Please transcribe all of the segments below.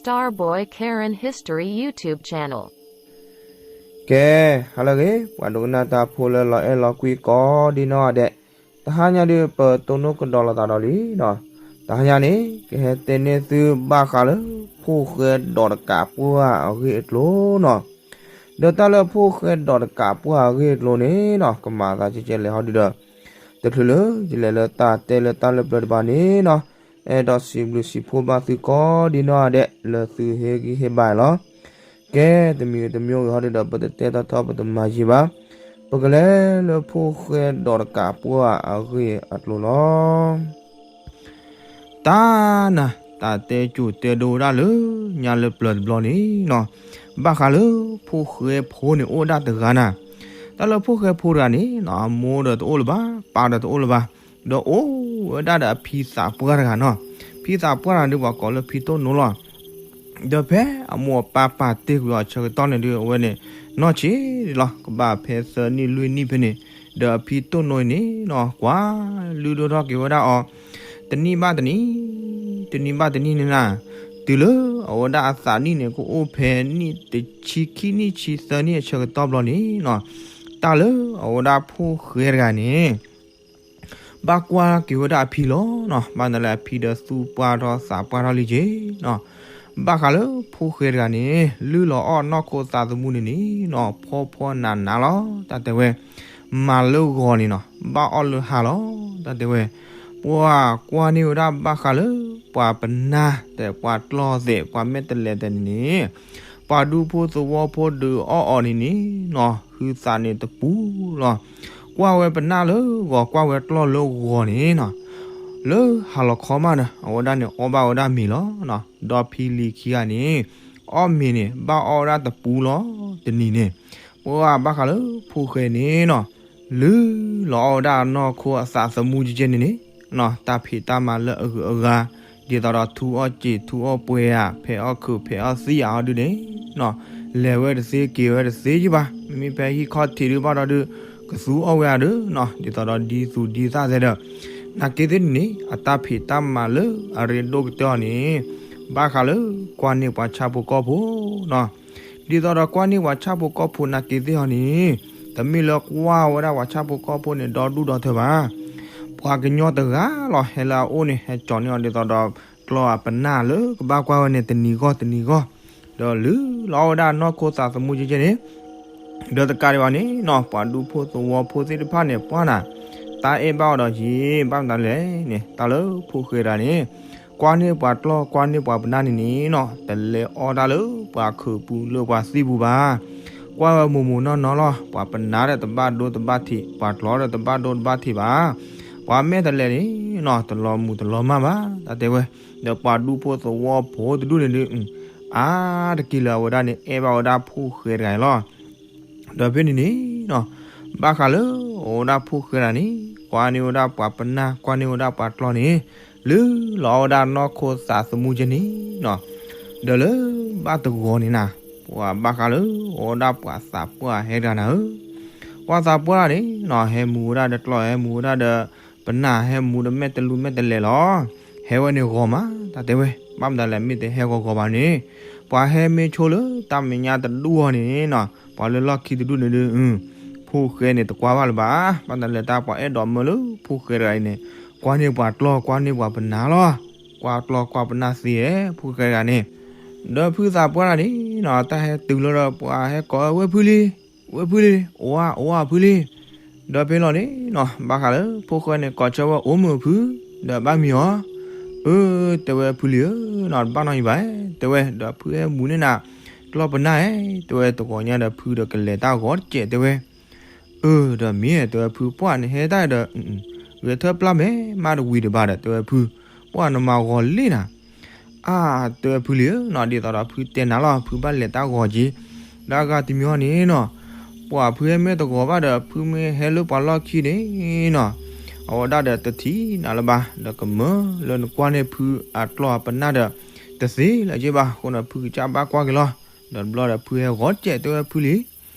Starboy Karen History YouTube channel. ကဲ, ဟါလၢအဂ့ၤ ပှၤဒိကနၣ်တၢ်ဖိလၢလီၤအဲၣ်လီၤကွံကိးဒံနီၢ်ဂၤဒဲး, တဟါညါဒုး ပတိၢ်နီၣ်ကဒီးလိာ်သးဒီးလံနီၤ. တဟါညါန့ၣ် ကဟဲတဲန့ၢ်သုဘၣ်ဃးလၢ ဖိၣ်ဃဲဒီးတကးပှၢ်အဂ့ၢ်အကျိၤနီၤ. ဒီးတၢ်လၢဖိၣ်ဃဲဒီးတကးပှၢ်အဂ့ၢ်အကျိၤန့ၣ်နီၤ ကမၤသးကဲကဲလဲၣ်ဟီဒုဒီး တချုးလၢယလဲၤလၢတၢ်တဲလၢတၢ်လၢပျၢၤတဘၣ်န့ၣ်နီၤ, အဲၣ်ဒိးစံးဘျုးစံးဖှိၣ်ဘၣ်သုကိးဒံနီၢ်ဂၤဒဲး လၢသုဟ့ၣ်ဂံၢ်ဟ့ၣ်ဘါလီၤ. ကဲ, တမံၤတမံၤဂ့ၤဟီဒုဒီး ပတတဲထီထီ ပတမၤယံာ်ဘၣ်, ပကလဲၤလၢဖိၣ်ဃဲဒီးတကးပှၢ်အဂ့ၢ်အကျိၤလီၤ. တၢ်နၤ, တၢ်တဲကိၤတဲဒိဝဲဒၣ်လၢညါလၢပျၢၤတဘျီန့ၣ်နီၤ, ဘၣ်ဃးလၢဖိၣ်ဃဲဖိန့ၣ်အိၣ်ဒၣ်တဂၤနၤ. တၢ်လၢဖိၣ်ဃဲဖိတဂၤန့ၣ်နီၤ အမိၢ်ဒီးတအိၣ်လၢၤဘၣ်, ပၢ်ဒီးတအိၣ်လၢၤဘၣ်, ဒီးအိၣ်ဝဲဒၣ်ဒီးအဖံသးပှၢ်တဂၤနီၤ. ဖံသးပှၢ်တဂၤဒုး ပှၤကိးလၢဖံတိၢ်နိလီၤ. ဒီးဖဲအမိၢ်အပၢ်ပာ်တ့ၢ်ကွံာ်အီၤအဆၢကတီၢ်န့ၣ်ဒုး အဝဲန့ၣ် နီၢ်ဆံးလီၤ, ကဘၣ်ဖဲသၢနံၣ်လွံၢ်နံၣ်ဖဲန့ၣ်, ဒီးအဖံတိၢ်နိအံၤန့ၣ်နီၤ ကွၢ်လုၢ်ဒိၣ်ထီၣ်က့ၤဝဲဒၣ်အီၤ တနံၣ်ဘၣ်တနံၣ်, တနံၣ်ဘၣ်တနံၣ်န့ၣ်နၤ, တုၤလၢအဝဲဒၣ်အသးနံၣ်န့ၣ် ကအိၣ်ဖဲနံၣ်တဆံခံနံၣ်ဆံသၢနံၣ်အဆၢကတီၢ်ဘျီန့ၣ်နီၤ, တၢ်လၢအဝဲဒၣ်ဖိၣ်ဃဲတဂၤန့ၣ် ဘၣ်ကွၢ်က့ၤဝဲဒၣ်အဖံလီၤနီၤ. ဘၣ်နၤလၢအဖံဒီးသူၣ်ပှၢ်ထီၣ်သးပှၢ်ထီၣ်လံက့ၤနီၤ. ဘၣ်ဃးလၢဖိၣ်ဃဲတဂၤန့ၣ် လုၢ်လီၤအီၣ်နီၢ်ခိသးသမူန့ၣ်န့ၣ်နီၤ ဖှီၣ်ဖှီၣ်နးနးလီၤ တၢ်တဲဝဲ. မၤလၢဂီၤန့ၣ်နီၤ ဘၣ်အီၣ်လၢဟါလီၤ တၢ်တဲဝဲ. ပှၤကွၢ်န့ၢ်ဝဲဒၣ်ဘၣ်ဃးလၢ ပှၤပနၢ်သဲး ပှၤကျီၢ်သဲး ပှၤမဲာ်တဲးလဲးသဲးန့ၣ်န့ၣ် ပှၤဒူဖိသဝီဖိဒုးအီၣ်အီၤန့ၣ်န့ၣ်နီၤ ဟုသးန့ၣ်တပူၤလီၤ. ကွၢ်ဝဲပနၢ်လၢဂီၤ ကွၢ်ဝဲကျီၢ်လၢဂီၤန့ၣ်နီၤ လၢဟါလီၤခီမးဒီး အဝဲဒၣ်န့ၣ်အီၣ်ဘၣ်ဝဲဒၣ်မ့ၤလီၤ. ဒီဖံလံၤခံဂၤန့ၣ် အီၣ်မ့ၤန့ၣ် ဘၣ်အီၣ်ဝဲဒၣ်တပူၤလီၤ တနံၤန့ၣ်. ပှၤဘၣ်ဃးလၢဖိၣ်ဃဲန့ၣ်နီၤ လုၢ်လီၤအီၣ်ဝဲဒၣ်အနီၢ်ခိအသးသမူကဲကဲန့ၣ်န့ၣ် တၢ်ဖံးတၢ်မၤလၢအဂုၤအဂၤ ဒ်သိးဒီးထူအီၣ်စ့ၢ်ထူအီၣ်ပှဲၤဧါ ဖဲးအီၣ်ခုးဖဲးအီၣ်သံဧါအီၤဒုန့ၣ်နီၤ လဲၤဝဲတသ့က့ၤဝဲတသ့ယဘၣ်. မ့မ့ၢ်ဖဲဟံၣ်ခီၣ်ထံးဒုဘၣ်ဒီးဒုး ကသူအီၣ်ဝဲဧါဒုနီၤ ဒ်သိးဒီးဒ်သူၣ်ဒ်သၣ်သဲဒီး နာ်က့သ့ၣ်န့ၣ်န့ၣ် အတၢ်ဖံးတၢ်မၤလၢအရ့ဒိၣ်ကတၢၢ်အီၤန့ၣ် ဘၣ်ဃးလၢကွၢ်န့ၢ်ပှၤဆၣ်ဖိကီၢ်ဖိနီၤ. ဒ်သိးဒီးကွၢ်န့ၢ်ပှၤဆၣ်ဖိကီၢ်ဖိနာ်က့သ့ၣ်အီၤန့ၣ် တမ့ၢ်လၢကွၢ်ဝဲဒၣ်ပှၤဆၣ်ဖိကီၢ်ဖိန့ၣ် ဒီဒူၣ်ဒီထၢဘၣ်. ပှၤကညီတဂၤလီၤ ဟဲလၢအအိၣ်န့ၣ် ဟဲကၠီၤန့ၢ်အီၤဒ်သိးဒီး ကျီၢ်အပနၢ်လၢကဘၣ်ကွၢ်ဝဲန့ၣ် တနံၤဂီၢ်တနံၤဂီၢ် ဒီးလုၢ်လီၤအီၣ်ဝဲဒၣ်နီၢ်ခိသးသမူကဲကဲန့ၣ် ဒီးတကးဒံးဘၣ်န့ၣ်နီၤ ပှၤဒူဖိသဝီဖိသ့ၣ်တဖၣ်န့ၣ် ပှၢ်နၤ တၢ်အဲၣ်ဘၣ်အီၤဒီးယံာ် ဘၣ်မတၤလဲၣ်န့ၣ် တၢ်လၢဖိၣ်ဃဲတဂၤန့ၣ် ကွၢ်န့ၢ်ပှၤကျီၢ် ကွၢ်န့ၢ်ပှၤပနၢ်န့ၣ်န့ၣ်နီၤ တလဲၤအီၣ်တၢ်လၢပှၤခုးပူၤလၢပှၤသံၣ်ပူၤဘၣ်. ကွၢ်ဝဲမိၢ်မိၢ်နီၢ်နီၢ်လီၤ. ပှၤပနၢ်ဒီးတဘၣ်ဒိတဘၣ်ထံး, ပှၤကျီၢ်ဒီးတဘၣ်ဒိတဘၣ်ထံးဘၣ်. ပှၤမဲာ်တဲးလဲးန့ၣ်နီၤ တလီၤမုၢ်တလီၤမၢ်ဘၣ် တၢ်တဲဝဲ. ဒီးပှၤဒူဖိသဝီဖိတဒူၣ်န့ၣ်ဒုး အါတက့ၢ်လၢအဝဲဒၣ်န့ၣ် အဲၣ်ဘၣ်ဝဲဒၣ်ဖိၣ်ဃဲတဂၤအံၤလီၤ. ဒီးဖဲန့ၣ်န့ၣ်နီၤ ဘၣ်ဃးလၢအဝဲဒၣ်ဖိၣ်ဃဲတဂၤန့ၣ် ကွၢ်န့ၢ်ဝဲဒၣ်ပှၤပနၢ် ကွၢ်န့ၢ်ဝဲဒၣ်ပှၤကျီၢ်န့ၣ် လုၢ်လီၤအီၣ်ဝဲဒၣ်နီၢ်ခိသးသမူကဲန့ၣ်နီၤ ဒီးလၢဘၣ်တဂီၤန့ၣ်နၤ ပှၤဘၣ်ဃးလၢအဝဲဒၣ်ပှၤသးပှၢ်ဟဲတဂၤနၤဧၢ ပှၤသးပှၢ်န့ၣ်နီၤ ဟဲမူဝဲဒၣ်ဒီးကျီၢ် ဟဲမူဝဲဒၣ်ဒီးပနၢ် ဟဲမူဒီးမဲာ်တလူမဲာ်တဲးလဲးလီၤ. ဟဲဝဲန့ၣ်ဂီၤမး တၢ်တဲဝဲ. ဘၣ်မတၤလဲၣ် မ့ၢ်တဟဲဂီၤဂီၤဘၣ်န့ၣ် ပှၤဟဲမ့ၢ်ဆိလၢတၢ်မဲာ်ညါတဒူၣ်အီၤန့ၣ်နီၤ ပှၤလၢလီၢ်ခံတဒူၣ်န့ၣ်ဒုး ဖိၣ်ဃဲန့ၣ်တကွၢ်ဘၣ်လၢၤဘၣ်. ဘၣ်မတၤလဲၣ် တၢ်ပှၤအဲၣ်ဒိးမၢလၢဖိၣ်ဃဲတဂၤအံၤန့ၣ် ကွၢ်န့ၢ်ပှၤကျီၢ် ကွၢ်န့ၢ်ပှၤပနၢ်လီၤ. ကွၢ်ကျီၢ်ကွၢ်ပနၢ်သ့ဧါ ဖိၣ်ဃဲတဂၤန့ၣ် ဒီးဖုသးပှၢ်တဂၤန့ၣ်နီၤ တၢ်ဟဲတုၤလီၤဒီး ပှၤဟဲကိးဝဲ ဝဲၢ်ဖုလံ, ဝဲၢ်ဖုလံ, အိၣ်ဧါ အိၣ်ဧါဖုလံ. ဒီးဖဲလီၤန့ၣ်နီၤ ဘၣ်ဃးလၢဖိၣ်ဃဲန့ၣ် ကိးဆၢဝဲ အိၣ်မုာ်ဖု, ဒီးဘၣ်မံၤအီၤ. အၢ တဲဝဲ ဖုလံဧၢနီၤ တဘၣ်နီတမံၤဘၣ် တဲဝဲ. ဒီးဖုဟဲမူန့ၢ်နၤ ကျီၢ်ပနၢ်ဧါ တဲဝဲ. တဂီၤညါဒီး ဖုဒီးကလဲၤတၢ်ဂီၤတစဲး တဲဝဲ. အၢ ဒီးမ့ၢ် တဲဝဲ ဖု ပှၢ်နဟဲတၢ်ဒီး ဂဲၤထၢၣ်ပျၢ်မဲာ်မးတဝံၤတဘၣ်ဒီး တဲဝဲ ဖု, ပှၢ်နမၤဂီၤလံနၤ. အါ တဲဝဲ ဖုလံဧၢနီၤ ဒ်သိးဒီးဖုတဲနၤလီၤ ဖုဘၣ်လဲၤတၢ်ဂီၤက့ၤ. ဒီးအဂၤတမံၤအီၤန့ၣ်နီၤ ပှၤဖုဟဲမ့ၢ်တဂီၤဘၣ်ဒီး ဖုမ့ၢ်ဟဲလၢပှၤလီၢ်ခံန့ၣ်နီၤ အဝဲဒၣ်ဒီးတထံၣ်နၤလၢၤဘၣ် ဒီးကမၢလၢနကွၢ်န့ၢ်ဖုအကျီၢ်အပနၢ်ဒီး တသ့လၢၤက့ၤဘၣ်. အဃိန့ၣ် ဖုကစၢ်ဘၣ်ကွၢ်က့ၤလီၤ. ဒီးတဘျီဒီးဖုဟဲဂီၤတစဲး တဲဝဲ ဖုလံ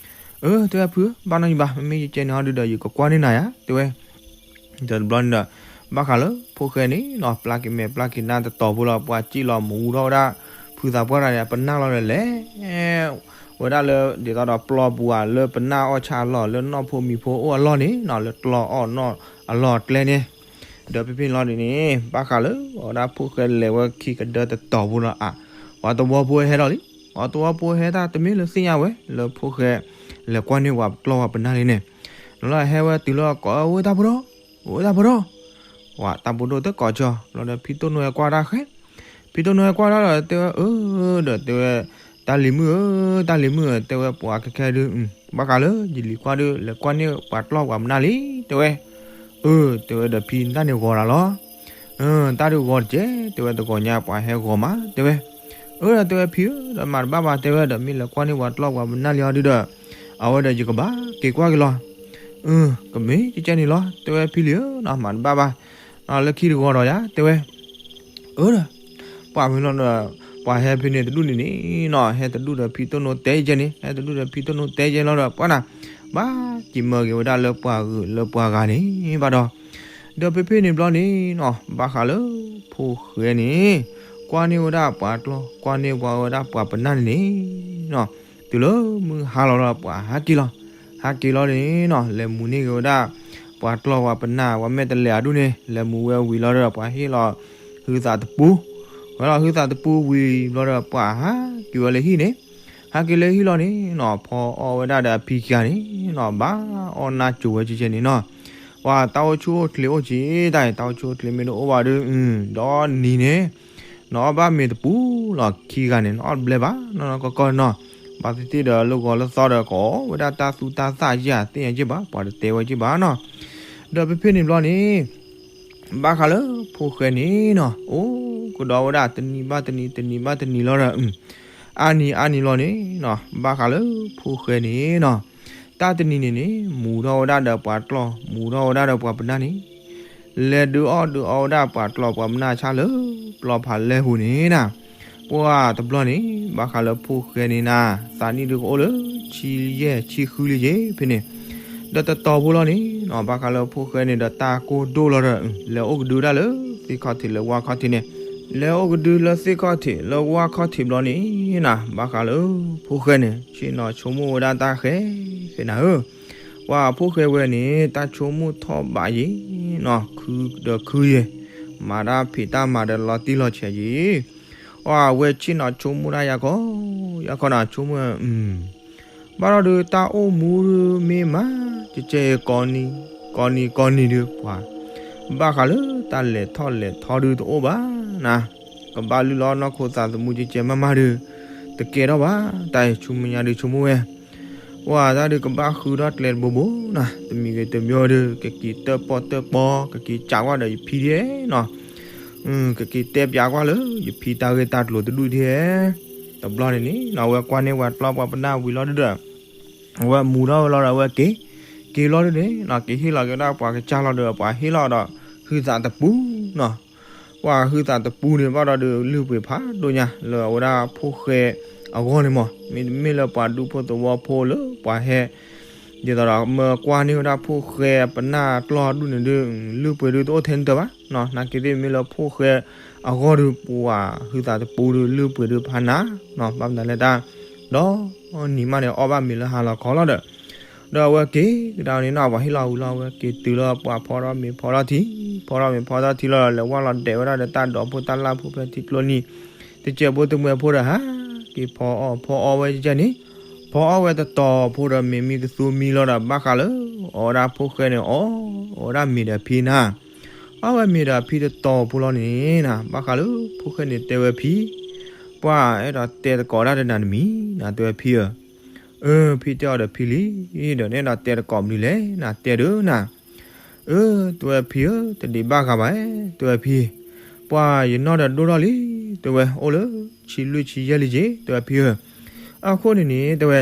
အၢ တဲဝဲ ဖု ဘၣ်နီတမံၤဘၣ် မ့မ့ၢ်ယကဲန့ၣ်ဟီဒုဒီး ယကကွၢ်န့ၢ်နၤယါ တဲဝဲ. ဒီးတဘျီန့ၣ်ဒီး ဘၣ်ဃးလၢဖိၣ်ဃဲန့ၣ်နီၤ ပျၢ်က့ၤမဲာ်ပျၢ်က့ၤနါတတီၤဖိလီၤ ပှၤစံၣ်လီၤမူထီၣ်ဝဲဒၣ်ဖု ဖုသးပှၢ်တဂၤန့ၣ် အပနၢ်လီၤဒီးလဲၤ ဝဲဒၣ်လၢဒ်သိးဒီးပျီပူၤဧါ လၢပနၢ်အီၣ်ဆၣ်အလီၢ် လၢနီၢ်ဖိမံၤဖိအိၣ်အလီၢ်န့ၣ်နီၤ လၢကျီအီၣ်နီၢ်အလီၢ်အကျဲန့ၣ်, ဒီးဖဲဖဲန့ၣ်လီၤဒ်န့ၣ် ဘၣ်ဃးလၢအဝဲဒၣ်ဖိၣ်ဃဲလဲၤဝဲခံကဒၢတတီၤဖိလီၤအါ, ပှၤသဝီဖိဟဲဒီးလံ, ပှၤသဝီဖိဟဲတၢ်တမ့ၢ်လၢသ့ၣ်ညါဝဲ လၢဖိၣ်ဃဲ လဲၤကွၢ်န့ၢ်ပှၤပျီပှၤပနၢ်လံန့ၣ်, နလီၤဟဲဝဲတုၤလၢအကိး အိၣ်တၢ်ဖိဒိၣ်, အိၣ်တၢ်ဖိဒိၣ်, ပှၤတၢ်ဖိဒိၣ်တကိးကၠီ လီၤဒီးဖံတိၢ်နိဟဲကွၢ်တၢ်ဃဲ ဖံတိၢ်နိဟဲကွၢ်တၢ်ဒီးတဲဝဲ အၢ ဒီးတဲဝဲ, တၢ်လံၤမုၣ်ဧၢ, တၢ်လံၤမုၣ်ဧၢ, တဲဝဲပှၤခဲခဲဒုး, ဘၣ်ဃးလၢယလံၤကွၢ်ဒုး လဲၤကွၢ်န့ၢ်ပှၤပျီပှၤပနၢ်လံ, တဲဝဲ, အၢ တဲဝဲဒီးဖံတၢ်န့ၣ်ဂီၤတၢ်လီၤ, တၢ်ဒုးဂီၤတကဲ, တဲဝဲတဂီၤညါပှၤဟဲဂီၤမး, တဲဝဲ, အၢ ဒီးတဲဝဲဖံဧၢ, ဒီးမၤတဘၣ်ဘၣ်, တဲဝဲဒီးမ့ၢ်လဲၤကွၢ်န့ၢ်ပှၤပျီပှၤပနၢ်လံအီၤဒုးဒီး, အဝဲဒီးယကဘၣ်က့ၤကွၢ်က့ၤလီၤ ကမ့ၢ်ကကဲန့ၣ်လီၤ, တဲဝဲဖံလံၤဧၢ, မၤတဘၣ်ဘၣ်, လၢခံတဂီၤဒီးယၤ, တဲဝဲ, အၢ ဒီး, ပှၤမ့ၢ်လီၤဒီး, ပှၤဟဲဖဲန့ၣ်တဒူၣ်န့ၣ်န့ၣ်နီၤ ဟဲတဒူၣ်ဒီးဖံတိၢ်နိတဲကဲန့ၣ် ဟဲတဒူၣ်ဒီးဖံတိၢ်နိတဲကဲလီၤဒီး ပှၤနၤ, ဘၣ်က့ၤမၢက့ၤဝဲဒၣ်လၢပှၤဂုၤလၢပှၤဂၤန့ၣ်ဘၣ်ဒီး, ဒီးဖဲဖဲန့ၣ်ဘျီန့ၣ်နီၤ ဘၣ်ဃးလၢဖိၣ်ဃဲန့ၣ်, ကွၢ်န့ၢ်ဝဲဒၣ်ပှၤပျီ ကွၢ်န့ၢ်ပှၤဝဲဒၣ်ပှၤပနၢ်န့ၣ်န့ၣ်နီၤ, တုၤလၢမုၢ်ဟါလီၤလီၤပှၤဟးက့ၤလီၤ, ဟးက့ၤလီၤန့ၣ်နီၤ လဲၤမူန့ၢ်က့ၤဝဲဒၣ်, ပှၤပျီပှၤပနၢ် ပှၤမဲာ်တဲးလဲးအဒူၣ်န့ၣ် လဲၤမူဝဲဝံၤလီၤဒီးပှၤဟ့ၣ်လီၤ, ဟုသးတပူ, ဝဲလီၤဟုသးတပူဝံၤဘျီဒီးပှၤဟးက့ၤဝဲလၢဟံၣ်န့ၣ်, ဟးက့ၤလၢဟံၣ်လီၤန့ၣ်နီၤ ဖီအီၣ်ဝဲဒၣ်ဒီးအဖံခံဂၤန့ၣ်နီၤ ဘၣ်အီၣ်နၢ်ကိၤဝဲကဲကဲန့ၣ်နီၤ, ပှၤတၢ်အိၣ်ဆူၣ်အိၣ်ချ့အိၣ်က့တၢ်အံၤ တၢ်အိၣ်ဆူၣ်အိၣ်ချ့မ့ၢ်တအိၣ်ဘၣ်ဒီး, ဒီနံၤန့ၣ်, နအီၣ်ဘၣ်မ့ၤတပူၤလီၤခံဂၤန့ၣ် နအီၣ်တဘျဲဘၣ်နီၤနီၤကီၢ်ကီၢ်နီၤ, ဘၣ်သ့ၣ်သ့ၣ်ဒီးလၢဂီၤလၢသီဒီး ကအိၣ်ဝဲဒၣ်တၢ်သူတၢ်သၣ်ယဲၢ်သ့ၣ်ညါက့ဘၣ် ပှၤတတဲဝဲက့ဘၣ်နီၤ, ဒီးဖဲဖဲန့ၣ်ဘျီန့ၣ် ဘၣ်ဃးလၢဖိၣ်ဃဲန့ၣ်နီၤ အိၣ်ကဒီးဝဲဒၣ်တနံၤဘၣ်တနံၤ တနံၤဘၣ်တနံၤလီၤဒီး, အါနံၤအါနံၤလီၤန့ၣ်နီၤ ဘၣ်ဃးလၢဖိၣ်ဃဲန့ၣ်နီၤ, တၢ်တနံၤန့ၣ်န့ၣ် မူထီၣ်ဝဲဒၣ်ဒီးပှၤပျီ မူထီၣ်ဝဲဒၣ်ဒီးပှၤပနၢ်န့ၣ်, လဲၤဒုးအီၣ်ဒုးအီဝဲဒၣ်ပှၤပျီပှၤပနၢ်ဆါလၢ ပျီဖးလဲၢ်ပူၤန့ၣ်နီၤ, ပှၤတဘျီန့ၣ် ဘၣ်ဃးလၢဖိၣ်ဃဲန့ၣ်နီၤ သးနံၣ်ဒုးကအိၣ်လၢဆံယဲၢ်ဆံဃုလံက့ဖဲန့ၣ်, ဒီးတတီၤဖိလီၤန့ၣ်နီၤ ဘၣ်ဃးလၢဖိၣ်ဃဲန့ၣ်ဒီးတၢ်ကိၢ်ဒိၣ်လီၤဒီး လဲၤအိၣ်ကဒုဝဲဒၣ်လၢသ့ၣ်ခီၣ်ထံးလၢဝါခီၣ်ထံးန့ၣ်, လဲၤအိၣ်ကဒုလၢသ့ၣ်ခီၣ်ထံးလၢဝါခီၣ်ထံးဘျီန့ၣ်နီၤ ဘၣ်ဃးလၢဖိၣ်ဃဲန့ၣ် ဆ့ၣ်နီၤဆိကမိၣ်ဝဲဒၣ်တၢ်ဃဲ ဃဲနၤဧၢ, ပှၤဖိၣ်ဃဲဝဲန့ၣ် တၢ်ဆိကမိၣ်ထီၣ်ဘးယံၤနီၤ ခုဒီးခုယဲၢ်, မၤတၢ်ဖံးတၢ်မၤဒီးလီၤတံၢ်လီၤဆဲးယံၤ, အဝဲဆ့ၣ်နီၤဆိကမိၣ်တၢ်ယၤခီ, ယၤခီနၤဆိကမိၣ် ဘၣ်ဒီးဒုးတၢ်အိၣ်မူဒုးမ့ၢ်မး ကကဲအံၤ ကိးနံၤကိးနံၤဒုးပှၤ, ဘၣ်ဃးလၢတၢ်လဲၤထီၣ်လဲၤထီဒုးတအိၣ်ဘၣ်နၤ, ကဘၣ်လုၢ်လီၤနီၢ်ခိသးသမူကကဲမးမးဒုး, တကဲထီၣ်ဘၣ်, တၢ်အံၤဆူမဲာ်ညါဒုးဆိကမိၣ်ဝဲ ပှၤတၢ်ဒုးကဘၣ်ဃုထီၣ်ကျဲတဘိဘိနၤ, တမံၤဂ့ၤတမံၤဒုး ကက့ၤတၢၣ်ပီၣ်တၢၣ်ပီ ကက့ၤစးကွၢ်ဒီးယဖံဒ်နီၤ, ကက့ၤတဲပၠးကွၢ်လၢယဖံတၢ်ဂ့ၢ်တၢ်ကျိၤတဒူၣ်ဒ်, တဘျီန့ၣ်န့ၣ် အဝဲကွၢ်န့ၢ်ပှၤပျီပှၤပနၢ်ဝံၤလီၤဒုးဒီး အဝဲမူထီၣ်ဝဲလီၤဒီးအဝဲက့ၤ, က့ၤလီၤဒုးန့ၣ်နီၤ က့ၤဟ့ၣ်လီၤက့ၤဝဲဒၣ်ပှၤကစၢ်လီၤဒီး ပှၤဟ့ၣ်လီၤဒီးဟုသးတပူနီၤ, ပှၤဟုသးတပူန့ၣ်ဘၣ်ဒီးဒုးလုၢ်ပှ့ၤဖးဒိၣ်ညါ လၢအဝဲဒၣ်ဖိၣ်ဃဲအဂီၢ်န့ၣ်မး, မ့တမ့ၢ်လၢပှၤဒူဖိသဝီဖိလၢပှၤဟဲ ဒ်သိးဒီးမၢကွၢ်န့ၢ်ဝဲဒၣ်ဖိၣ်ဃဲပနၢ်ကျီၢ်ဒူၣ်န့ၣ်ဒုး လုၢ်ပှ့ၤဒုးတအိၣ်ထဲန့ၣ်တၢ်ဘၣ်နီၤ, နာ်က့သ့ၣ်မ့ၢ်လၢဖိၣ်ဃဲအဂီၢ်ဒုး ပှၤဟုသးတပူဒုးလုၢ်ပှ့ၤဒုးဖးနၤနီၤ, ဘၣ်မနုၤလဲၣ်တၢ် ဒီးနံၤမးန့ၣ် အီၣ်ဘၣ်မ့ၤလၢဟါလီၤခီလီၤဒီး ဒီးအဝဲက့ၤကဒါန့ၣ်နီၤ ပှၤဟ့ၣ်လီၤဝံၤလီၤ အဝဲက့ၤတုၤလၢပှၤဖီထီၣ်မ့ၤဖီထီၣ်ထံ ဖီထီၣ်မ့ၤဖီထီၣ်ထံလီၤဒီး လဲၤဝဲလီၤဒဲးဝဲဒၣ်ဒီးတၢ်ဒိးဖိတၢ်လၢ်ဖိဖဲထံကျိနံၤ, တစဲးဖိတမှဲၤဖိဒီးဟးက့ၤဖီအီၣ်ဖီအီၣ်ဝဲကဲန့ၣ်, ဖီအီၣ်ဝဲတတီၤဖိဒီးမ့ၤမံကသူမံလီၤဒီး ဘၣ်ဃးလၢအီၣ်ဝဲဒၣ်ဖိၣ်ဃဲန့ၣ် အီၣ်ဝဲဒၣ်မ့ၤဒီးဖံနၤ အီၣ်ဝဲမ့ၤဒီးဖံတတီၤဖိလီၤန့ၣ်နၤ ဘၣ်ဃးလၢဖိၣ်ဃဲန့ၣ်တဲဝဲဖံ, ပှၤအဲၣ်ဒိးတဲသကိးဒၣ်တနၤတမံၤနၤ တဲဝဲဖံဧၢ, အၢ ဖံတဲအီၤဒီးဖံလံ, ဒီးနအဲၣ်ဒိးတဲသကိးမနုၤလဲၣ်နၤ တဲဒုးနၤ, အၢ တဲဝဲဖံဧၢ တဒံးဘၣ်ဂၤဘၣ်, တဲဝဲဖံ, ပှၤယနီၢ်ဒီးဒိၣ်ထီၣ်လံ, တဲဝဲအိၣ်လၢ ဆံလွံၢ်ဆံယဲၢ်လံက့ တဲဝဲဖံဧၢ, အဃိန့ၣ်န့ၣ် တဲဝဲ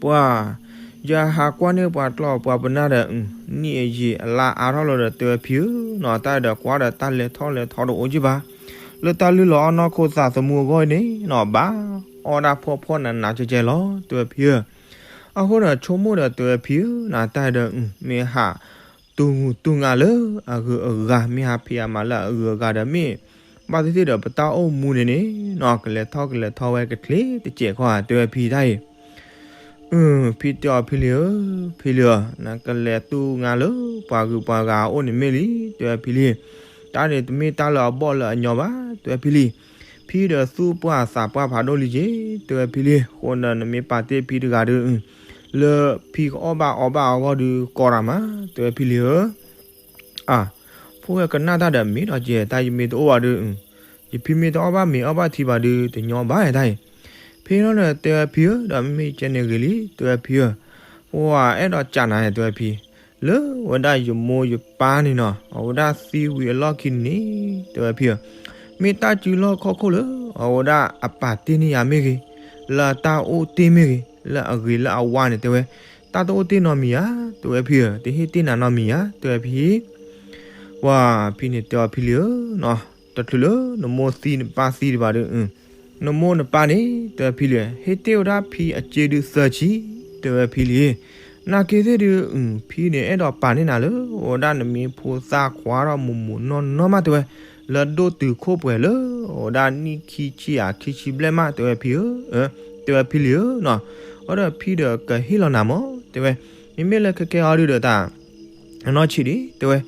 ပှၤ ယဟးကွၢ်န့ၢ်ပှၤကျီၢ်ပှၤပနၢ်ဒီး နံၣ်အယံာ်အလါအါထီၣ်လီၤဒီး တဲဝဲဖံဧၢ, နီၢ်တၢ်ဒီးကွၢ်ဒီးတၢ်လဲၤထီၣ်လဲၤထီတအိၣ်က့ဘၣ်, လၢတၢ်လုၢ်လီၤအီၣ်နီၢ်ခိသးသမူအဂီၢ်န့ၣ် နီၢ်ဘၣ်အီၣ်ဒၣ်ဖှီၣ်ဖှီၣ်နးနးကဲကဲလီၤ တဲဝဲဖံဧၢ, အဃိဒီးဆိကမိၣ်ဒီးတဲဝဲဖံဧၢ, နီၢ်တၢ်ဒီး မ့ၢ်ဟး တူၢ်ငူတူၢ်ငါလၢအဂုၤအဂၤ မ့ၢ်ဟးဖံးအမၤလၢအဂုၤအဂၤဒီးမ့ၢ် ဘၣ်သ့ၣ်သ့ၣ်ဒီးပတၢ်အိၣ်မူန့ၣ်န့ၣ်နီၤ ကလဲၤထီၣ်ကလဲၤထီဝဲကချ့တစဲးခီဧါ တဲဝဲဖံတၢ်အံၤ. အၢ ဖံတဲအီၤဖံလံဧၢ, ဖံလံဧၢ, နကလဲၤသူၣ်ငါလၢပှၤဂုၤပှၤဂၤအအိၣ်န့ၣ်မ့ၢ်လံ, တဲဝဲဖံလံ. တၢ်န့ၣ်တမ့ၢ်တၢ်လၢအဘီၣ်လၢအညီဘၣ်, တဲဝဲဖံလံ. ဖံဒီးသူၣ်ပှၢ်သးပှၢ်ဖးဒိၣ်လံက့ၤ, တဲဝဲဖံလံ. အဃိန့ၣ်နမ့ၢ်ပာ်တ့ၢ်ဖံတဂၤဒီး လၢဖံကအီၣ်ဘၣ်အီဘၣ်အဂီၢ်ဒီးကီတၢ်မး, တဲဝဲဖံလံဧၢ. အၢ ဖိၣ်ဃဲကနၣ်တၢ်ဒီးမ့ၢ်ဒီးကဲ တၢ်ယမ့ၢ်တအိၣ်ဘၣ်ဒီး ယဖံမ့ၢ်တအီၣ်ဘၣ်မ့ၤအီၣ်ဘၣ်ထံဘၣ်ဒီး တညီဘၣ်တၢ်အံၤ. ဖဲလီၤဒီးတဲဝဲဖံဧၢ, ဒီးမ့မ့ၢ်ကဲန့ၣ်ဂ့ၤလံ တဲဝဲဖံဧၢ. ပှၤအဲၣ်ဒိးကးနၤတဲဝဲဖံ, လၢဝဲဒၣ်ယမိၢ်ယပၢ်န့ၣ်နီၤ အဝဲဒၣ်သံဝံၤအလီၢ်ခံန့ၣ် တဲဝဲဖံဧၢ, မ့ၢ်တၢ်စုလီၢ်ခီၣ်ခိၣ်လၢ အဝဲဒၣ်အပာ်တ့ၢ်န့ၢ်ယၤမ့ၢ်ဂ့ၤ, လၢတၢ်အိၣ်တ့ၢ်မ့ၢ်ဂ့ၤ, လၢအဂ့ၤလၢအဝါန့ၣ်တဲဝဲ, တၢ်တအိၣ်တ့ၢ်နီတမံၤဧါ, တဲဝဲဖံဧၢ, တဟ့ၣ်တ့ၢ်နၤနီတမံၤဧါ, တဲဝဲဖံ. ပှၤဖံန့ၣ်တဲအီၤဖံလံဧၢ, တချုးလၢနမိၢ်သံနပၢ်သံဒံးဘၣ်ဒီး နမိၢ်နပၢ်န့ၣ် တဲဝဲဖံလံ, ဟ့ၣ်တ့ၢ်ဝဲဒၣ်ဖံအစ့ဒုးသၢဆံ, တဲဝဲဖံလံ. နာ်က့ၤသ့ၣ်ဒုး ဖံန့ၣ်အဲၣ်ဒိးပာ်န့ၢ်နၤလၢ အဝဲဒၣ်နမ့ၢ်ဖိသၣ်ခွါထီၣ်မိၢ်မိၢ်နီၢ်နီၢ်မး တဲဝဲ, လၢဒိၣ်တုာ်ခိၣ်ပှဲၤလၢ အဝဲဒၣ်နံၣ်ခံဆံဧါခံဆံဘျဲၣ်မး တဲဝဲဖံဧၢ, တဲဝဲဖံလံဧၢနီၤ. အဃိဒီးဖံဒီးကဟ့ၣ်လီၤနၤမး တဲဝဲ, မ့မ့ၢ်လၢခဲကဲအီၤဒုးဒီးတၢ် အနီၢ်ဆံးဒံး တဲဝဲ,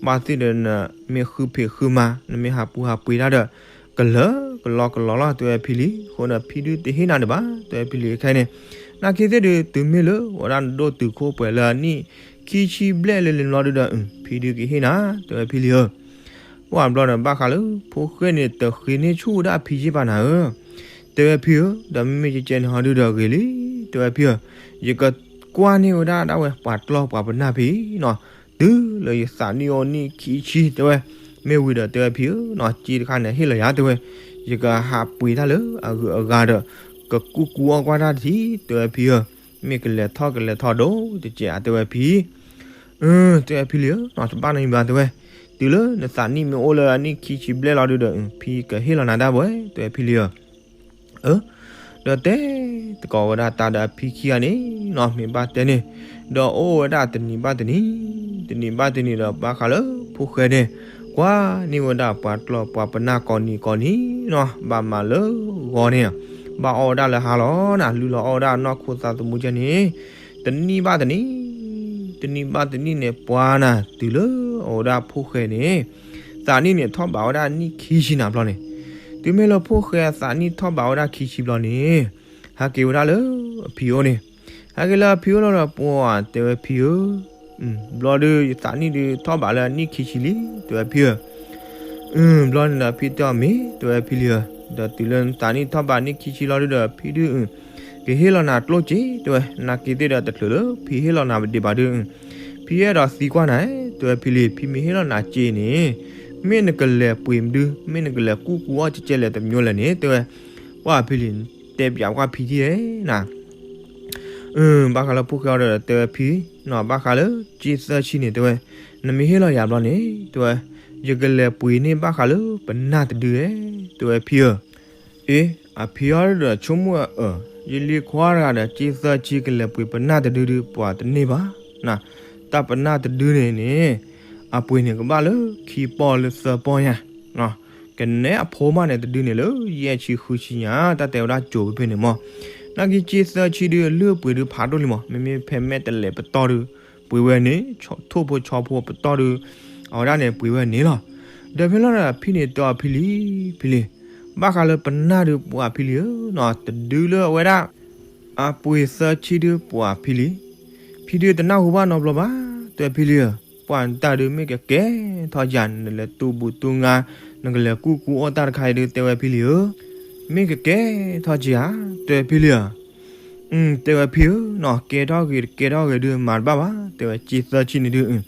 ဘၣ်သ့ၣ်ဒီးနမ့ၢ်ဃုဖံးဃုမၤ နမ့ၢ်ဟးပူၤဟးပှ့ၤတၢ်ဒီး ကလၢာ်ကလီကလီလီၤ တဲဝဲဖံလံ. အဃိန့ၣ် ဖံဒုးတဟ့ၣ်နၤဒံးဘၣ် တဲဝဲဖံလံခဲအံၤန့ၣ်. နာ်က့ၤသ့ၣ်ဒုး တုၤမ့ၢ်လၢ ဝဲဒၣ်နဒိၣ်တုာ်ခိၣ်ပှဲၤလၢအနံၣ်ခံဆံဘျဲၣ်လၢလံၤလီၤဒုးဒီး ဖံဒုးကဟ့ၣ်နၤ တဲဝဲဖံလံဧၢ. ပှၤဘျီန့ၣ် ဘၣ်ဃးလၢဖိၣ်ဃဲန့ၣ် တဃ့န့ၢ်ဆူၣ်ဝဲဒၣ်ဖံယ့ၢ်ဘၣ်နၤဧၢ တဲဝဲဖံဧၢ, ဒီးမ့မ့ၢ်ကကဲန့ၣ်ဟီဒုးဒီးဂ့ၤလံ တဲဝဲဖံဧၢ. ယကကွၢ်န့ၢ်ဝဲဒၣ်ဒၣ်ဝဲပှၤကျီၢ်ပှၤပနၢ်ဖံနီၤ တုၤလၢယသးနံၣ်အိၣ်နံၣ်ခံဆံ တဲဝဲ, မ့ၢ်ဝံၤဒီးတဲဝဲဖံဧၢနီၤ စ့တခါန့ၣ်ဟ့ၣ်လီၤယၤ တဲဝဲ, ယကဟးပှ့ၤတၢ်လၢအဂုၤအဂၤဒီး ကကူၣ်ကူအီၣ်ကွၢ်တၢ်တထံၣ် တဲဝဲဖံဧၢ. မ့ၢ်ကလဲၤထီၣ်ကလဲၤထီၣ်ဒိၣ်တကဲးဧါ တဲဝဲဖံ အၢ တဲဝဲဖံလံဧၢနီၤ တဘၣ်နီတမံၤဘၣ် တဲဝဲ, တုၤလၢနသးနံၣ်မ့ၢ်အိၣ်လၢအနံၣ်ခံဆံဘျဲၣ်လီၤဒုးဒီး ဖံကဟ့ၣ်လီၤနၤဒၣ်ဝဲ တဲဝဲဖံလံဧၢ. အၢ ဒီးတဲသကိးဝဲဒၣ်တၢ်ဒီးအဖံခံဂၤန့ၣ်နီၤ မ့ၢ်ဘၣ်တဲန့ၣ်, ဒီးအိၣ်ဝဲဒၣ်တနံၤဘၣ်တနံၤ, တနံၤဘၣ်တနံၤဒီးဘၣ်ဃးလၢဖိၣ်ဃဲန့ၣ် ကွၢ်န့ၢ်ဝဲဒၣ်ပှၤကျီၢ်ပှၤပနၢ်ကိးနံၤကိးနံၤနီၤ ဘၣ်မၤလၢဂီၤန့ၣ်, ဘၣ်အီၣ်ဝဲဒၣ်လၢဟါလီၤနၤ လုၢ်လီၤအီၣ်ဝဲဒၣ်နီၢ်ခိသးသမူကဲန့ၣ်, တနံၤဘၣ်တနံၤ, တနံၤဘၣ်တနံၤန့ၣ် ပှၤနၤ တုၤလၢအဝဲဒၣ်ဖိၣ်ဃဲန့ၣ် သးနံၣ်န့ၣ်ထီၣ်ဘးဝဲဒၣ်နံၣ်ခံဆံနၤဘျီန့ၣ်, တုၤမ့ၢ်လၢဖိၣ်ဃဲအသးနံၣ်ထီၣ်ဘးဝဲဒၣ်ခံဆံဘျီန့ၣ်, ဟဲက့ၤဝဲဒၣ်လၢအဖံအိၣ်န့ၣ်, ဟဲက့ၤလၢအဖံအိၣ်လီၤဒီးပှၤတဲဝဲဖံဧၢ, ဘျီဒုးယသးနံၣ်ဒုးထီၣ်ဘးလၢအနံၣ်ခံဆံလံ တဲဝဲဖံဧၢ. ဘျီန့ၣ်ဒီးဖံတဲအီၤမ့ၢ် တဲဝဲဖံလံဧၢ, ဒီးတုၤလၢနသးနံၣ်ထီၣ်ဘးနံၣ်ခံဆံလီၤဒုးဒီးဖံဒုး ကဟ့ၣ်လီၤနၤကျိၣ်စ့ တဲဝဲ, နာ်က့ၤသ့ၣ်ဒီးတချုးလၢဖံဟ့ၣ်လီၤနၤဒံးဘၣ်ဒုး ဖံအဲၣ်ဒိးသံကွၢ်နၤ, တဲဝဲဖံလံ, ဖံမ့ၢ်ဟ့ၣ်လီၤနၤစ့န့ၣ် မ့ၢ်နကလဲၤပှ့ၤမနုၤ မ့ၢ်နကလဲၤကူၣ်ကူအီၣ်ကဲလဲၣ်တမံၤလဲၣ်န့ၣ် တဲဝဲ, ပှၤဖံလံ, တဲပၠးကွၢ်ဖံထံၣ်နၤ ဘၣ်ဃးလၢဖိၣ်ဃဲအီၤဒီးတဲဝဲဖံ, ဘၣ်ဃးလၢစ့သၢဆံန့ၣ် တဲဝဲ, နမ့ၢ်ဟ့ၣ်လီၤယၤဘျီန့ၣ် တဲဝဲ, ယကလဲၤပှ့ၤန့ၢ်ဘၣ်ဃးလၢပနၢ်တဒုဧဲ, တဲဝဲဖံဧၢ. အ့ အဖံအီၤဒီးဆိကမိၣ်အၢ, ယလံၤခွါတဂၤဒီးစ့သၢဆံကလဲၤပှ့ၤပနၢ်တဒုဒုး ပှၤတန့ၢ်ဘၣ်, တၢ်ပနၢ်တဒုန့ၣ်န့ၣ် အပှ့ၤန့ၣ်ကဘၣ်လၢခံပီၢ်လၢသၢပီၢ်ညါ ကနဲအဖိမးန့ၣ်တဒုန့ၣ်လၢယဲၢ်ဆံဃုဆံညါ တၢ်တဲဝဲဒၣ်ကိၤဖဲန့ၣ်မး, နာ်က့ၤစ့သၢဆံဒုး အလုၢ်အပှ့ၤဒုးဖးဒိၣ်လံမး, မ့မ့ၢ်ဖဲမဲာ်တလဲၤပတီၢ်ဒုး ပှ့ၤဝဲန့ၣ်, ထိၣ်ဖိဆီဖိပတီၢ်ဒုး အဝဲဒၣ်န့ၣ်ပှ့ၤဝဲန့ၣ်လီၤ. ဒီးဖဲလီၤဒီးဖံန့ၣ်တဲအီၤဖံလံ, ဖံလံ, ဘၣ်ဃးလၢပနၢ်ဒုးပှၤဖံလံဧၢ, တဒုလၢအဝဲဒၣ် အပှ့ၤသၢဆံဒုးပှၤဖံလံ, ဖံဒုးတနၢ်ဟူဘၣ်နီတဘျီဘၣ်, တဲဖံလံဧၢ, ပှၤနတၢ်ဒုးမ့ၢ်ကကဲထီၣ်ယၤ နလဲၤတူၢ်ဘူးတူၢ်ငါ နကလဲၤကူၣ်ကူအီၣ်တၢ်တခါအံၤဒုး တဲဝဲဖံလံဧၢ, မ့ၢ်ကကဲထီၣ်က့ၤဧါ, တဲဖံလံဧၢ, တဲဝဲဖံဧၢ, ကဲထီၣ်ဂ့ၤတကဲထီၣ်ဂ့ၤဒုးမၤတဘၣ်ဘၣ်, တဲဝဲစ့သၢဆံန့ၣ်ဒုး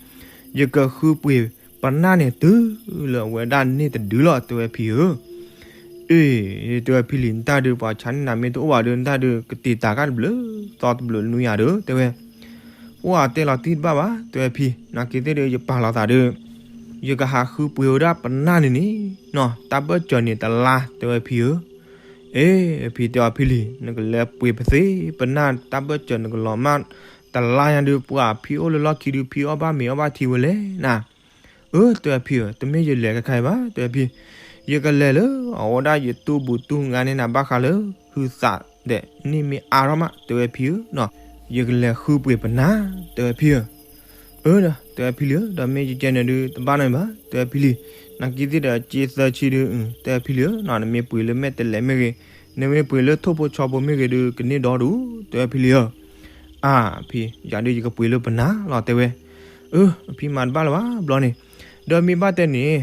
ယကဃုပှ့ၤပနၢ်န့ၣ်တုၤလၢအဝဲဒၣ်န့ၢ်တဒုလီၤ တဲဝဲဖံဧၢ. အ့ တဲဝဲဖံလံ, နတၢ်ဒုးပှၤဆါန့ၢ်နၤမ့ၢ်တအိၣ်ဘၣ်ဒီး နတၢ်ဒုးကတ့ၢ်တၢ်ကၢ်တဘျုးသီတဘျုးနွံယၤဒီး တဲဝဲ, ပှၤတဲလီၤတံၢ်တဘၣ်ဘၣ် တဲဝဲဖံ, နာ်က့ၤသ့ၣ်ဒီးယပာ်လီၤသးဒီး ယကဟးဃုပှ့ၤဝဲဒၣ်ပနၢ်န့ၣ်န့ၣ် တၢ်ဘၢၣ်စၢၤန့ၣ်တလါ တဲဝဲဖံဧၢ. အ့ ဖံတဲအီၤဖံလံ, နကလဲၤပှ့ၤပသ့ပနၢ်တၢ်ဘၢၣ်စၢၤနကလီၤမၢ်တလါညါဒုး ပှၤဖံအိၣ်လၢလီၢ်ခံဒုး ဖံအီၣ်ဘၣ်မ့ၤအီၣ်ဘၣ်ထံဝဲလဲၣ်နၤ. အၢ တဲဝဲဖံဧၢ, တမ့ၢ်ယလဲၤခဲခါအံၤဘၣ် တဲဝဲဖံ, ယကလဲၤလၢအဝဲဒၣ်ယတူၢ်ဘူးတူၢ်ငါန့ၢ်နၤဘၣ်ဃးလၢ ဟုသးဒဲးန့ၣ်မ့ၢ်အါထီၣ်မး တဲဝဲဖံဧၢနီၤ, ယကလဲၤဃုပှ့ၤပနၢ် တဲဝဲဖံဧၢ. အၢ တဲဝဲဖံလံဧၢ, ဒီးမ့ၢ်ယကဲန့ၣ်ဒုး တဘၣ်နီတမံၤဘၣ် တဲဝဲဖံလံ. နာ်က့သ့ၣ်ဒီး စ့သၢဆံဒုး တဲဝဲဖံလံဧၢနီၤ, နမ့ၢ်ပှ့ၤလၢမဲာ်တဲးလဲးမ့ၢ်ဂ့ၤ, နမ့ၢ်ပှ့ၤလၢထိၣ်ဖိဆီဖိမ့ၢ်ဂ့ၤဒုး ကန့ၢ်ဒီဒူၣ် တဲဝဲဖံလံဧၢ. အၢ ဖံ, ယၤဒုးယကပှ့ၤလၢပနၢ်လီၤ တဲဝဲ. အၢ အဖံမၤတဘၣ်လၢၤဘၣ်ဘျီန့ၣ်, ဒီးမ့ၢ်ဘၣ်တဲန့ၣ်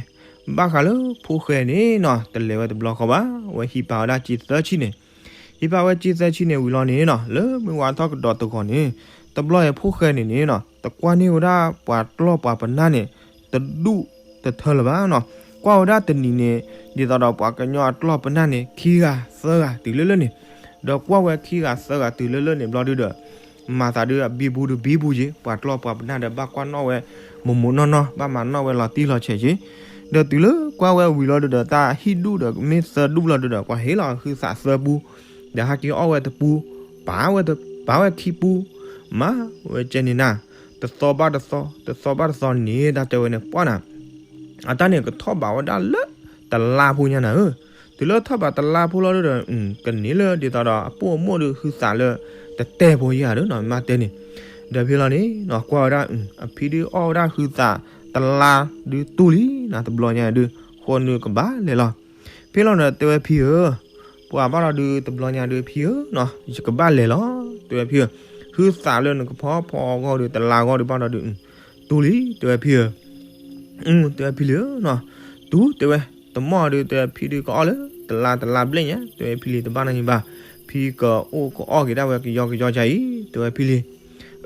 ဘၣ်ဃးလၢဖိၣ်ဃဲန့ၣ်နီၤ တလဲၤဝဲတဘျီဃီဘၣ်, အဝဲဟံးပာ်ဝဲဒၣ်စ့သၢဆံန့ၣ်, ဟံးပာ်ဝဲစ့သၢဆံန့ၣ်ဝံၤလီၤန့ၣ်နီၤ လၢမုၢ်ဝါထီၣ်ကဒီးတဂီၤန့ၣ်, တဘျီအံၤဖိၣ်ဃဲန့ၣ်န့ၣ်နီၤ တကွၢ်န့ၢ်ဝဲဒၣ်ပှၤကျီၢ်ပှၤပနၢ်န့ၣ် တဒူၣ်တထၢလၢၤဘၣ်နီၤ. ကွၢ်ဝဲဒၣ်တနံၤန့ၣ် ဒ်သိးဒီးပှၤကညီအကျီၢ်ပနၢ်န့ၣ် ခံဂၤသၢဂၤတုၤလၢလၢန့ၣ်, ဒီးကွၢ်ဝဲခံဂၤသၢဂၤတုၤလၢလၢန့ၣ်ဘျီဒုဒီး မၤသးဒုးအဘံဘူဒုးဘံဘူက့ၤ, ပှၤကျီၢ်ပှၤပနၢ်ဒီးဘၣ်ကွၢ်နီၣ်ဝဲ မိၢ်မိၢ်နီၢ်နီၢ် ဘၣ်မၤနီၣ်ဝဲလီၤတံၢ်လီၤဆဲးက့ၤ, ဒီးတုၤလၢကွၢ်ဝဲဝံၤလီၤဒုဒီး တၢ်ဟံၣ်ဒူၣ်ဒီးမ့ၢ်သၢဒူၣ်လီၤဒုဒီး ပှၤဟ့ၣ်လီၤဟုသးသၢပူ, ဒီးဟဲက့ၤအီၣ်ဝဲတပူ, ပာ်ဝဲ, ပာ်ဝဲခံပူ, မၤဝဲကဲန့ၣ်နၤ, တသီဘၣ်တသီ တသီဘၣ်တသီန့ၣ် တၢ်တဲဝဲန့ၣ်ပှၢ်နၤ အတၢ်န့ၣ်ကထီၣ်ဘးဝဲဒၣ်လၢတလါဖိညါနၤဧၢ, တုၤလၢထီၣ်ဘးတလါဖိလီၤဒုဒီး ကန့ၢ်လၢဒ်သိးဒီးအပိာ်အမိၣ်ဒုးဟုသးလၢတတဲာ်ဖိယၤဒီးနီၤ မ့ၢ်တဲန့ၣ်, ဒီးဖဲလီၤန့ၣ်နီၤ ကွၢ်ဝဲဒၣ် အဖံဒုးအီၣ်ဝဲဒၣ်ဟုသးတလါဒုးတူၢ်လံနၤ တဘျီညါဒုး ဃိးနုာ်ကဘၣ်လဲၤလီၤ. ဖဲလီၤဒီးတဲဝဲဖံဧၢ, ပှၤဘၣ်လီၤဒုးတဘျီညါဒုးဖံဧၢနီၤ ယကဘၣ်လဲၤလီၤ တဲဝဲဖံဧၢ, ဟုသးလၢနကဖီဖီအဂီၢ်ဒုး တလါအဂီၢ်ဒုးဘၣ်လီၤဒုး တူၢ်လံ တဲဝဲဖံဧၢ တဲဝဲဖံလံဧၢနီၤ, တူၢ် တဲဝဲ, တမီၢ်ဒုး တဲဝဲဖံဒုးကအီၣ်လၢ တလါတလါဘျဲၣ်ညါ တဲဝဲဖံလံ တဘၣ်နီတမံၤဘၣ်, ဖံကအိၣ်ကအီၣ်က့ၤဒၣ်ဝဲကယီကယီကါအံၤ တဲဝဲဖံလံ,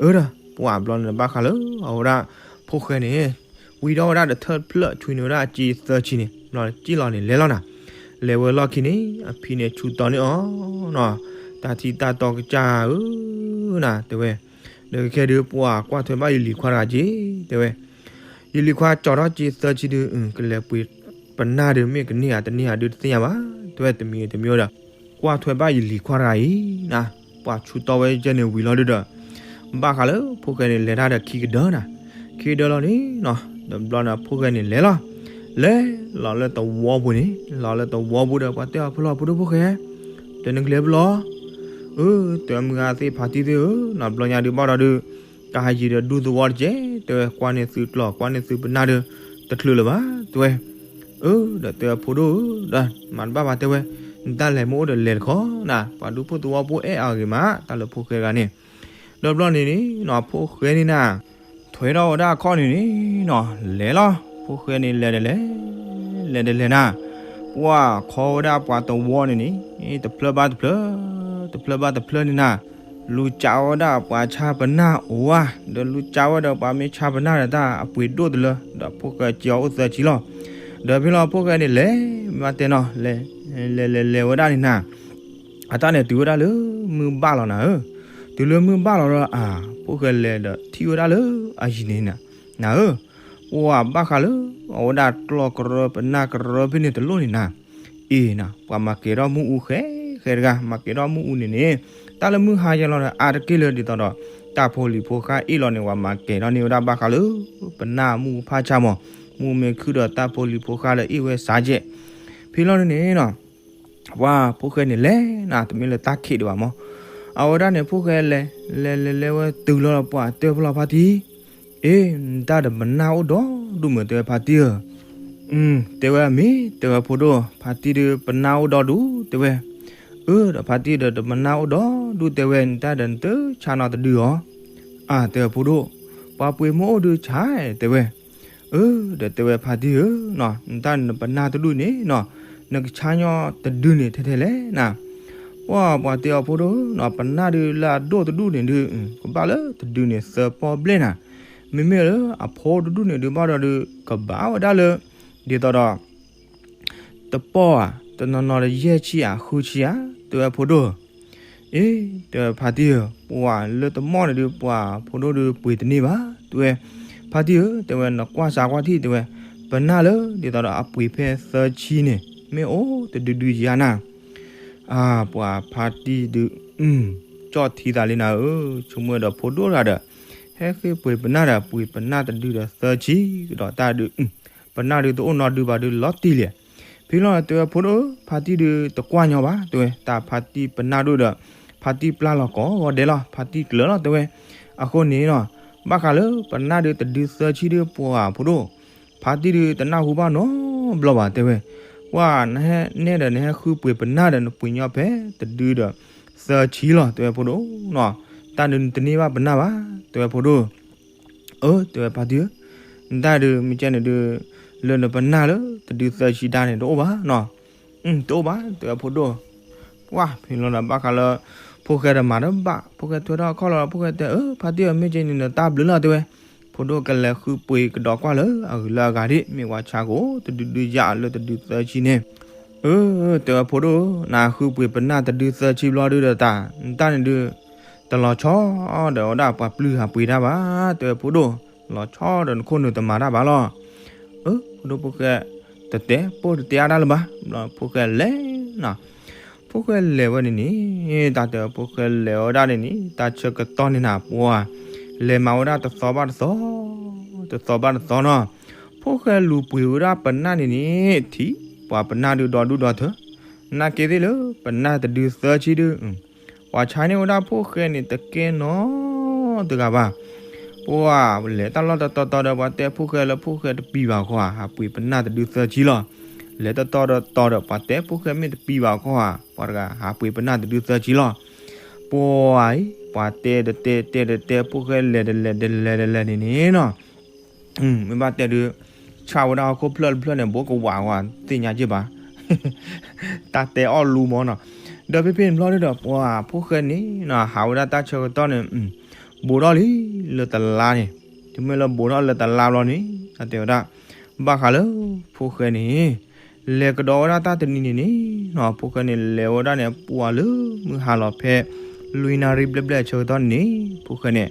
အၢဒီး ပှၤဘျီန့ၣ်ဘၣ်ဃးလၢ အဝဲဒၣ် ဖိၣ်ဃဲန့ၣ် ဝံထီၣ်ဝဲဒၣ်ဒီးထၢၣ်တဖျၢၣ် ဆွံန့ၢ်ဝဲဒၣ်အစ့သၢဆံန့ၣ် ဘျီစံၣ်လီၤန့ၣ် လဲၤလီၤနၤ, လဲၤဝဲလီၢ်ခံန့ၣ် အဖံန့ၣ်ဆူးတီၤန့ၢ်အီၤနီၤ, တၢ်ထံတၢ်တီကစၢ်ဧၢ နၤ တဲဝဲ, ဒီးခဲဒုး ပှၤကွၢ်ထွဲဘၣ်ယလံၤခွါတဂၤက့ၤ တဲဝဲ, ယလံၤခွါကၠီထီၣ်စ့သၢဆံဒုး ကလဲၤပှ့ၤပနၢ်ဒုး မ့ၢ်ကန့ၢ်ဧါတန့ၢ်ဧါဒုးတသ့ၣ်ညါဘၣ် တဲဝဲ, တမံၤတမံၤဒီး ကွၢ်ထွဲဘၣ်ယလံၤခွါတဂၤအံၤ နၤ, ပှၤဆူးတီၤဝဲကဲန့ၣ်ဝံၤလီၤဒုဒီး ဘၣ်ဃးလၢဖိၣ်ဃဲန့ၣ် လဲၤတၢ်ဒီးခံကဒၢနၤ, ခံကဒၢလီၤန့ၣ်နီၤ, ဒီးဘျီန့ၣ် ဖိၣ်ဃဲန့ၣ်လဲၤလီၤ, လဲၤလီၤလၢသဝီပူၤန့ၣ်, လီၤလၢသဝီပူၤဒီး ပှၤတဲအီၤဖဲလီၤ ဖိဒိၣ်ဖိၣ်ဃဲ, တဲနကလဲၤဖဲလီၤ, အၢ တဲမုၢ်ဂၤသ့ၣ်ဖါတံၢ်သ့ၣ်ဧၢ, နီၤ ဘျီညါဒုးဘၣ်ဒီးဒုး တၢ်ဟးယံၤဒီးဒူသဝီတကဲး, တဲဝဲ ကွၢ်န့ၢ်သုကျီၢ် ကွၢ်န့ၢ်သုပနၢ်ဒီး တချုးလၢၤဘၣ် တဲဝဲ, အၢ ဒီးတဲဝဲဖိဒိၣ်ဧၢ, ဒီးမၤတဘၣ်ဘၣ်တဲဝဲ, နတၢ်လဲၤမ့ၢ်အိၣ်ဒီးလဲၤတခီနၤ, ပှၤဒူဖိသဝီဖိအဲၣ်အဂ့ၤမး တၢ်လၢဖိၣ်ဃဲတဂၤန့ၣ်, ဒီးဘျီန့ၣ်န့ၣ်နီၤ ဖိၣ်ဃဲန့ၣ်နၤ ထွဲထီၣ်ဝဲဒၣ်အခီၣ်န့ၣ်န့ၣ်နီၤ လဲၤလီၤ, ဖိၣ်ဃဲန့ၣ်လဲၤဒီးလဲၤ, လဲၤဒီးလဲၤနၤ, ပှၤခီဝဲဒၣ်ပှၤသဝီန့ၣ်န့ၣ် တဖျၢၣ်ဘၣ်တဖျၢၣ်, တဖျၢၣ်ဘၣ်တဖျၢၣ်န့ၣ်နၤ, လူၤကးဝဲဒၣ်ပှၤဆါပနၢ်အိၣ်ဧါ, ဒီးလူၤကးဝဲဒီးပှၤမ့ၢ်ဆါပနၢ်ဒီးတၢ်အပှ့ၤဒိၣ်တလၢ, ဒီးဖိၣ်ဃဲစ့အီၤအိၣ်သၢဆံလီၤ, ဒီးဖဲလီၤဖိၣ်ဃဲန့ၣ်လဲၤ, မ့ၢ်တဲနီၤ လဲၤ, လဲၤလဲၤလဲၤဝဲဒၣ်န့ၣ်နၤ အတၢ်န့ၣ်တုၤဝဲဒၣ်လၢမုၢ်ဘၣ်လီၤနၤဧၢ, တုၤလၢမုၢ်ဘၣ်လီၤဒီးအါ, ဖိၣ်ဃဲလဲၤဒီးထံၣ်ဝဲဒၣ်လၢအယံၤန့ၣ်နၤ, နၤဧၢ, ပှၤဘၣ်ဃးလၢအဝဲဒၣ်ကျီၢ်ကရၢပနၢ်ကရၢဖဲန့ၣ်တလိၣ်န့ၣ်နၤ, အ့ၣ်နၤ ပှၤမၤကဲၤထီၣ်မုၢ်အူဃဲဃဲတဂၤ မၤကဲၤထီၣ်မုၢ်အူန့ၣ်န့ၣ်, တၢ်လၢမုၢ်ဟါယဲလီၤဒီးအါတက့ၢ်လၢဒ်သိးဒီး တၢ်ဖိလံၤဖိဃါအ့ၣ်လီၤန့ၣ် ပှၤမၤကဲၤထီၣ်န့ၢ်ဝဲဒၣ်ဘၣ်ဃးလၢ ပနၢ်မုၢ်ဖးဆါမး, မုၢ်မ့ၢ်ခုၣ်ဒီးတၢ်ဖိလံၤဖိဃါဒီးအ့ၣ်ဝဲစးကဲး, ဖဲလီၤန့ၣ်န့ၣ်နီၤ ပှၤဖိၣ်ဃဲန့ၣ်လဲၤနၤ တမ့ၢ်လၢတၢ်ခံးဒံးဘၣ်မး, အဝဲဒၣ်န့ၣ်ဖိၣ်ဃဲလဲၤ, လဲၤလဲၤလဲၤဝဲတုၤလီၤပှၤတဲဖဲလီၤဖါတံၢ်, အ့ၣ် နတၢ်ဒီးပနၢ်အိၣ်ဒီဒူၣ်မုၢ် တဲဝဲဖါတံၢ်ဧၢ, အု တဲဝဲအမ့ၢ် တဲဝဲဖိဒိၣ် ဖါတံၢ်ဒီးပနၢ်အိၣ်ဒီဒူၣ် တဲဝဲ, အၢ ဒီးဖါတံၢ်ဒီးတပနၢ်အိၣ်ဒီဒူၣ် တဲဝဲ နတၢ်ဒီးနတဆါနီတဒုဧါ, အါ တဲဝဲဖိဒိၣ်, ပှၤပှ့ၤမ့ၢ်အိၣ်ဒုးဆါ တဲဝဲ အၢ ဒီးတဲဝဲဖါတံၢ်ဧၢ, နတၢ်နပနၢ်တဒူၣ်န့ၣ်နီၤ, နကဆါညီတဒုန့ၣ်ထဲထဲလဲၣ်နၤ, ပှၤပှၤတဲအီၤဖိဒိၣ်နီၤ, ပနၢ်ဒုးလၢအဒိၣ်တဒူၣ်န့ၣ်ဒုး ကဘၣ်လၢတဒုန့ၣ်သၢပီၣ်ဘျဲၣ်နၤ, မ့မ့ၢ်လၢအဖိတဒူၣ်န့ၣ်ဒုးဘၣ်ဒီးဒုး ကဘၣ်ဝဲဒၣ်လၢ ဒ်သိးဒီး တပီၢ်ဧါ, တနီၤနီၤဒီးယဲၢ်ဆံဧါ ဃုဆံဧါ, တဲဝဲဖိဒိၣ်ဧၢ, အ့ တဲဝဲဖါတံၢ်ဧၢ, ပှၤလၢတမီၢ်န့ၣ်ဒုး ပှၤဖိဒိၣ်ဒုးပှ့ၤတန့ၢ်ဘၣ်, တဲဝဲ, ဖါတံၢ်ဧၢ, တဲဝဲ နကွၢ်စးကွၢ်ထံၣ် တဲဝဲ, ပနၢ်လၢဒ်သိးဒီးအပှ့ၤဖဲသၢဆံန့ၣ် မ့ၢ်အိၣ်တဒုဒုယၤနၤ, အါ ပှၤဖါတံၢ်ဒုး ကၠီၣ်ထံသးလံနၤဧၢ, ဆိကမိၣ်ဒီးဖိဒိၣ်တဂၤဒီး ဟဲဃ့ပှ့ၤပနၢ်ဒီး ပှ့ၤပနၢ်တဒုဒီးသၢဆံကဒီးတၢ်ဒုး ပနၢ်ဒုးတအိၣ်နီတဒုဘၣ်ဒုးလီၤတံၢ်လံ, ဖဲ ဖဲလီၤတဲဝဲဖိဒိၣ်ဧၢ, ဖါတံၢ်ဒုးတကွၢ်ညီဘၣ် တဲဝဲ, တၢ်ဖါတံၢ်ပနၢ်ဒိၣ်ဒီး ဖါတံၢ်ပျၢ်လီၤကိးဂီၤဒဲးလီၤ, ဖါတံၢ်ကျၢၤလီၤ တဲဝဲ. အဃိန့ၣ်နီၤ ဘၣ်ဃးလၢ ပနၢ်ဒုးတဒုသၢဆံဒုး ပှၤဖိဒိၣ်, ဖါတံၢ်ဒုးတနၢ်ဟူဘၣ်နီတဘျီဘၣ် တဲဝဲ. ပှၤနဟဲနဲၣ်ဒီး နဟဲဃုပှ့ၤပနၢ်ဒီး နပှ့ၤညီဖဲတဒုဒီး သၢဆံလီၤ တဲဝဲဖိဒိၣ်နီၤ. တၢ်ဒုးနတန့ၢ်ဘၣ်ပနၢ်ဘၣ် တဲဝဲဖိဒိၣ်. အၢ တဲဝဲဖါတံၢ်ဧၢ, နတၢ်ဒုးမ့ၢ်ကဲန့ၣ်ဒုး လၢနပနၢ်လၢတဒုသၢဆံဒါန့ၣ် တအိၣ်ဘၣ်နီၤ. တအိၣ်ဘၣ် တဲဝဲဖိဒိၣ်. ပှၤဖဲလီၤဒီး ဘၣ်ဃးလၢ ဖိၣ်ဃဲတမၤတဘၣ်, ဖိၣ်ဃဲထွဲထီၣ်အခီၣ်လီၤဒီး ဖိၣ်ဃဲတဲ အၢ ဖါတံၢ်ဧၢ, မ့ၢ်ကဲန့ၣ်ဒီး တၢ်ဘျုးလီၤ တဲဝဲ. ဖိဒိၣ်ကလဲၤဃုပှ့ၤကဒီးကွၢ်လၢအဂုၤလၢအဂၤဒံး, မ့ၢ်ပှၤဆါကအိၣ်တဒုဒုယၤလၢတဒုသၢဆံန့ၣ်. အၢ တဲဝဲဖိဒိၣ်ဧၢ, နဃုပှ့ၤပနၢ်တဒုသၢဆံဘျီဒုဒီးတၢ်, နတၢ်န့ၣ်ဒုး တလီၤဆီဒီးဝဲဒၣ်ပှၤပျုၢ်ဟးပှ့ၤတၢ်ဘၣ် တဲဝဲဖိဒိၣ်, လီၤဆီဒီးနခိၣ်နူာ်တမၤတၢ်ဘၣ်လီၤ. အၢ ဖိဒိၣ်ဖိၣ်ဃဲ တတဲပိၢ်တတဲအါတၢ်လၢၤဘၣ်, ဖိၣ်ဃဲလဲၤနီၤ. ဖိၣ်ဃဲလဲၤဝဲန့ၣ်န့ၣ် တၢ်တဲဖိၣ်ဃဲလဲၤဝဲဒၣ်န့ၣ်န့ၣ် တၢ်ဆၢကတီၢ်န့ၣ်နၤ ပှၤ လဲၤမၤဝဲဒၣ်တသီဘၣ်တသီ, တသီဘၣ်တသီနီၤ. ဖိၣ်ဃဲလူၤပှ့ၤဝဲဒၣ်ပနၢ်န့ၣ်န့ၣ် ထံၣ်ပှၤပနၢ်ဒုးဒီဒူၣ်ဒီထၢ, နာ်က့သ့ၣ်လၢပနၢ်တဒုသၢဆံဒုး ပှၤဆါန့ၢ်ဝဲဒၣ်ဖိၣ်ဃဲန့ၣ်တကဲနီတဂၤဘၣ်. ပှၤလဲၤတၢ်လီၢ်တတီတီဒီး ပှၤတဲဖိၣ်ဃဲလၢဖိၣ်ဃဲတပံၤဘၣ်ဃီဧါ, ဟးပှ့ၤပနၢ်တဒုသၢဆံလီၤ. လဲၤတတီတီဒီး ပှၤတဲဖိၣ်ဃဲမ့ၢ်တပံၤဘၣ်ဃီဧါ, ပှၤတဂၤဟးပှ့ၤပနၢ်တဒုသၢဆံလီၤ. ပှၤအံၤ ပှၤတဲတတဲတဲတတဲ ဖိၣ်ဃဲလဲၤတလဲၤတလဲၤတလဲၤန့ၣ်န့ၣ်နီၤ. မ့ၢ်ဘၣ်တဲဒုး ဆၣ်ဝဲဒၣ်ဟီၣ်ခိၣ်ဖျၢၣ်တဖျၢၣ်န့ၣ် ဘိကဝးဝဲသ့ၣ်ညါက့ဘၣ် တၢ်တဲအီၣ်လူမၢ်နီၤ. ဒီးဖဲဖဲန့ၣ်ဘျီဒုဒီး ပှၤဖိၣ်ဃဲန့ၣ်နီၤ ဟးဝဲဒၣ်တၢ်ဆၢကတီၢ်န့ၣ် ဘူးထီၣ်လံလၢတလါန့ၣ်, တုၤမ့ၢ်လၢဘူးထီၣ်လၢတလါဘျီန့ၣ် တၢ်တဲဝဲဒၣ် ဘၣ်ဃးလၢဖိၣ်ဃဲန့ၣ် လဲၤကဒီးဝဲဒၣ်တၢ်တနံၤန့ၣ်န့ၣ်နီၤ, ဖိၣ်ဃဲန့ၣ် လဲၤဝဲဒၣ်န့ၣ် ပှၤလၢမုၢ်ဟါလီၤဖဲ လွံၢ်နၣ်ရံၣ်ဘျဲၣ်ဘျဲၣ်အဆၢကတီၢ်န့ၣ်န့ၣ် ဖိၣ်ဃဲန့ၣ်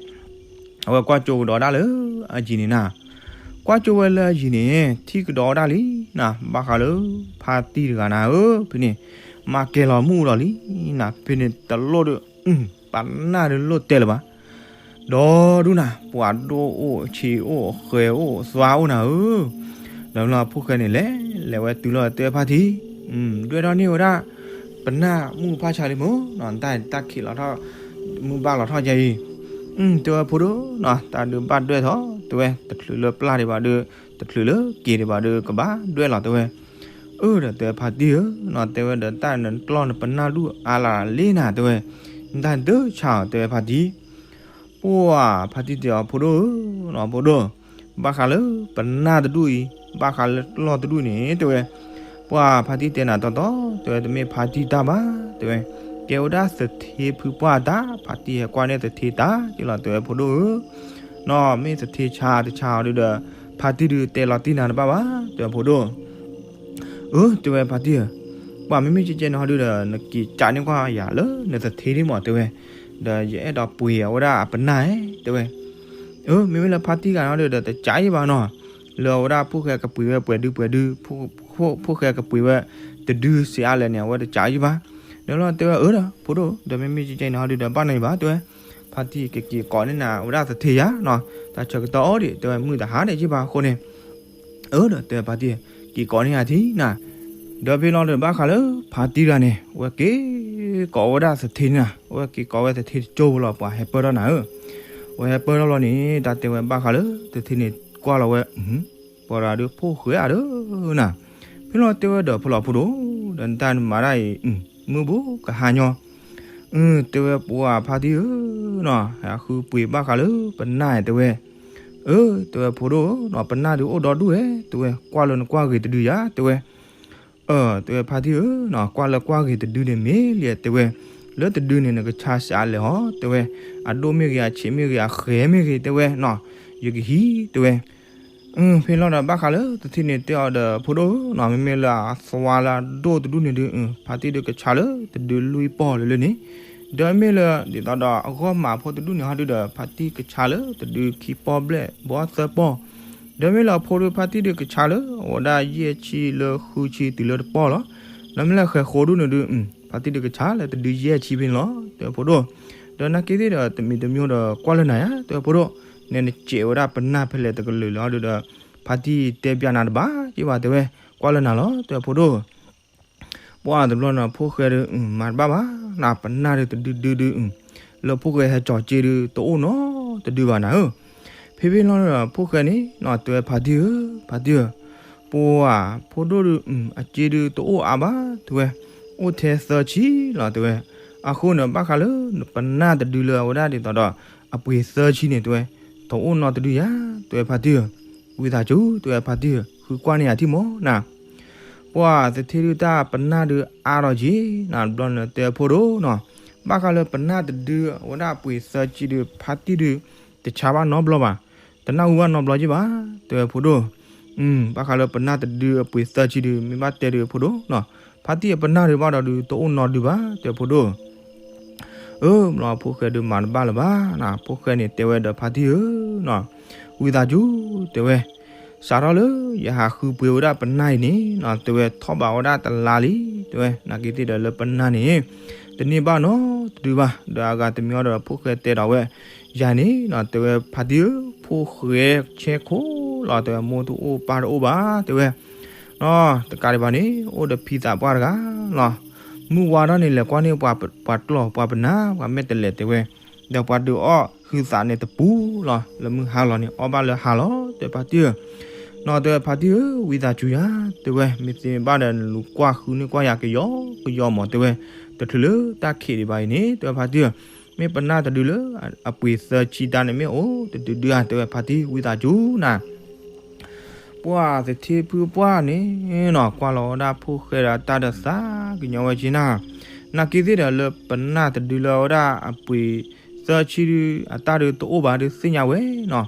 အဝဲကွၢ်ကၠိကဒီးဒၣ်လၢအယံၤန့ၣ်နၤ, ကွၢ်ကၠိဝဲလၢအယံၤန့ၣ် ထံၣ်ကဒီးဝဲဒၣ်လံနၤ, ဘၣ်ဃးလၢဖါတံၢ်တဂၤနၤဧၢ, ဖဲန့ၣ် မၤကဲၤလီၤမူဒီးလံနၤ, ဖဲန့ၣ်တလိၣ်ဒီး ပနၢ်ဒုးလိၣ်တဲလၢၤဘၣ် ဒီဒူၣ်နၤ, ပှၤဒိၣ်အိၣ်ဆံးအိၣ်ဃဲၤအိၣ်သွါအိၣ်နၤဧၢ. ဒီးလၢဖိၣ်ဃဲန့ၣ်လဲၤ လဲၤဝဲတုၤလီၤတဲဖါတံၢ်, ဒွဲၣ်ထီၣ်န့ၢ်ဝဲဒၣ် ပနၢ်မုၢ်ဖၣ်ဆါလံမၢ်နီၤ, တၢ်တၢ်ခံးလီၤထီၣ် မုၢ်ဘၣ်လီၤထီၣ်ကဲအံၤ, တဲဝဲဖိဒိၣ်နီၤ, တၢ်ဒုးဘၣ်ဒွဲၣ်ထီၣ် တဲဝဲ, တချုးလၢပျၢ်ဒံးဘၣ်ဒီး တချုးလၢက့ၤဒံးဘၣ်ဒီး ကဘၣ်ဒွဲၣ်လီၤ တဲဝဲ. အၢ ဒီးတဲဖါတံၢ်ဧၢနီၤ, တဲဝဲဒီး တၢ်နကျီၢ်နပနၢ်ဒူၣ်အါလၢ်လံနၤ တဲဝဲ, နတၢ်ဒုးဆါအီၤ တဲဝဲဖါတံၢ်. ပှၤဖါတံၢ်တဲအီၤ ဖိဒိၣ်ဧၢနီၤ, ဖိဒိၣ်, ဘၣ်ဃးလၢပနၢ်တဒူၣ်အံၤ ဘၣ်ဃးလၢကျီၢ်တဒူၣ်န့ၣ် တဲဝဲ. ပှၤဖါတံၢ်တဲနၤတီတီ တဲဝဲ, တမ့ၢ်ဖါတံၢ်တၢ်ဘၣ် တဲဝဲ, ကဲဝဲဒၣ်သထ့ဖုပှၢ်တၢ်, ဖါတံၢ်ဟဲကွၢ်န့ၢ်သထ့တၢ်က့လီၤ တဲဝဲဖိဒိၣ်ဧၢ. နီၤ မ့ၢ်သထ့ဆါတဆါအီၤဒုဒီး ဖါတံၢ်ဒုးတဲလီၤတံၢ်နၤတဘၣ်ဘၣ် တဲဝဲဖိဒိၣ်. အၢ တဲဝဲဖါတံၢ်ဧၢ, ပှၤမ့မ့ၢ်ကဲကဲန့ၣ်ဟီဒုဒီး နက့ၤကးန့ၢ်ကွၢ်ယၤလၢနသထ့ဒံးမၢ် တဲဝဲ, ဒီးယအဲၣ်ဒိးပှ့ၤအဝဲဒၣ်အပနၢ်ဧါ တဲဝဲ. အၢ မ့မ့ၢ်လၢဖါတံၢ်ဂၤန့ၣ်ဟီဒုဒီး တကးယံၣ်ဘၣ်နီၤ, လၢအဝဲဒၣ်ဖိၣ်ဃဲကပှ့ၤဝဲပှဲၤဒုပှဲၤဒု, ဖိၣ်ဃဲကပှ့ၤဝဲတဒုစ့အါလဲၣ်န့ၣ် အဝဲတကးယံၣ်ဘၣ်. ဒီးလီၤတဲဝဲ အၢ ဒီးဖိဒိၣ် ဒီးမ့မ့ၢ်ကဲကဲန့ၣ်ဟီဒုဒီး ဘၣ်နီၤယံၤဘၣ် တဲဝဲ, ဖါတံၢ်ကက့ၤကိးန့ၢ်နၤဝဲဒၣ်သထ့ယၤနီၤ, တၢ်ဆၢကတီၢ်အိၣ်ဒံး တဲဝဲ မုၢ်တဟါဒံးယံၣ်ဘၣ်အဃိန့ၣ် အၢ ဒီးတဲဖါတံၢ် က့ၤကိးန့ၢ်ယၤထံနၤ. ဒီးဖဲလီၤဒီးဘၣ်ဃးလၢဖါတံၢ်တဂၤန့ၣ် အဝဲက့ၤကိးဝဲဒၣ်သထ့န့ၣ်နၤ, အဝဲက့ၤကိးဝဲသထ့တကၠိဖိလီၤ ပှၤဟဲပၢၢ်ထီၣ်နၤဧၢ. အဝဲဟဲပၢၢ်ထီၣ်လီၤန့ၣ် တၢ်တဲဝဲဘၣ်ဃးလၢသထ့န့ၣ် ကွၢ်လီၤဝဲ ပှၤတဂၤဒုးဖိၣ်ဃဲဧါဒီးနၤ. ဖဲလီၤတဲဝဲဒီးဖိလီၤဖိဒိၣ် ဒီးနတၢ်မၤတၢ်အံၤ မုၢ်ဘူးကဟါညီ အၢ တဲဝဲပှၤဖါတံၢ်ဧၢနီၤ, ဟဲဃုပှ့ၤဘၣ်ဃးလၢပနၢ်တဲဝဲ. အၢ တဲဝဲဖိဒိၣ်ဧၢနီၤ, ပနၢ်ဒုးအိၣ်ဒီဒူၣ်ဧဲ တဲဝဲ, ကွၢ်လၢနကွၢ်ဂ့ၤတဒုယၤ တဲဝဲ. အၢ တဲဝဲဖါတံၢ်ဧၢနီၤ, ကွၢ်လၢကွၢ်ဂ့ၤတဒုန့ၣ်မ့ၢ်လံ တဲဝဲ, လၢတဒုန့ၣ် နကဆါစးလဲၣ်ဟီ တဲဝဲ, အဒိၣ်မ့ၢ်ဂ့ၤ အဆံးမ့ၢ်ဂ့ၤ အဃဲၤမ့ၢ်ဂ့ၤ တဲဝဲနီၤ, ယကဟံး တဲဝဲ. ဖဲလီၤဒီးဘၣ်ဃးလၢသထ့န့ၣ်တဲအီၤဒီးဖိဒိၣ်ဧၢနီၤ, မ့မ့ၢ်လၢအသွါလၢအဒိၣ်တဒူၣ်န့ၣ်ဒုး ဖါတံၢ်ဒုးကဆါလၢတဒုလွံၢ်ပီၢ်လၢလၢန့ၣ်, ဒီးမ့ၢ်လၢဒ်သိးဒီးအဂီၢ်မးဖိတဒူၣ်န့ၣ်ဟီဒုးဒီး ဖါတံၢ်ကဆါလၢတဒုခံပီၢ်ဘျဲၣ်ဘီသၢပီၢ်, ဒီးမ့ၢ်လၢအဖိဒုး ဖါတံၢ်ဒုးကဆါလၢအဝဲဒၣ်ယဲၢ်ဆံလၢဃုဆံတုၤလၢတပီၢ်လီၤ. ဒီးမ့ၢ်လၢဃဲၤဃိဒူၣ်န့ၣ်ဒုး ဖါတံၢ်ဒုးကဆါလၢတဒုယဲၢ်ဆံဖဲန့ၣ်လီၤ တဲဝဲဖိဒိၣ်. ဒီးနာ်က့သ့ၣ်ဒီးတမံၤတမံၤဒီးကွၢ်လၢနၤယၤ တဲဝဲဖိဒိၣ်, နဲနစဲးဝဲဒၣ်ပနၢ်ဖဲလဲၣ်တကလုာ်လၢဟီဒုးဒီး ဖါတံၢ်တဲပျးနၤတဘၣ်က့ဘၣ် တဲဝဲ, ကွၢ်လၢနၤလီၤ တဲဝဲဖိဒိၣ်. ပှၢ်တဘျီန့ၣ် ဖိၣ်ဃဲဒုး မၤတဘၣ်ဘၣ်နၤ, ပနၢ်ဒုးတဒုဒုဒု, လၢဖိၣ်ဃဲဟဲကၠီၤစ့ဒုး တအိၣ်နီတဒုဘၣ်နၤဧၢ. ဖဲဖဲလီၤဒီး ဖိၣ်ဃဲန့ၣ်နီၤ တဲဝဲဖါတံၢ်ဧၢ, ဖါတံၢ်ဧၢ, ပှၢ်ဖိဒိၣ်ဒုး အစ့ဒုးတအိၣ်အါဘၣ် တဲဝဲ, အိၣ်ထဲသၢဆံလီၤ တဲဝဲ. အဃိန့ၣ် ဘၣ်ဃးလၢ ပနၢ်တဒုလၢအဝဲဒၣ်ဒ်သိးဒီး အပှ့ၤသၢဆံန့ၣ် တဲဝဲ, တအိၣ်နီတဒုယၤ တဲဝဲဖါတံၢ်ဧၢ. ဝံသးစူၤ တဲဝဲဖါတံၢ်ဧၢ, ဃုကွၢ်န့ၢ်ယၤထံၣ်မးနၤ. ပှၢ်သထ့ဒုးတၢ်ပနၢ်ဒုးအါထီၣ်က့ၤနၤတဘျီန့ၣ် တဲဖိဒိၣ်နီၤ, ဘၣ်ဃးလၢပနၢ်တဒုအဝဲဒၣ်အပှ့ၤသၢဆံဒုး ဖါတံၢ်ဒုး တဆါဘၣ်နီတဘျီဘၣ်, တနၢ်ဟူဘၣ်နီတဘျီက့ၤဘၣ် တဲဝဲဖိဒိၣ်. ဘၣ်ဃးလၢပနၢ်တဒုအပှ့ၤသၢဆံဒုး မ့ၢ်ဘၣ်တဲဒုးဖိဒိၣ်နီၤ, ဖါတံၢ်အပနၢ်ဒုးဘၣ်ဒီးဒုး တအိၣ်နီတဒုဘၣ် တဲဖိဒိၣ်. အၢ မ့ၢ်ဖိၣ်ဃဲဒုးမၤတဘၣ်လၢၤဘၣ်နၤ, ဖိၣ်ဃဲန့ၣ်တဲဝဲဒီးဖါတံၢ်ဧၢနီၤ, ဝံသးစူၤ တဲဝဲ, စးထီၣ်လၢယဟးဃုပှ့ၤဝဲဒၣ်ပနၢ်အံၤန့ၣ်နီၤ တဲဝဲ ထီၣ်ဘးဝဲဒၣ်တလါလံ တဲဝဲ, နာ်က့သ့ၣ်ဒီးလၢပနၢ်န့ၣ် တန့ၢ်ဘၣ်နီတဒုဘၣ်, ဒီးအဂၤတမံၤအီၤဒီးဖိၣ်ဃဲတဲဒီးဝဲ ယၤန့ၣ်နီၤ တဲဝဲဖါတံၢ်ဧၢ, ဖိၣ်ဃဲဆဲခိၣ်လီၤ တဲဝဲ မိၢ်တအိၣ်ပၢ်တအိၣ်ဘၣ် တဲဝဲ တကးဒံးဘၣ်န့ၣ် အိၣ်ဒီးဖံသးပှၢ်တဂၤလီၤ. မုၢ်ဝါထီၣ်န့ၣ် လဲၤကွၢ်န့ၢ်ပှၤပျီၢ်ပှၤပနၢ် ပှၤမဲာ်တဲးလဲး တဲဝဲ, ဒီးပှၤဒုးအီၣ်ဟုသးန့ၣ်တပူၤလီၤ. လၢမုၢ်ဟါလီၤန့ၣ် အီၣ်ဘၣ်လၢဟါလီၤ တဲဖါတံၢ်ဧၢ. နီၤ တဲဝဲဖါတံၢ်ဧၢ, ဝံသးစူၤယၤ တဲဝဲ, မ့ၢ်သ့မ့ၢ်ဘၣ်ဒီး နလူၤကွၢ်ဃုန့ၢ်ကွၢ်ယၤကယီကယီမး တဲဝဲ, တချုးလၢတၢ်ခံးဒံးဘၣ်အံၤန့ၣ် တဲဝဲဖါတံၢ်ဧၢ, မ့ၢ်ပနၢ်တဒုလၢအပှ့ၤသၢဆံတၢ်န့ၣ် မ့ၢ်အိၣ်တဒုဒုဧါ တဲဝဲဖါတံၢ် ဝံသးစူၤနၤ ပှၢ်သထ့ဖုပှၢ်န့ၣ်နီၤ ကွၢ်လီၤဝဲဒၣ်ဖိၣ်ဃဲဒီးတၢ်ဒီးသးကညီၤဝဲက့ၤနၤ, နာ်က့သ့ၣ်ဒီးလၢပနၢ်တဒုလၢအဝဲဒၣ်အပှ့ၤသၢဆံဒု အတၢ်ဒုးတအိၣ်ဘၣ်ဒုးသ့ၣ်ညါဝဲနီၤ,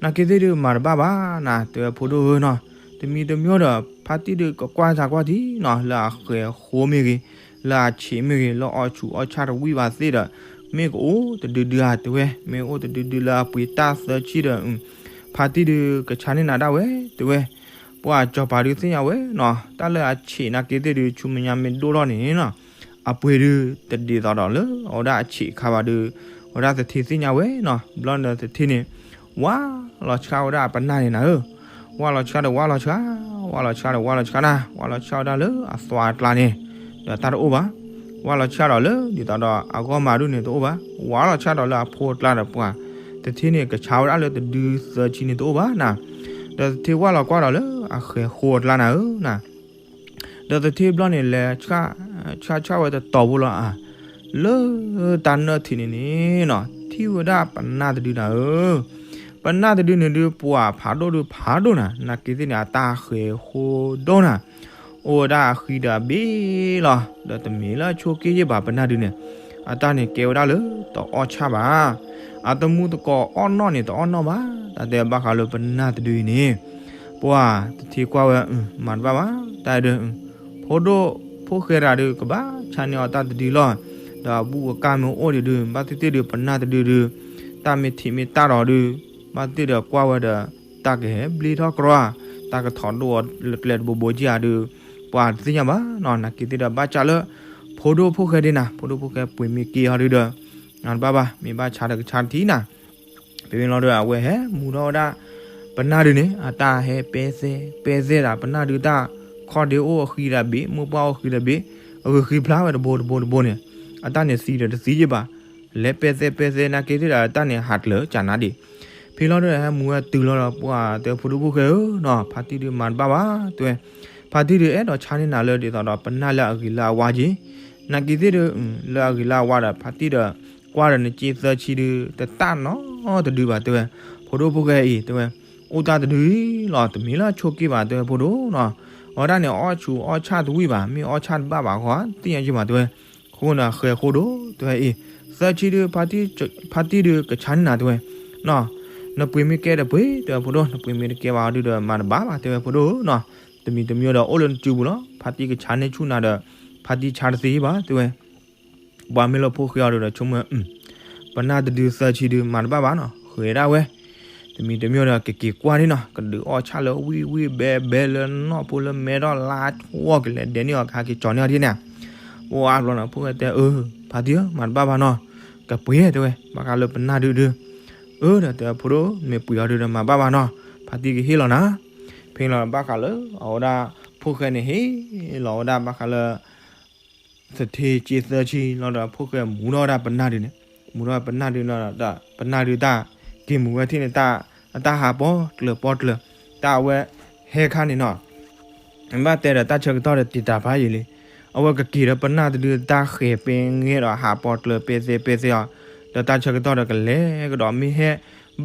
နာ်က့သ့ၣ်ဒုးမၤတဘၣ်ဘၣ်နၤ တဲဝဲဖိဒိၣ်ဧၢနီၤ, တမံၤတမံၤဒီး ဖါတံၢ်ဒုးကကွၢ်တၢ်ကွၢ်ထံနီၤ လၢအဃဲၤဃိမ့ၢ်ဂ့ၤ, လၢအဆံးမ့ၢ်ဂ့ၤ, လၢအီၣ်ဆူးအီၣ်ဆၣ်တဝံၣ်ဘၣ်သ့ၣ်ဒီး မ့ၢ်ကအိၣ်တဒုဒုဧါ တဲဝဲ, မ့ၢ်အိၣ်တဒုဒုလၢအပှ့ၤတၢ်သၢဆံဒီး ဖါတံၢ်ဒုးကဆါန့ၢ်နၤဒၣ်ဝဲ တဲဝဲ, ပှၢ်စီၤပၤဒုးသ့ၣ်ညါဝဲနီၤ တၢ်လၢအဆံးနာ်က့သ့ၣ်ဒုး ဆူမဲာ်ညါမ့ၢ်ဒိၣ်ထီၣ်န့ၣ်နီၤ အပှ့ၤဒုးတဒ်သိးဒီးလၢ အဝဲဒၣ်အဆံးအခါဘၣ်ဒုး အဝဲဒၣ်သထ့သ့ၣ်ညါဝဲနီၤ ဘျီန့ၣ်သထ့န့ၣ် ဝါလီၤဆှါဝဲဒၣ်အပနၢ်န့ၣ်နၤဧၢ, ဝါလီၤဆှါဒီးဝါလီၤဆှါ, ဝါလီၤဆှါဒီးဝါလီၤဆှါနၤ, ဝါလီၤဆှါဒီးဝါလီၤဆှါနၤ, ဝါလီၤဆှါဒီးလၢအသွါအကျါန့ၣ် ဒီးတၢ်တအိၣ်ဘၣ်, ဝါလီၤဆှါဒီးလၢအဂီၢ်မၤဒုးန့ၣ်တအိၣ်ဘၣ်, ဝါလီၤဆှါဒီးလၢအဖိအကျါဒီးပှၤ သထ့န့ၣ် ကဆါဝဲဒၣ်လၢတဒုသၢဆံန့ၣ်တအိၣ်ဘၣ်နၤ, ဒီးသထ့ဝါလီၤကွၢ်ဒီးလၢအဃဲၤဃိအကျါနၤဧၢနၤ ဒီးသထ့ဘျီန့ၣ်လဲၤ ဆှၣ်ဆှၣ်ဝဲတတီၤဖိလီၤဧါ, လၢတၢ်နၢၣ်ထံးန့ၣ်န့ၣ်နီၤ ထံၣ်ဝဲဒၣ်ပနၢ်တဒုနၤဧၢ, ပနၢ်တဒုန့ၣ်ဒုး ပှၤဖးဒိၣ်ဒုးဖးဒိၣ်နၤ နာ်က့သ့ၣ်န့ၣ် အတၢ်ဃဲၤဃိဒိၣ်နၤ, အိၣ်ဝဲဒၣ်အဃံဒီးအဘ့ၣ်လီၤ, ဒီးတမ့ၢ်လၢဆိးက့ယဲၢ်ဘၣ်ပနၢ်ဒုန့ၣ်, အတၢ်န့ၣ်ကဲဝဲဒၣ်လၢတအီၣ်ဆၣ်ဘၣ် အတမူတကိးအီၣ်နီၣ်န့ၣ် တအီၣ်နီၣ်ဘၣ်, တၢ်တဲဘၣ်ဃးလၢပနၢ်တဒုအံၤန့ၣ်, ပှၤသထ့ကွၢ်ဝဲ မၤတဘၣ်ဘၣ် တၢ်ဒုး, ဖိဒိၣ်ဖိၣ်ဃဲတဂၤဒုး ကဘၣ်ဆါန့ၢ်အီၤတၢ်တဒုလီၤ, ဒီးအဘူၣ်အကၢ်မ့ၢ်အိၣ်ဒံးဒုး ဘၣ်သ့ၣ်သ့ၣ်ဒုး ပနၢ်တဒုဒုး, တၢ်မ့ၢ်ထံးမ့ၢ်တၢ်ဒီးဒုး, ဘၣ်သ့ၣ်သ့ၣ်ဒီးကွၢ်ဝဲဒီး, တၢ်ကဟဲဘျ့ထီၣ်ကြီဧါ, တၢ်ကထီၣ်ဒိၣ်အီၤလၢကျဲတဘိဘိက့ၤဧါဒုး, ပှၤတသ့ၣ်ညါဘၣ်နီၤ, နာ်က့သ့ၣ်ဒီးဘၣ်ဆၣ်လၢ ဖိဒိၣ်ဖိၣ်ဃဲဒၣ်နၤ, ဖိဒိၣ်ဖိၣ်ဃဲပှ့ၤမ့ၢ်က့ၤအီၤဒုးဒီး, နတဘၣ်ဘၣ်, မ့ၢ်ဘၣ်ဆါဒီးကဆါတထံၣ်နၤ, ဖဲမ့ၢ်လီၤဒီး အဝဲဟဲမူထီၣ်ဝဲဒၣ် ပနၢ်ဒုန့ၣ် အတၢ်ဟဲပဲသဲ, ပဲသဲဒၣ်ပနၢ်ဒုတၢ်, ခီၣ်ဒ့အိၣ်အဃံဒီးဘ့ၣ်, မိၢ်ပှၢ်အိၣ်ဃံဒီးဘ့ၣ်, အဂုာ်ဃံဖျါဝဲတဘိတဘိတဘိန့ၣ်, အတၢ်န့ၣ်သံဒီးတသံယဲၢ်ဘၣ်, လဲၤပဲသဲပဲသဲနာ်က့သ့ၣ်ဒီး အတၢ်န့ၣ်ဟးကျၢၤကနါဒံး, ဖဲလီၤဒီးဟဲမူဝဲတုၤလီၤဒီး ပှၤတဲဖိဒိၣ်ဖိၣ်ဃဲဧၢနီၤ, ဖါတံၢ်ဒုမၤတဘၣ်ဘၣ် တဲဝဲ, ဖါတံၢ်ဒုအဲၣ်ဒိးဆါန့ၢ်နၤလၢဒ်သိးဒီး ပနၢ်လၢအဂ့ၤလၢအဝါက့ၤ, နာ်က့သ့ၣ်ဒု လၢအဂ့ၤလၢအဝါဒီး ဖါတံၢ်ဒီး ကွၢ်ဒီးနစ့သၢဆံဒု တတၢ်နီတဒုဘၣ် တဲဝဲ, ဖိဒိၣ်ဖိၣ်ဃဲအံၤ တဲဝဲ, အိၣ်တၢ်တဒုအံၤလီၤ တမ့ၢ်လၢဆိးက့ဘၣ် တဲဝဲဖိဒိၣ်နီၤ, အဝဲဒၣ်န့ၣ် အီၣ်ဆူးအီၣ်ဆၣ်တဝံၣ်ဘၣ် မ့ၢ်အီၣ်ဆၣ်တဘၣ်ဘၣ်ဃီ သ့ၣ်ညါက့ၤဘၣ် တဲဝဲ, အဃိန့ၣ် ဃဲၤဃိဒိၣ် တဲဝဲအံၤ, သၢဆံဒု ဖါတံၢ်ဒုကဆါန့ၢ်နၤ တဲဝဲ, နီၤ, နပှ့ၤမ့ၢ်ကဲဒီးပှ့ၤ တဲဝဲဖိဒိၣ်, နပှ့ၤမ့ၢ်တကဲဘၣ်အီၤဒုဒီး မၤတဘၣ်ဘၣ် တဲဝဲဖိဒိၣ်နီၤ, တမံၤတမံၤဒီးအိၣ်လၢနစုပူၤလီၤ, ဖါတံၢ်ကဆါန့ၢ်ဆူၣ်နၤဒီး ဖါတံၢ်ဆါတသ့ဘၣ် တဲဝဲ, ပှၤမ့ၢ်လၢဖိၣ်ဃဲအီၤဒုဒီး ဆိကမိၣ်, ပနၢ်တဒုသၢဆံဒု မၤတဘၣ်ဘၣ်နီၤ ဃဲၤဒၣ်ဝဲ, တမံၤတမံၤဒီး ကက့ၤကွၢ်န့ၣ်နီၤ ကဒုးအီၣ်ဆၣ်လၢဝံၣ်ဝံၣ်ဘဲဘဲလၢနီၢ်ဖိလၢမဲထီၣ်လါထွီကလဲၤဒဲးန့ၢ်အီၤ ကဟဲက့ၤကၠီၤန့ၢ်အီၤဒ်န့ၣ်, ပှၤဘျီန့ၣ် ဖိၣ်ဃဲတဲ အၢ ဖါတံၢ်ဧၢ မၤတဘၣ်ဘၣ်နီၤ, ကပှ့ၤ တဲဝဲ ဘၣ်ဃးလၢပနၢ်ဒုဒု, အၢ ဒီးတဲဖိဒိၣ် မ့ၢ်ပှ့ၤအီၤဒုဒီးမၤဘၣ်ဘၣ်နီၤ, ဖါတံၢ်ကဟ့ၣ်လီၤနၤ, ဖဲလီၤဘၣ်ဃးလၢ အဝဲဒၣ် ဖိၣ်ဃဲန့ၣ်ဟ့ၣ်လီၤဝဲဒၣ်ဘၣ်ဃးလၢ သထ့ကၠ့သၢဆံလီၤဒီး ဖိၣ်ဃဲမူထီၣ်ဝဲဒၣ်ပနၢ်ဒုန့ၣ်, မူထီၣ်ပနၢ်ဒုလီၤဒီး ပနၢ်ဒုတၢ်က့ၤမူဝဲထံၣ်န့ၣ် တၢ်အတၢ်ဟးပီၣ်ကျၢၤပီၣ်ကျၢၤ, တၢ်အဝဲဟဲခါန့ၣ်နီၤ ဘၣ်တဲဒီးတၢ်ဆၢကတီၢ်ဒီးတံာ်တာ်ဖးယံာ်လံ. အဝဲကက့ၤဒီးပနၢ်တဒုတၢ်ဃဲၤပဲငဲဒီးဟးပီၣ်ကျၢၤပဲသဲပဲသဲအီၤ, ဒီးတၢ်ဆၢကတီၢ်ဒီးကလဲၤကဒီးမ့ၢ်ဟဲ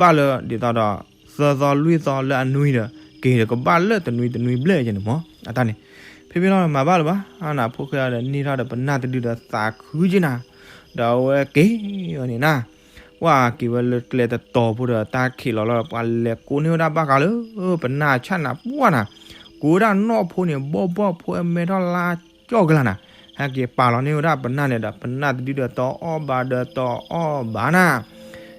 ဘၣ်လၢဒ်သိးဒီး သၢသီလွံၢ်သီလၢအနွံဒီး က့ၤဒီးကဘၣ်လၢတနွံတနွံဘျဲၣ်ကဲန့ၣ်မး အတၢ်န့ၣ်. ဖဲဖဲလီၤမၤဘၣ်လၢၤဘၣ်, အနၢ်ဖိၣ်ဃဲအီၤဒီးန့ၢ်ထီၣ်ဒီးပနၢ်တဒုဒီးသးခုက့နၤ, ဒီးအဝဲက့ၤဝဲန့ၣ်နၤ ပှၤက့ၤဝဲလၢကျဲတတီၤဖိဒီးတၢ်ခံးလီၤလီၤဒီး ပှၤလဲၤကိးန့ၢ်ဝဲဒၣ်ဘၣ်ဃးလၢ ပနၢ်ဆၣ်နၤပှၢ်နၤ, ကိးဝဲဒၣ်နီၢ်ဖိန့ၣ် ဘီၣ်ဘီၣ်ဖိအမဲထီၣ်လါကၠီၣ်ကလၤနၤ, ဟဲက့ၤပာ်လီၤန့ၢ်ဝဲဒၣ်ပနၢ်န့ၣ်ဒီး ပနၢ်တဒုဒီးတအီၣ်ဘၣ်ဒီးတအီၣ်ဘၣ်နၤ.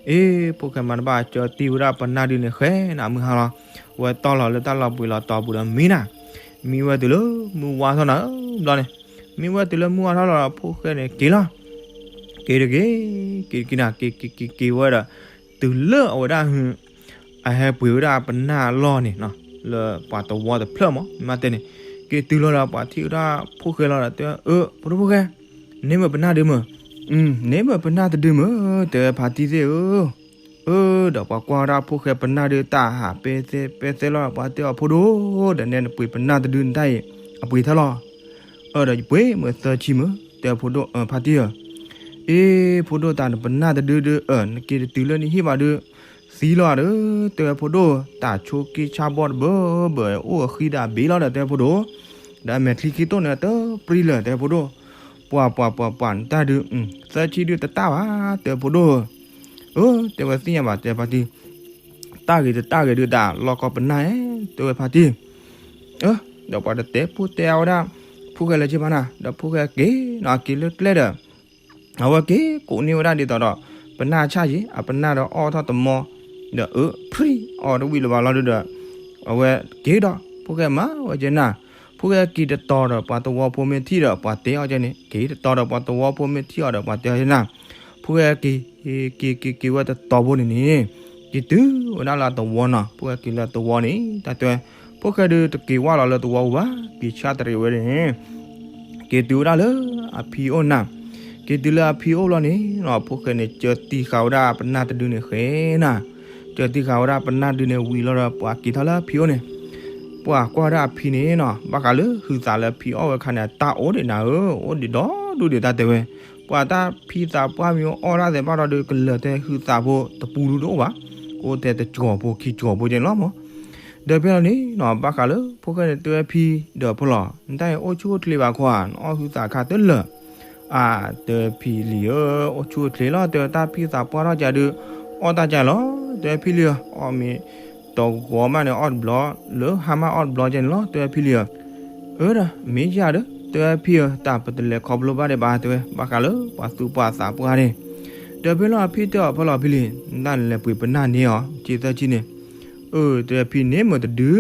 အ့ ဖိၣ်ဃဲမၤတဘၣ် ကၢတံၢ်ဝဲဒၣ်ပနၢ်ဒုန့ၣ်ဃဲနၤမုၢ်ဟါလီၤ, ဝဲတီၢ်လီၤလၢတၢ်လီၤပှ့ၤလီၤတီၤပူၤဒီးမံနၤ, မံဝဲတုၤလၢမုၢ်ဝါထီၣ်နၤဧၢဘျီန့ၣ်, မံဝဲတုၤလၢမုၢ်ဝါထီၣ်လီၤဒီး ဖိၣ်ဃဲန့ၣ်က့ၤလီၤ က့ၤတက့ၤ, က့ၤတက့ၤနၤ က့ၤက့ၤက့ၤက့ၤဝဲဒီး တုၤလၢအဝဲဒၣ်ဟု အဟဲပှ့ၤဝဲဒၣ်ပနၢ်အလီၢ်န့ၣ်နီၤ, လၢပှၤသဝီတဖျၢၣ်မး မ့ၢ်တဲန့ၣ်, က့ၤတုၤလီၤဒီးပှၤထံၣ်ဝဲဒၣ်ဖိၣ်ဃဲလီၤဒီးတဲ အၢ ဖိဒိၣ်ဖိၣ်ဃဲ, န့ၢ်မ့ၢ်ပနၢ်ဒုမ့ၢ်, န့ၢ်မ့ၢ်ပနၢ်တဒုမ့ၢ် တဲဖါတံၢ်သ့ၣ်ဧၢ, အၢ ဒီးပှၤကွၢ်ဝဲဒၣ်ဖိၣ်ဃဲပနၢ်ဒုတၢ်ဟးပဲသဲပဲသဲလီၤ ပှၤတဲအီၤဖိဒိၣ်, ဒီးနဲနပှ့ၤပနၢ်တဒုနတၢ်အံၤ အပှ့ၤထဲလီၤ အၢဒီးယပှ့ၤမ့ၢ်သၢဆံမ့ၢ် တဲဖိဒိၣ်ဖါတံၢ်ဧၢ, အ့ ဖိဒိၣ်တၢ်နပနၢ်တဒုဒု အၢ နက့ၤတတုၤလၢနဟံၣ်ဘၣ်ဒု သံလီၤဒီး တဲဖိဒိၣ် တၢ်ဆိးက့ဆါဘီၣ်တဘၢဘၢ အိၣ်အဃံဒီးအဘ့လီၤဒီး တဲဖိဒိၣ်, ဒီးအမဲာ်ချံခံတိၢ်န့ၣ်တပြံလၢာ် တဲဖိဒိၣ်, ပှၤပှၤပှၤပှၤနတၢ်ဒု သၢဆံဒုတတၢ်ဘၣ် တဲဖိဒိၣ်, အၢ တဲဝဲသ့ၣ်ညါဘၣ် တဲဖါတံၢ် တၢ်ဂ့ၤတတၢ်ဂ့ၤဒုတၢ်လီၢ်ကီပနၢ်ဧၢ တဲဝဲဖါတံၢ်, အၢ ဒီးပှၤတတဲပိၢ်တဲအါဝဲဒၣ် ဖိၣ်ဃဲလၢၤက့ဘၣ်နၤ ဒီးဖိၣ်ဃဲက့ၤနီၤ က့ၤလၢကျဲဒီး အဝဲက့ၤကိးန့ၢ်ဝဲဒၣ်ဒ်သိးဒီး ပနၢ်ဆၣ်ယံၤ အပနၢ်ဒီးအီၣ်ထီၣ်တမီ ဒီးအၢ ဖြံၣ် အီၣ်တဝံၣ်လၢၤဘၣ်လီၤဒုဒီး အဝဲက့ၤဒီး ဖိၣ်ဃဲမၤဝဲကဲနၤ, ဖိၣ်ဃဲက့ၤတတီၤဒီးပှၤသဝီဖိမ့ၢ်ထံၣ်ဒီးပှၤတဲအီၤကဲန့ၣ် က့ၤတတီၤဒီးပှၤသဝီဖိမ့ၢ်ထံၣ်အီၤဒီးပှၤတဲအီၤကဲနၤ, ဖိၣ်ဃဲက့ၤ က့ၤက့ၤက့ၤဝဲတတီၤဖိန့ၣ်န့ၣ် က့ၤတုၤဝဲဒၣ်လၢအသဝီနီၤ ဖိၣ်ဃဲက့ၤလၢအသဝီန့ၣ် တၢ်တဲဝဲ ဖိၣ်ဃဲဒုတက့ၤဝဲလီၤလၢသဝီပူၤဘၣ် က့ၤဆၣ်တရံးဝဲန့ၣ် က့ၤတုၤဝဲဒၣ်လၢအဖံအိၣ်နၤ, က့ၤတုၤလၢအဖံအိၣ်လီၤန့ၣ်နီၤ ဖိၣ်ဃဲန့ၣ် ကၢတံၢ်ဃာ်ဝဲဒၣ်ပနၢ်တဒုန့ၣ်ဃဲနၤ, ကၢတံၢ်ဃာ်ဝဲဒၣ်ပနၢ်ဒုန့ၣ်ဝံၤလီၤဒီး ပှၤက့ၤထီၣ်လၢအဖံအိၣ်န့ၣ်, ပှၤကွၢ်ဝဲဒၣ်အဖံန့ၣ်နီၤ ဘၣ်ဃးလၢဟုသးလၢအဖံအီၣ်ဝဲခါန့ၣ် တၢ်အိၣ်ဒံးနၤဧၢ အိၣ်ဒံးဒီဒူၣ်ဒံးတၢ်တဲဝဲ, ပှၤတၢ်ဖံသးပှၢ်မ့ၢ်အီၣ်ဒၣ်သဲးဘၣ်ဒီးဒု ကလၢာ်ထဲဟုသးဖိတပူၤဒုတအိၣ်ဘၣ်, ကအိၣ်ထဲတကီၤဖိခံကီၤဖိကဲန့ၣ်လီၤမး ဒီးဖဲလီၤန့ၣ်နီၤ ဘၣ်ဃးလၢဖိၣ်ဃဲန့ၣ်တဲဝဲဖံ ဒီးဖိလီၤ နတၢ်အံၤအိၣ်ဆူၣ်အိၣ်ချ့ဘၣ်ခွါ နအီၣ်ဟုသးခါတလၢာ်, အါ တဲဝဲဖံလံၤဧၢ အိၣ်ဆူၣ်အိၣ်ချ့လီၤ တဲဝဲတၢ်ဖံသးပှၢ်ထီၣ်ကဒု အီၣ်တၢ်ကလီၤ တဲဝဲဖံလံၤဧၢ အီၣ်မ့ၢ်တဂီၤမးန့ၣ်အီၣ်တဘျီ လၢဟါမးအီၣ်တဘျီကဲန့ၣ်လီၤ တဲဝဲဖံလံၤဧၢ အၢဒီး မ့ၢ်ယၤဒီး တဲဝဲဖံဧၢ တၢ်ပတလဲၤခီဖျိဘၣ်ဒံးဘၣ် တဲဝဲ ဘၣ်ဃးလၢပှၤသူပှၤသးပှၢ်န့ၣ်, ဒီးဖဲလီၤအဖံတဲအီၤဖဲလီၤဖံလံၤ နတၢ်နလဲၤပှ့ၤပနၢ်န့ၢ်အီၤ က့သၢဆံန့ၣ်, အၢ တဲဝဲဖံန့ၣ်မ့ၢ်တဒု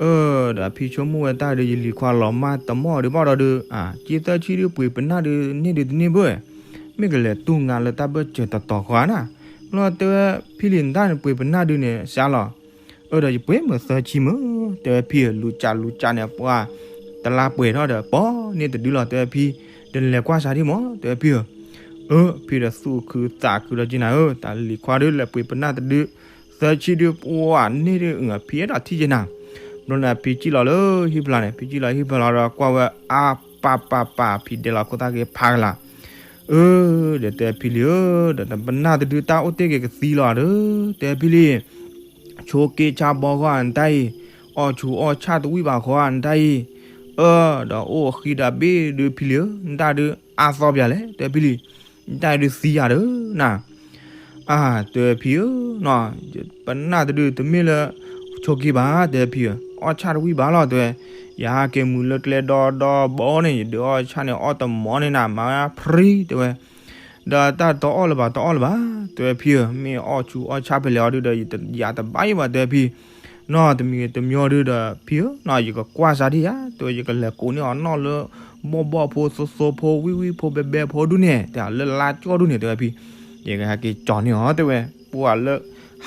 အၢ ဒီးဖံဆိကမိၣ်ဝဲတၢ်ဒီး ယလံၤခွါလီၤမၢ်တမီၢ်ဒီးဘၣ်ဒီးဒုး အါ က့သၢဆံဒုးပှ့ၤပနၢ်ဒုးန့ၢ်ဒုးတန့ၢ်ဘၣ်, မ့ၢ်ကလဲၤတူၢ်ငါလၢတၢ်ဘၢၣ်စၢၤတတီၤဃီဧါနၤ, လီၤတဲဝဲဖံလံၤ နတၢ်နပှ့ၤပနၢ်ဒုးန့ၣ် စှၤလီၤ, အၢဒီးယပှ့ၤမုာ်သၢဆံမုာ်, တဲဝဲဖံဧၢ လူၤကးလူၤကးန့ၣ် ပှၤတလါပှဲၤထီၣ်ဒီး ပိာ်န့ၢ်တဒုလီၤ တဲဝဲဖံ, ဒီးနလဲၤကွၢ်စးဒံးမး တဲဝဲဖံဧၢ, အၢ ဖံဒီးသူၣ်ခုသးခုဒီးက့နၤဧၢ တၢ်လံၤခွါဒုးလဲၤပှ့ၤပနၢ်တဒု သၢဆံဒုးပှၤန့ၢ်ဒုး ဖံအဲၣ်ဒိးထံၣ်က့နၤ, ဘျီန့ၣ် ဖံစံၣ်လီၤလၢဟံၣ်ဖျါန့ၣ် ဖံစံၣ်လီၤဟံၣ်ဖျါလီၤဒီးကွၢ်ဝဲအါပၢ်ပၢ်ပၢ် ဖံဒဲးလီၤခိၣ်သၣ်က့ၤဖးကလၤ, အၢ ဒီးတဲဖံလံၤဧၢ, ဒီးပနၢ်တဒုတၢ်အိၣ်တ့ၢ်က့ၤကသံလီၤဒီး တဲဖံလံၤ ဆိးက့ဆါဘီဃီနတၢ်အံၤ, အီၣ်ဆူးအီၣ်ဆၣ်တဝံၣ်ဘၣ်ဃီနတၢ်အံၤ, အၢ ဒီးအိၣ်အဃံဒီးဘ့ၣ်ဒုးဖံလံၤဧၢ, နတၢ်ဒုးအါသီပၠးလဲၣ် တဲဖံလံၤ, နတၢ်အံၤဒုးသံယၤဒီးနၤ, အါ တဲဖံဧၢ, ပနၢ်တဒုးတမ့ၢ်လၢဆိးက့ဘၣ် တဲဖံဧၢ, အီၣ်ဆၣ်တဝံၣ်ဘၣ်လီၤ တဲဝဲ, ယဟးက့ၤမုာ်လၢကျဲဒီဒီဘီန့ၣ် ယဒုးအီၣ်ဆၣ်န့ၣ်အီၣ်တမီၤန့ၣ်နၤ မၤဖှံ တဲဝဲ ဒီးတၢ်တအီၣ်လၢၤဘၣ်တအီၣ်လၢၤဘၣ် တဲဝဲဖံဧၢ, မ့ၢ်အီၣ်ဆူးအီၣ်ဆၣ်ဖဲလဲၣ်အီၤဒုဒီး ယတဘၣ်ယံၤဘၣ် တဲဝဲဖံ, နီၢ်တမံၤတမံၤဒုဒီး ဖံဧၢ, နီၢ်ယကကွၢ်စးဒံးယၤ တဲဝဲ ယကလဲၤကိးန့ၢ်အီၤနီၢ်လၢ ဘီၣ်ဘီၣ်ဖိသိသိဖိ ဝံၣ်ဝံၣ်ဖိဘဲဘဲဖိဒုန့ၣ် တဲလၢလါကၠီဒုန့ၣ် တဲဝဲဖံ, ယကဟဲက့ၤကၠီၤန့ၢ်အီၤ တဲဝဲ, ပှၤလ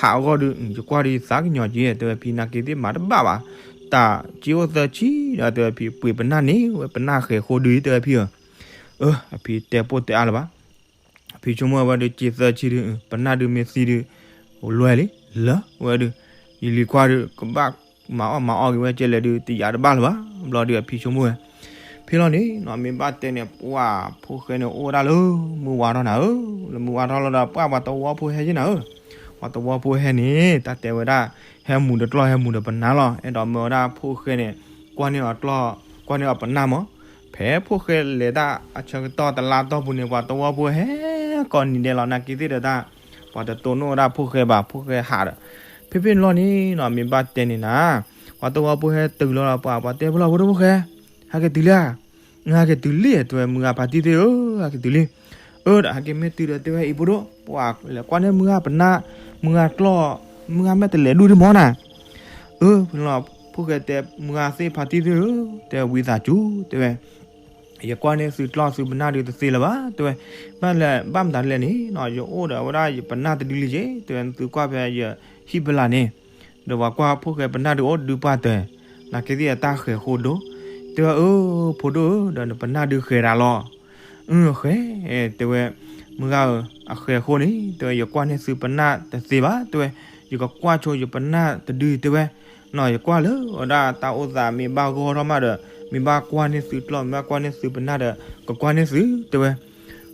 ၢဟးအဂီၢ်ဒု ယကွၢ်ဒုယသးကညီၤက့ တဲဝဲဖံ နာ်က့သ့ၣ်မၤတဘၣ်ဘၣ်, တၢ်က့အိၣ်သၢဆံဒီး တဲဝဲဖံ ပှ့ၤပနၢ်န့ၢ်ဝဲပနၢ်ဃဲၤဃိဒု တဲဝဲဖံဧၢ အဖံတဲပိၢ်တဲအါလၢၤဘၣ်. အဖံဆိကမိၣ်ဝဲဒုး က့ၤသၢဆံဒုး ပနၢ်ဒုးမ့ၢ်သံဒုး လွဲလံ လၢဝဲဒုး ယလံၤခွါဒုး ကဘၣ်မၤအီၣ်မၤအီၣ်က့ၤဝဲကဲလဲၣ်ဒုး တယာ်တဘၣ်လၢၤဘၣ်. ဘျီဒုးအဖံဆိကမိၣ်ဝဲ ဖဲလီၤန့ၣ်နီၤ မ့ၢ်ဘၣ်တဲန့ၣ် ပှၤဖိၣ်ဃဲန့ၣ်အိၣ်ဝဲဒၣ်လၢ မုၢ်ဝါထီၣ်နၤဧၢ, လၢမုၢ်ဝါထီၣ်လီၤဒီး ပှၤပှၤသဝီဖိဟဲက့ၤနၤဧၢ, ပှၤသဝီဖိဟဲန့ၣ် တၢ်တဲဝဲဒၣ် ဟဲမူးဒီးကျီၢ် ဟဲမူးဒီးပနၢ်လီၤ. အဲၣ်ဒိးမၢဝဲဒၣ်ဖိၣ်ဃဲန့ၣ် ကွၢ်န့ၢ်အီၤကျီၢ် ကွၢ်န့ၢ်အီၤပနၢ်မး. ဖဲဖိၣ်ဃဲလဲၤတၢ်အဆၢကတီၢ်တလါတီၢ်ပူၤန့ၣ် ပှၤသဝီဖိဟဲကိးနံၤဒဲးလီၤ. နာ်က့သ့ၣ်ဒီးတၢ် ပှၤတတိၢ်နီၣ်ဝဲဒၣ်ဖိၣ်ဃဲဘၣ် ဖိၣ်ဃဲဟးဒီး ဖဲဖဲန့ၣ်လီၤန့ၣ်နီၤ မ့ၢ်ဘၣ်တဲန့ၣ်နၤ ပှၤသဝီဖိဟဲတုၤလီၤဒီး ပှၤပှၤတဲဖိလီၤ ဖိဒိၣ်ဖိၣ်ဃဲ ဟဲက့ၤတုၤလံဧါ, ဟဲက့ၤတုၤလံ တဲဝဲ မုၢ်ဂၤဖါတံၢ်သ့ၣ်ဧၢ ဟဲက့ၤတုၤလံ. အၢ ဒီးဟဲက့ၤမ့ၢ်တုၤဒီးတဲဝဲအံၤ ဖိဒိၣ် ပှၤလဲၤကွၢ်န့ၢ်မုၢ်ဂၤပနၢ် မုၢ်ဂၤကျီၢ် မုၢ်ဂၤမ့ၢ်တလဲၤဒူၣ်ဒံးမးနၤ. အၢ ဖဲန့ၣ်လီၤ ဖိၣ်ဃဲတဲ မုၢ်ဂၤသ့ၣ်ဖါတံၢ်သ့ၣ်ဧၢ တဲဝံသးစူၤ တဲဝဲ ယကွၢ်န့ၢ်သုကျီၢ်သုပနၢ်ဒုးတသ့လၢၤဘၣ် တဲဝဲ. ဘၣ်လဲၣ် ဘၣ်မတၤလဲၣ်န့ၣ်နီၤ ယအိၣ်ဒီးဝဲဒၣ်ယပနၢ်တဒုလံက့ တဲဝဲ သုကွၢ်ဖဲယဟံၣ်ဖီလာ်န့ၣ် ဒီးပှၤကွၢ်ဖိၣ်ဃဲပနၢ်ဒုးအိၣ်ဒုးပှၢ်တၢၢ်, နာ်က့သ့ၣ်အတၢ်ဃဲၤဃိဒိၣ်, တဲဝဲ အၢ ဖိဒိၣ်ဧၢ ဒီးနပနၢ်ဒုးဃဲၤဒၣ်လီၤ. အၢ ဃဲၤ တဲဝဲ မုၢ်ဂၤဧၢ အဃဲၤဃိန့ၣ် တဲဝဲ ယကွၢ်န့ၢ်သုပနၢ်တသ့ဘၣ် တဲဝဲ, ယကကွၢ်ဆိယပနၢ်တဒု တဲဝဲ, နီၤ ယကွၢ်လၢအဝဲဒၣ်တၢ်အိၣ်သးမ့ၢ်ဘၣ်ဂီၢ်ထီၣ်မးဒီး မ့ၢ်ဘၣ်ကွၢ်န့ၢ်သုကျီၢ် မ့ၢ်ဘၣ်ကွၢ်န့ၢ်သုပနၢ်ဒီး ကကွၢ်န့ၢ်သု တဲဝဲ.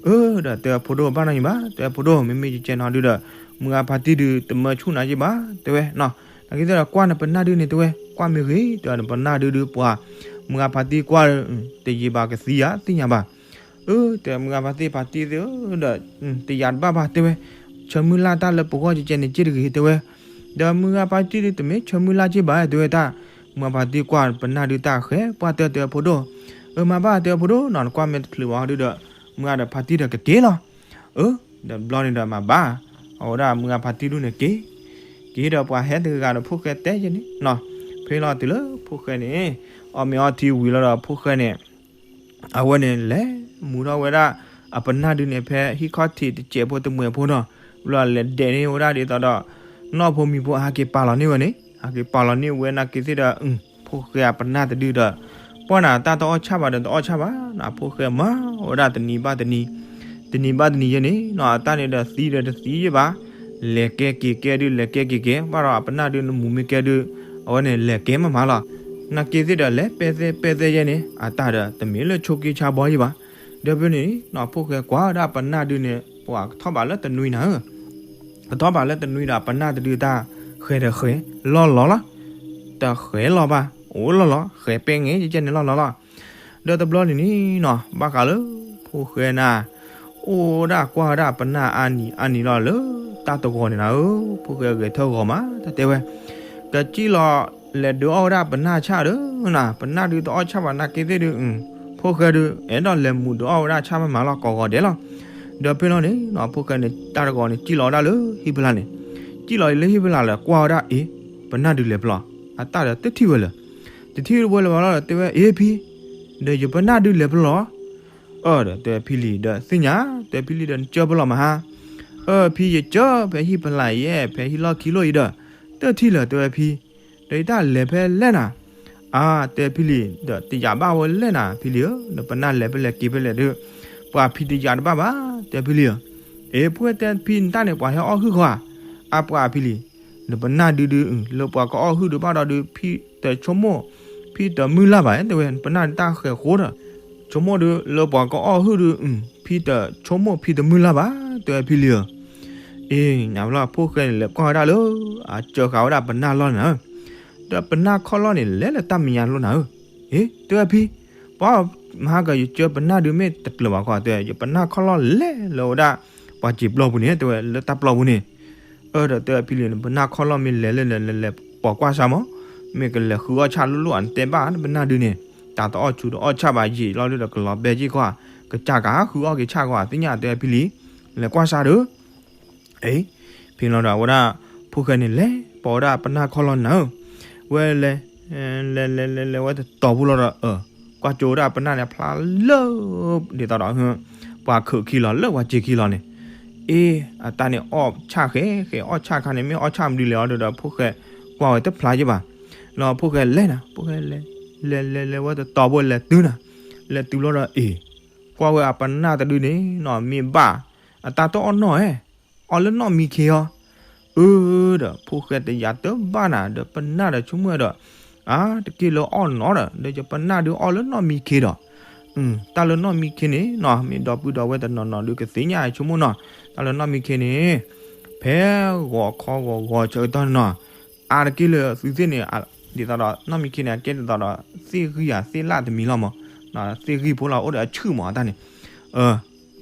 အၢ ဒီးတဲဝဲ ဖိဒိၣ်ဘၣ်နီတမံၤဘၣ် တဲဝဲ ဖိဒိၣ် မ့မ့ၢ်ယကဲနီၤဒုဒီး မုၢ်ဂၤဖါတံၢ်ဒုတမၢဆူၣ်နၤယ့ၢ်ဘၣ် တဲဝဲနီၤ, နာ်က့သ့ၣ်ဒီးကွၢ်နပနၢ်ဒုန့ၣ် တဲဝဲ ကွၢ်မ့ၢ်ဂ့ၤ တဲဝဲ နပနၢ်ဒုဒုးပှၤ မုၢ်ဂၤဖါတံၢ်ကွၢ် တယံာ်ဘၣ်ကသံဧါ သ့ၣ်ညါဘၣ်. အၢ တဲဝဲ မုၢ်ဂၤဖါတံၢ်ဖါတံၢ်သ့ၣ်ဧၢ ဒီး တယာ်တဘၣ်ဘၣ် တဲဝဲ, ဆၢမုၢ်လၢ်တၢ်လၢပဂီၢ်ကဲကဲန့ၣ်က့ၢ်တဂ့ၤ တဲဝဲ, ဒီးမုၢ်ဂၤဖါတံၢ်ဒုတမ့ၢ်ဆၢမုၢ်လၢ်က့ၢ်ဘၣ် တဲဝဲတၢ်, မုၢ်ဂၤဖါတံၢ်ကွၢ်ပနၢ်ဒုတၢ်ဃဲၤပှၢ်တၢၢ် တဲဝဲ ဖိဒိၣ်, အၢ မၤဘၣ် တဲဝဲ ဖိဒိၣ်နီၤ နကွၢ်မ့ၢ်တချုးဘၣ်ဟီဒုဒီး မုၢ်ဂၤဒီးဖါတံၢ်ဒီးကက့ၤလီၤ. အၢ ဒီးဘျီန့ၣ်ဒီးမၤဘၣ် အဝဲဒၣ်မုၢ်ဂၤဖါတံၢ်ဒုန့ၣ်က့ၤ, က့ၤဒီးပှၤဟဲတဂၤဒီးဖိၣ်ဃဲတဲယဲန့ၣ်နီၤ, ဖဲလီၤတုၤလၢဖိၣ်ဃဲန့ၣ် အီၣ်မ့ၤအီထံဝံၤလီၤဒီးဖိၣ်ဃဲန့ၣ် အဝဲန့ၣ်လဲၤမူထီၣ်ဝဲဒၣ် အပနၢ်ဒုန့ၣ် ဖဲဟံၣ်ခီၣ်ထံးတစဲးဖိတမှဲးဖိနီၤ, ဘျီလဲၤဒဲးန့ၢ်ဝဲဒၣ်ဒ်သိးဒီး နီၢ်ဖိမံၤဖိဟဲက့ၤပာ်လီၤန့ၢ်ဝဲန့ၣ် ဟဲက့ၤပာ်လီၤန့ၢ်ဝဲနာ်က့သ့ၣ်ဒီး ဖိၣ်ဃဲအပနၢ်တဒုဒီး ပှၢ်နၤတၢ်တအီၣ်ဆၣ်ဘၣ်ဒီးတအီၣ်ဆၣ်ဘၣ်နီၤ, ဖိၣ်ဃဲမၤဝဲဒၣ်တနံၤဘၣ်တနံၤ, တနံၤဘၣ်တနံၤယဲန့ၣ်နီၤ, အတၢ်န့ၣ်ဒီးသံဒီးတသံယ့ၢ်ဘၣ်, လဲၤကဲက့ၤကဲဒု လဲၤကဲက့ၤကဲ ဘၣ်ဒီးအပနၢ်ဒုနမူမ့ၢ်ကဲဒု အဝဲန့ၣ်လဲၤကဲမးမးလီၤ. နာ်က့သ့ၣ်ဒီးလဲၤပဲသဲပဲသဲယဲန့ၣ် အတၢ်ဒီးတမ့ၢ်လၢဆိးက့ဆါဘီယ့ၢ်ဘၣ်. ဒီးဖဲန့ၣ်နီၤ ဖိၣ်ဃဲကွၢ်ဝဲဒၣ်ပနၢ်ဒုန့ၣ် ပှၤကထီၣ်ဘးလၢတနွံနၤဧၢ, ကထီၣ်ဘးလၢတနွံဒီး ပနၢ်တဒုတၢ်ဃဲၤဒီးဃဲၤလီၢ်လီၤလီၤ, တဃဲၤလီၤဘၣ် အိၣ်လီၢ်လီၤ ဃဲၤပဲငဲယဲန့ၣ်လီၢ်လီၤလီၤ. ဒီးတဘျီန့ၣ်န့ၣ်နီၤ ဘၣ်ဃးလၢ ဖိၣ်ဃဲနၤ အိၣ်ဝဲဒၣ်ကွၢ်ဝဲဒၣ်ပနၢ်အါနံၤအါနံၤလီၤလၢ တၢ်တဂီၤန့ၣ်နၤဧၢ, ဖိၣ်ဃဲဂဲၤထၢၣ်ဂီၤမး တၢ်တဲဝဲ ကစံၣ်လီၤ လဲၤဒုးအီၣ်ဝဲဒၣ်ပနၢ်ဆၣ်ဒီးနၤ, ပနၢ်ဒုတအီၣ်ဆၣ်ဘၣ်နာ်က့သ့ၣ်ဒု ဖိၣ်ဃဲဒု အဲၣ်ဒိးလဲၤမူးဒုးအီၣ်ဝဲဒၣ်ဆၣ်မးမးလီၤ ကိးဂီၤဒဲးလီၤ. ဒီးဖဲလီၤန့ၣ်နီၤ ဖိၣ်ဃဲန့ၣ် တၢ်တဂီၤန့ၣ် စံၣ်လီၤဝဲဒၣ်လၢဟံၣ်ဖီလာ်န့ၣ်, စံၣ်လီၤလၢဟံၣ်ဖီလာ်လၢကွၢ်ဝဲဒၣ်အ့ၣ် ပနၢ်ဒုလဲၤဖဲလဲၣ်, အတၢ်ဒီးတထံၣ်ဝဲလၢၤ, တထံၣ်ဝဲလၢၤဘၣ်လီၤဒီးတဲဝဲ အ့ၣ်ဖံ, ဒီးယပနၢ်ဒုလဲၤဖဲလဲၣ် အၢ ဒီးတဲဖံလံၤဒီးသ့ၣ်ညါ, တဲဖံလံၤဒီးနကၢဖဲလဲၣ်မဟါ, အၢ ဖံယကၢဖဲဟံၣ်ဖီလာ်ယဲ ဖဲဟံၣ်လီၢ်ခံလိၣ်အံၤဒီး တထံၣ်လၢၤတဲဝဲဖံ, ဒီးယတၢ်လဲၤဖဲလဲၣ်နၤ, အါ တဲဖံလံၤဒီးတယာ်ဘၣ်ဝဲလဲၣ်နၤ ဖံလံၤဧၢ, နပနၢ်လဲၤဖဲလဲၣ်က့ၤဖဲလဲၣ်ဒီး ပှၤဖံတယာ်တဘၣ်ဘၣ် တဲဖံလံၤဧၢ, အ့ၣ် ဖုတဲဖံနတၢ်န့ၣ် ပှၤဟဲအီၣ်ဟုၣ်ဃီဧါ, အါပှၤဖံလံၤ, နပနၢ်ဒုဒု လၢပှၤကအီၣ်ဟုၣ်ဒုဘၣ်ဒီးဒု ဖံတဆိကမိၣ် ဖံတမုၢ်လၢ်ဘၣ် တဲဝဲ နပနၢ်တၢ်ဃဲၤဃိဒီး ဆိကမိၣ်ဒု လၢပှၤကအီၣ်ဟုၣ်ဒု ဖံတဆိကမိၣ်ဖံတမုၢ်လၢ်ဘၣ် တဲဝဲဖံလံၤဧၢ, အ့ၣ် နၤဘျီဖိၣ်ဃဲန့ၣ် လဲၤကွၢ်ဝဲဒၣ်လၢ အစၢဃာ်ဝဲဒၣ်ပနၢ်လီၢ်န့ၣ်နၤဧၢ, ဒီးပနၢ်ခီၣ်လီၢ်န့ၣ် လဲၤလၢတၢ်မဲာ်ညါလိၤနၤဧၢ, အ့ၣ် တဲဝဲဖံ, ပှၤမဟါကယကၢပနၢ်ဒုမ့ၢ်တကျၢၤဘၣ်ခီ တဲဝဲ ယပနၢ်ခီၣ်လီၢ်လဲၤလၢဝဲဒၣ် ပှၤစံာ်ပျီပူၤန့ၣ် တဲဝဲလၢတၢ်ပျီပူၤန့ၣ်, အၢ ဒီးတဲဝဲဖံလံၤ နပနၢ်ခီၣ်လီၢ်မ့ၢ်လဲၤလၢလဲၤလဲၤလဲၤပိာ်ကွၢ်စၢ်မး, မ့ၢ်ကလဲၤဃုအီၣ်ဆၣ်လိၣ်လိၣ်ဧါ နတဲဘၣ်နပနၢ်ဒုန့ၣ်, တၢ်တအီၣ်ဆူၣ်တအီၣ်ဆၣ်ဘၣ်ယံာ်လီၤဒုဒီးကလီၤဘဲက့ၢ်ခီ, ကစၢ်ကဟးဃုအီၣ်က့ၤဆၣ်ခီ သ့ၣ်ညါတဲဝဲဖံလံၤ, လဲၤကွၢ်စၢ်ဒီး အ့ၣ် ဖဲလီၤဒီးအဝဲဒၣ် ဖိၣ်ဃဲန့ၣ်လဲၤပိာ်ဝဲဒၣ်ပနၢ်ခီၣ်လီၢ်နၤဧၢ, ဝဲလဲၤ လဲၤလဲၤလဲၤလဲၤဝဲတတီၤဖိလီၤဒီး အၢ ကွၢ်ကၠိဝဲဒၣ်ပနၢ်န့ၣ်ဖျါလၢ ဒ်သိးဒီး ပှၤခုးခံလီၤလၢပှၤစံာ်ခံလီၤန့ၣ်, အ့ၣ် အတၢ်န့ၣ်အီၣ်ဆၣ်ဃဲဃဲ အီၣ်ဆၣ်ခါန့ၣ် မ့ၢ်အီၣ်ဆၣ်မနုၤလဲၣ်အီၤဒီး ဖိၣ်ဃဲကွၢ်ဝဲတဖျါက့ၢ်ဘၣ်, လီၤဖိၣ်ဃဲလဲၤနၤ ဖိၣ်ဃဲလဲၤ လဲၤလဲၤလဲၤဝဲတတီၤဖိလဲၤတုၤနၤ, လဲၤတုၤလီၤဒီး အ့ၣ် ကွၢ်ဝဲအပနၢ်တဒုန့ၣ်နီၤ မ့ၢ်ဘၣ်အတၢ်တအီၣ်နီၣ်ဧဲ, အီၣ်လၢနီၣ်မံခ့အီၤ. အၢ ဒီးဖိၣ်ဃဲတယာ်တဘၣ်နၤ ဒီးပနၢ်ဒီးဆိကမိၣ်ဒီး အါ တက့ၢ်လၢအီၣ်နီၤဒီး ဒီးယပနၢ်ဒုးအီၣ်လၢနီၣ်မံခ့ဒီး တၢ်လၢနီၣ်မံခ့န့ၣ်နီၤ မ့ၢ်ဒီပုၢ်ဒီဝဲၢ်တနီၤနီၤဒုးကသ့ၣ်ညါဆိကမိၣ်နီၤ, တၢ်လၢနီၣ်မံခ့န့ၣ် ဖဲဂီၤခီဂီၤဂီၤဆၢကတီၢ်န့ၣ်နီၤ, အါတက့ၢ်လၢသုသ့ၣ်န့ၣ် ဒ်သိးဒီးနီၣ်မံခ့န့ၣ် အကဲဒ်သိးဒီး သ့ၣ်ဂံၢ်ဧါသ့ၣ်လၣ်တမံၤလီၤမး, သ့ၣ်ဂံၢ်ဖိလၢအိၣ်ဒီးအဆူၣ်မးအတၢ်န့ၣ်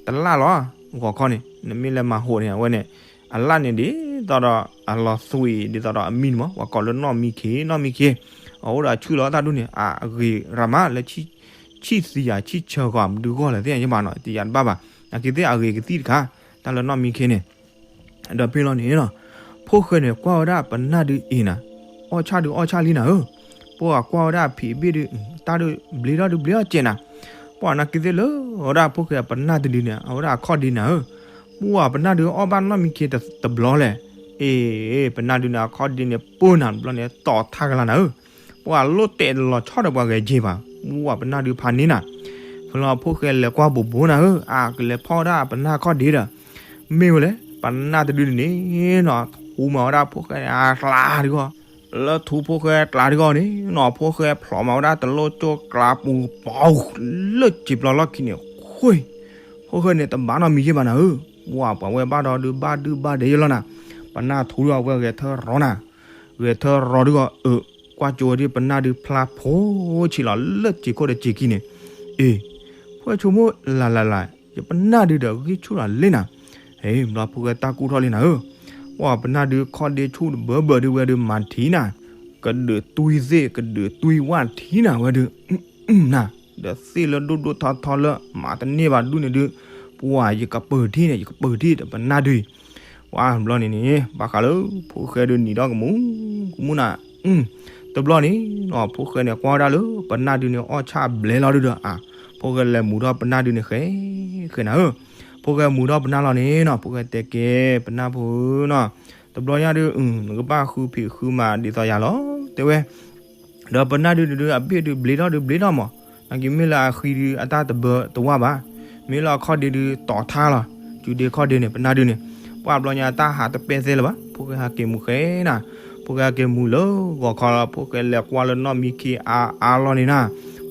တလၣ်လီၤ, ဂီၤခီန့ၣ် နမ့ၢ်လဲၤမၤဟိးန့ၣ် အဝဲန့ၣ် အလၣ်န့ၣ်ဒ်သိးဒီး အလီၤသွံၣ်ဒ်သိးဒီးအမံၤန့ၣ်မး ပှၤကိးလၢနီၣ်မံခ့ နီၣ်မံခ့, အအိၣ်ဒီးအဆူၣ်လီၤတၢ်ဒူၣ်န့ၣ် အဂ့ၤရၤမးလၢ ဆံၣ်သံယၤဆံၣ်ဆၢဂီၤမဒုဂီၢ်လဲၣ်သ့ၣ်ညါဘၣ်နီၤ တယၤတဘၣ်ဘၣ်, နာ်က့သ့ၣ်အဂ့ၤကသံၣ်တခါ, တၢ်လၢနီၣ်မံခ့န့ၣ် ဒီးဖဲလီၤန့ၣ်နီၤ, ဖိၣ်ဃဲန့ၣ်ကွၢ်ဝဲဒၣ်ပနၢ်ဒုးအ့ၤနၤ, အီၣ်ဆၣ်ဒုးအီၣ်ဆၣ်လံနၤဧၢ, ပှၤကွၢ်ဝဲဒၣ်အဖံးအဘ့ၣ်ဒုး တၢ်ဒုးဘျ့ထီၣ်ဒုးဘျ့ထီၣ်ကဲးနၤ, ပှၤနာ်က့သ့ၣ်လၢ အဝဲဒၣ်ဖိၣ်ဃဲအပနၢ်တဒုန့ၣ် အဝဲဒၣ်အခီၣ်ဒ့နၤဧၢ, ပှၤပနၢ်ဒုးအီၣ်ဘၣ်နီၣ်မံခ့တဘျီလဲၣ်, အ့ ပနၢ်ဒုးန့ၣ် အခီၣ်ဒ့န့ၣ်ပၢနၤတဘျီန့ၣ် တီၢ်ထါကလၤနၤဧၢ, ပှၤလိၣ်တဲာ်တလီၤဆီဒီးပှၤဂဲၤက့ၤဘၣ်, ပှၤပနၢ်ဒုးဖးန့ၢ်နၤ, ဖဲလီၤဖိၣ်ဃဲလဲၤကွၢ်ဘူးဘူးနၤဧၢ, အကလဲၤဖီၣ်ဝဲဒၣ်ပနၢ်အခီၣ်ဒ့ဒီး မ့ၢ်ဝဲလဲၣ် ပနၢ်တဒုန့ၣ်နီၤ ထူမၤဝဲဒၣ်ဖိၣ်ဃဲအကျါတဂီၢ်, လၢထူဖိၣ်ဃဲကျါတဂီၢ်န့ၣ်နီၤ ဖိၣ်ဃဲဖျိးမၤဝဲဒၣ်တလိၣ်ကၠိကျါပူၤပီၤ လၢစံာ်ပျီလီၢ်ခံန့ၣ် ဃ့ၢ်, ဖိၣ်ဃဲန့ၣ်တဘၣ်နီတမံၤယဲၢ်ဘၣ်နၤဧၢ, ပှၤပှၤဝဲဘၣ်ဒီးဒုးဘၣ်ဒုးဘၣ်ဒဲးယဲၢ်လီၤနၤ, ပနၢ်ထူဒီးအဝဲဂဲၤထၢရီနၤ, ဂဲၤထၢရီဒုဂီၢ်အၢ, ကွၢ်ကၠိဝဲဒၣ်ပနၢ်ဒုးဖျါဖိဆံးလီၤလၢစံာ်ခိၣ်ဒီးစံာ်ခံန့ၣ်, အ့ ဖိၣ်ဃဲဆိကမိၣ်လၢ်လၢ်လၢ် ယပနၢ်ဒုးဒီးဂံၢ်ဆူၣ်လီၤလံနၤ, ဟဲဘျီဖိၣ်ဃဲတၢ်ကူၣ်ထီၣ်လံနၤဧၢ, ပှၤပနၢ်ဒုးခီၣ်ဒ့ဆူၣ်တဘၢဘၢဒုးဝဲဒုးမၤထံနၤ, ကဒုးတွံၢ်သ့ၣ် ကဒုးတွံၢ်ဝၣ်ထံနၤဝဲဒုး နၤ, ဒီးသ့ၣ်လၢဒိၣ်ဒိၣ်ထီထီလၢမၤတန့ၢ်ဘၣ်ဒူၣ်န့ၣ်ဒုး, ပှၤယကပၢၤထံန့ၣ် ယကပၢၤထံဒီးပနၢ်ဒုး, ပှၤဘျီန့ၣ်န့ၣ် ဘၣ်ဃးလၢဖိၣ်ဃဲဒုးနံၤဒီးကမူၤကမူၤနၤ, တဘျီန့ၣ်နီၤ ဖိၣ်ဃဲန့ၣ်ကွၢ်ဝဲဒၣ်လၢပနၢ်ဒုးန့ၣ်အီၣ်ဆၣ်ဘျဲလီၤဒုဒီး အါ, ဖိၣ်ဃဲလဲၤမူၤထီၣ်ပနၢ်ဒုးန့ၣ်ဃဲ, ဃဲနၤဧၢ, ဖိၣ်ဃဲမူၤထီၣ်ပနၢ်လီၤန့ၣ်နီၤ ဖိၣ်ဃဲတဲက့ၤ ပနၢ်ဖိဧၢနီၤ, တဘျီညါဒုး နကဘၣ်ဃုဖံးဃုမၤဒ်သိးယၤလီၤ တဲဝဲ ဒီးပနၢ်ဒုးဒုးအဘ့ၣ်ဒုးဘျ့ထီၣ်ဒုးဘျ့ထီၣ်မး, နာ်က့မ့ၢ်လၢအဃံဒုးအတၢ်တဘၢတဝၢ်ဘၣ်, မ့ၢ်လၢအခီၣ်ဒ့ဒုးတီၤထါလီၤ, စုဒ့ခီၣ်ဒ့န့ၣ် ပနၢ်ဒုးန့ၣ်, ပှၤဘျီညါတၢ်ဟးတပဲသဲလၢၤဘၣ်, ဖိၣ်ဃဲဟးက့ၤမူၤဃဲနၤ, ဖိၣ်ဃဲဟးက့ၤမူၤလၢဂီၤခီလီၤ, ဖိၣ်ဃဲလဲၤကွၢ်လၢနီၣ်မံခ့အါအါလီၤန့ၣ်နၤ,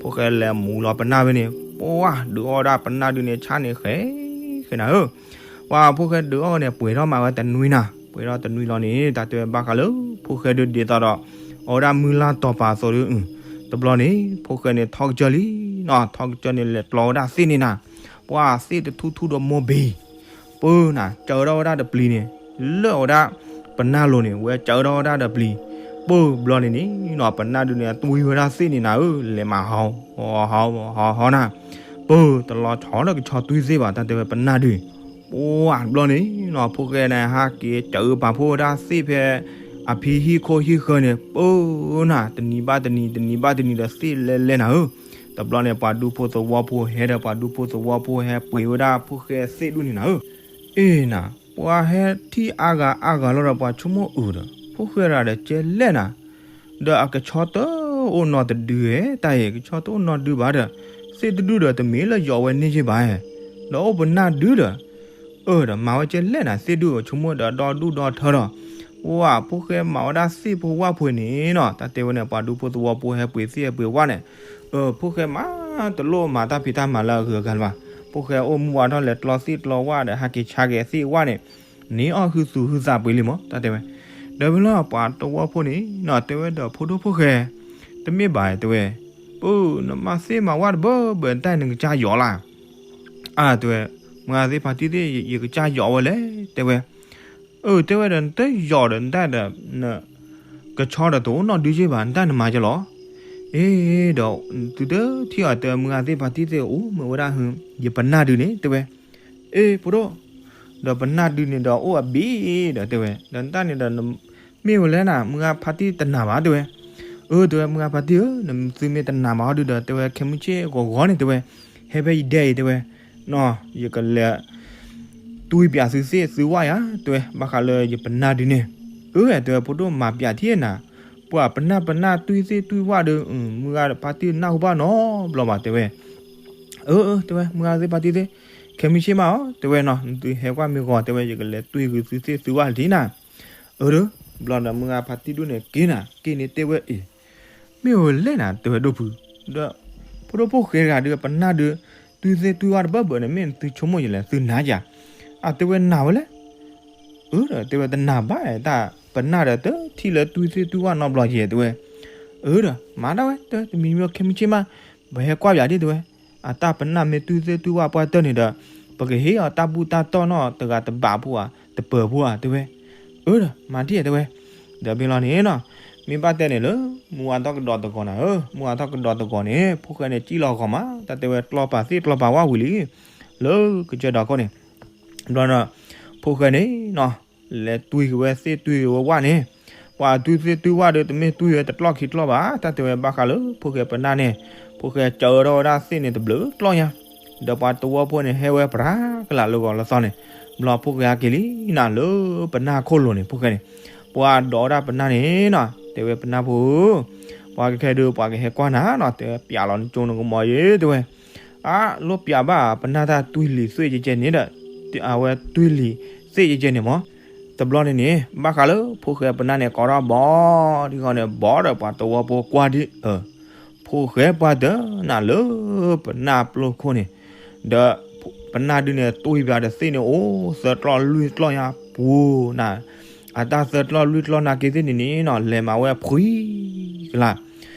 ဖိၣ်ဃဲလဲၤမူၤလီၤပနၢ်ဝဲန့ၣ်, ပှၤဒုးအီၣ်ဒၣ်ပနၢ်ဒုးန့ၣ် ဆၣ်န့ၣ်ဃဲ, ဃဲနၤဧၢ ပှၤဖိၣ်ဃဲဒုးအီၣ်ဝဲန့ၣ် ပှဲၤထီၣ်မးဝဲတနွံနၤ, ပှဲၤထီၣ်တနွံလီၤန့ၣ် တၢ်တဲဘၣ်ဃးလၢ ဖိၣ်ဃဲဒုးဒ်သိးဒီး အဝဲဒၣ်မုၢ်လၢ်တီၤပာ်အသိးဒုး, တဘျီန့ၣ် ဖိၣ်ဃဲန့ၣ်ထီကစၢၢ်လံနီၤ, ထီကစၢၢ်န့ၣ် လဲၤကျီဝဲဒၣ်သ့ၣ်န့ၣ်နၤ, ပှၤသ့ၣ်တထူၣ်ထူၣ်ဒီးမိၢ်ဘ့ၤ ပၢနၤ, ကၢထီၣ်ဝဲဒၣ်တပျံၤန့ၣ်, လၢအဝဲဒၣ် ပနၢ်လိၤန့ၣ် ဝဲကၢထီၣ်ဝဲဒၣ်တပျံၤ, ပၢဘျီန့ၣ်န့ၣ်နီၤ ပနၢ်ဒုးန့ၣ် တွံၢ်ဝဲဒၣ်သ့ၣ်န့ၣ်နၤဧၢ, လဲၤမၤဟီ ဟီ ဟီ ဟီ ဟီနၤ, ပၢတလီၤဆီလၢကဆီတွံၢ်သ့ၣ်ဘၣ် တၢ်တဲဝဲပနၢ်ဒုး, ပှၤဘျီန့ၣ်နီၤ ဖိၣ်ဃဲန့ၣ် ဟးက့ၤကၢပာ်ဖှိၣ်ဝဲဒၣ်သ့ၣ်ဖဲ အဖံဟံၣ်ခိၣ်ဟံၣ်ဃၢၤန့ၣ်, ပၢနၤ တနံၤဘၣ်တနံၤ တနံၤဘၣ်တနံၤဒီးသ့ၣ်လဲလဲနၤဧၢ, တဘျီန့ၣ် ပှၤဒူဖိသဝီဖိဟဲဒီးပှၤဒူဖိသဝီဖိဟဲပှ့ၤဝဲဒၣ်ဖိၣ်ဃဲသ့ၣ်ဒူၣ်န့ၣ်နၤဧၢ, အ့နၤ, ပှၤဟဲထံၣ်အါဂၤအါဂၤလီၤဒီးပှၤဆိကမိၣ်အုးဒီး ဖိၣ်ဃဲရၤဒီးကဲလဲၣ်နၤ, ဒီးအကဆီတအိၣ်နီတဒုဧဲ, တၢ်အံၤ ကဆီတအိၣ်နီတဒုဘၣ်ဒီး, သ့ၣ်တဒူၣ်ဒီးတမ့ၢ်လၢယီၤဝဲန့ၢ်ယ့ၢ်ဘၣ်ဧဲ, ဒီးအိၣ်ပနၢ်ဒုဒီး, အၢ ဒီးမၤဝဲကဲလဲၣ်နၤ, သ့ၣ်ဒူၣ်ဆိကမိၣ်ဒီးဒီဒူၣ်ဒီထၢဒီး, ပှၤဖိၣ်ဃဲမၤဝဲဒၣ်သ့ၣ်ဖိဝၣ်ဖိန့ၣ်နီၤ, တၢ်တဲဝဲန့ၣ် ပှၤဒူဖိသဝီဖိဟဲပှ့ၤသ့ၣ်ဟဲပှ့ၤဝၣ်န့ၣ်, ဖိၣ်ဃဲမၤတလိၣ်မၤတၢ်ဖံးတၢ်မၤလၢအဂုၤအဂၤလၢၤဘၣ်, ဖိၣ်ဃဲအိၣ်မူဝါထီၣ်လဲၤကျီသ့ၣ်ကျီဝၣ်ဒီးဟးက့ၤဆါက့ၤသ့ၣ်ဝၣ်န့ၣ် န့ၢ်အီၣ်ဟုသူၣ်ဟုသးပှ့ၤလံမး တၢ်တဲဝဲ, ဒီးဖဲလၢပှၤသဝီဖိန့ၣ်နီၤ တဲဝဲဒီးဖိဒိၣ်ဖိၣ်ဃဲ, တမ့ၢ်ဘၣ်တဲဝဲ, ပၢ နမၤသ့ၣ်မၤဝၣ်တဘၢဘၢတၢ်နကစၢ်ယီၤလၢ်, အါတဲဝဲ, မုၢ်ဂၤသ့ၣ်ဖါတံၢ်သ့ၣ် ယကစၢ်ယီၤဝဲလဲၣ် တဲဝဲ, အၢ တဲဝဲဒီး နတယီၤဒီးနတၢ်ဒီး နကဆီဒီးတအိၣ်နီၢ်ဒုယ့ၢ်ဘၣ် နတၢ်နမၤကလီၤ, အ့ ဒီး သုတထံၣ်အီၤတဲ မုၢ်ဂၤသ့ၣ်ဖါတံၢ်သ့ၣ်အိၣ်မ့ၢ်ဝဲဒၣ် ယပနၢ်ဒုန့ၣ် တဲဝဲ, အ့ ဖိဒိၣ်, ဒီးပနၢ်ဒုန့ၣ်ဒီးအိၣ်အဘ့ၣ်ဒီးတဲဝဲ ဒီးနတၢ်န့ၣ်ဒီး မ့ၢ်ဝဲလဲၣ်နၤ မုၢ်ဂၤဖါတံၢ်တနာ်ဘၣ်တဲဝဲ, အၢ တဲဝဲ မုၢ်ဂၤဖါတံၢ်ဧၢ နသုမ့ၢ်တနာ်ဘၣ်အီၤဒုဒီး တဲဝဲ ခဲမုၢ်ဆ့ၣ်ဂီၤဂီၤန့ၣ် တဲဝဲ, ဟဲဖဲယဒဲအံၤ တဲဝဲ, ယကလဲၤ တွံၢ်ပၠးသုသ့ၣ်သုဝၣ်ယၤ တဲဝဲ ဘၣ်ဃးလၢယပနၢ်ဒုန့ၣ်, အၢ တဲဝဲ ဖိဒိၣ်မၤပၠးထံၣ်နၤ, ပှၤပနၢ်ပနၢ်တွံၢ်သ့ၣ်တွံၢ်ဝၣ်ဒီး မုၢ်ဂၤဖါတံၢ်နၢ်ဟူဘၣ်နီတဘျီဘၣ်တဲဝဲ, အၢ အၢ တဲဝဲ မုၢ်ဂၤသ့ၣ်ဖါတံၢ်သ့ၣ်, ခဲမုၢ်ဆ့ၣ်မးအီၤ တဲဝဲနီၤ, နသုဟဲကွၢ်မ့ၢ်ဂီၤ တဲဝဲ ယကလဲၤတွံၢ်က့ၤသုသ့ၣ်သုဝၣ်လံနၤ. အၢ တဘျီဒီး မုၢ်ဂၤဖါတံၢ်ဒိၣ်န့ၣ်က့ၤနၤ က့ၤန့ၣ်တဲဝဲအံၤ, မ့ၢ်ဝဲလဲၣ်နၤ တဲဝဲဒိၣ်ဖု, ဒီး ဖိဒိၣ်ဖိၣ်ဃဲတဂၤဒီး ပနၢ်ဒုး တွံၢ်သ့ၣ်တွံၢ်ဝၣ်တဘၢဘၢန့ၣ် မ့ၢ်နသုဆိကမိၣ်ယလဲၣ် သုနာ်ယၤ, အတဲဝဲနၤဝဲလဲၣ် အၢ ဒီးတဲဝဲတနာ်ဘၣ် တၢ်ပနၢ်ဒီးတထံၣ်လၢတွံၢ်သ့ၣ်တွံၢ်ဝၣ်နီတဘျီယဲ တဲဝဲ, အၢ ဒီး မၤဒၣ်ဝဲ တမံၤမံၤခဲမုၢ်ဆ့ၣ်မး ပဟဲကွၢ်ပၠးဒ်တဲဝဲ, အတၢ်ပနၢ်မ့ၢ်တွံၢ်သ့ၣ်တွံၢ်ဝၣ်ပှၢ်တၢၢ်န့ၣ်ဒီး ပကဟ့ၣ်အီၤတၢ်ဘူၣ်တၢ်တီၢ်နီၢ်တဂၤတဘးဖိဧါ တပၢၤဖိဧါ တဲဝဲ, အၢ ဒီး မၤဒ်တဲဝဲ, ဒီးမ့ၢ်လီၤန့ၣ်နီၤ, မ့ၢ်ဘၣ်တဲန့ၣ်လၢ မုၢ်ဝါထီၣ်ကဒီးသကိးနၤဧၢ, မုၢ်ဝါထီၣ်ကဒီးသကိးန့ၣ် ဖိၣ်ဃဲန့ၣ် စံၣ်လီၤဂီၤမး တၢ်တဲဝဲကျီၢ်ပာ်သ့ၣ်ကျီၢ်ပာ်ဝၣ်ဝံၤလံ လၢကစၢၢ်ဒီခိၣ်န့ၣ်, ဘျီဒီး ဖိၣ်ဃဲန့ၣ်နီၤ, လဲၤတွံၢ်က့ၤဝဲသ့ၣ်တွံၢ်က့ၤဝဲဝၣ်န့ၣ်, ပှၤတွံၢ်သ့ၣ်တွံၢ်ဝၣ်ဒီး တမ့ၢ်တွံၢ်ဝဲတကျီၢ်ခံကျီၢ်ဘၣ် တၢ်တဲဝဲဘၣ်ဃးလၢဖိၣ်ဃဲပနၢ်န့ၣ်, ဖိၣ်ဃဲစၢၤထီၣ်ဝဲဒၣ်သ့ၣ်န့ၣ်တဘျုးကျီၢ်ညါ, ဒီးပှၤသဝီဖိန့ၣ် ဟဲဝဲပြးကလာ်လၢဂီၤလၢသီန့ၣ်, ဘျီဖိၣ်ဃဲက့ၤလံနၤလၢပနၢ်ခိၣ်လိၤန့ၣ် ဖိၣ်ဃဲန့ၣ်, ပှၤဒိးဝဲဒၣ်ပနၢ်န့ၣ်နီၤ တဲဝဲပနၢ်ဖိဧၢ, ပှၤကခဲဒုး ပှၤကဟဲကွၢ်နၤနီၤ တဲဝဲ ပၠးလီၤနကၠိနကမီၤယဲ တဲဝဲ, အါ လိၣ်ပၠးဘၣ် ပနၢ်တၢ်တွံၢ်လံၤသ့ၣ်ကဲကဲန့ၣ်ဒီး, အဝဲတွံၢ်လံၤသ့ၣ်ကဲကဲန့ၣ်မး, တဘျီန့ၣ်န့ၣ် ဘၣ်ဃးလၢဖိၣ်ဃဲပနၢ်န့ၣ် ကိးထီၣ်ဘီဒ်ဂီၤန့ၣ် ဘီဒီးပှၤသဝီဖိကွၢ်ဒ်အၢ, ဖိၣ်ဃဲပှၢ်တၢ်နၤလၢပနၢ်ပျိခိၣ်န့ၣ်, ဒီးပနၢ်ဒုန့ၣ် တွံၢ်ပၠးဒီးသ့ၣ်န့ၣ် အိၣ်သၢကျီၢ်လွံၢ်ကျီၢ်ညါပူၤနၤ, အတၢ်သၢကျီၢ်လွံၢ်ကျီၢ်နာ်က့သ့ၣ်န့ၣ်န့ၣ်နီၤ လဲၤမၤဝဲဖှံကလာ်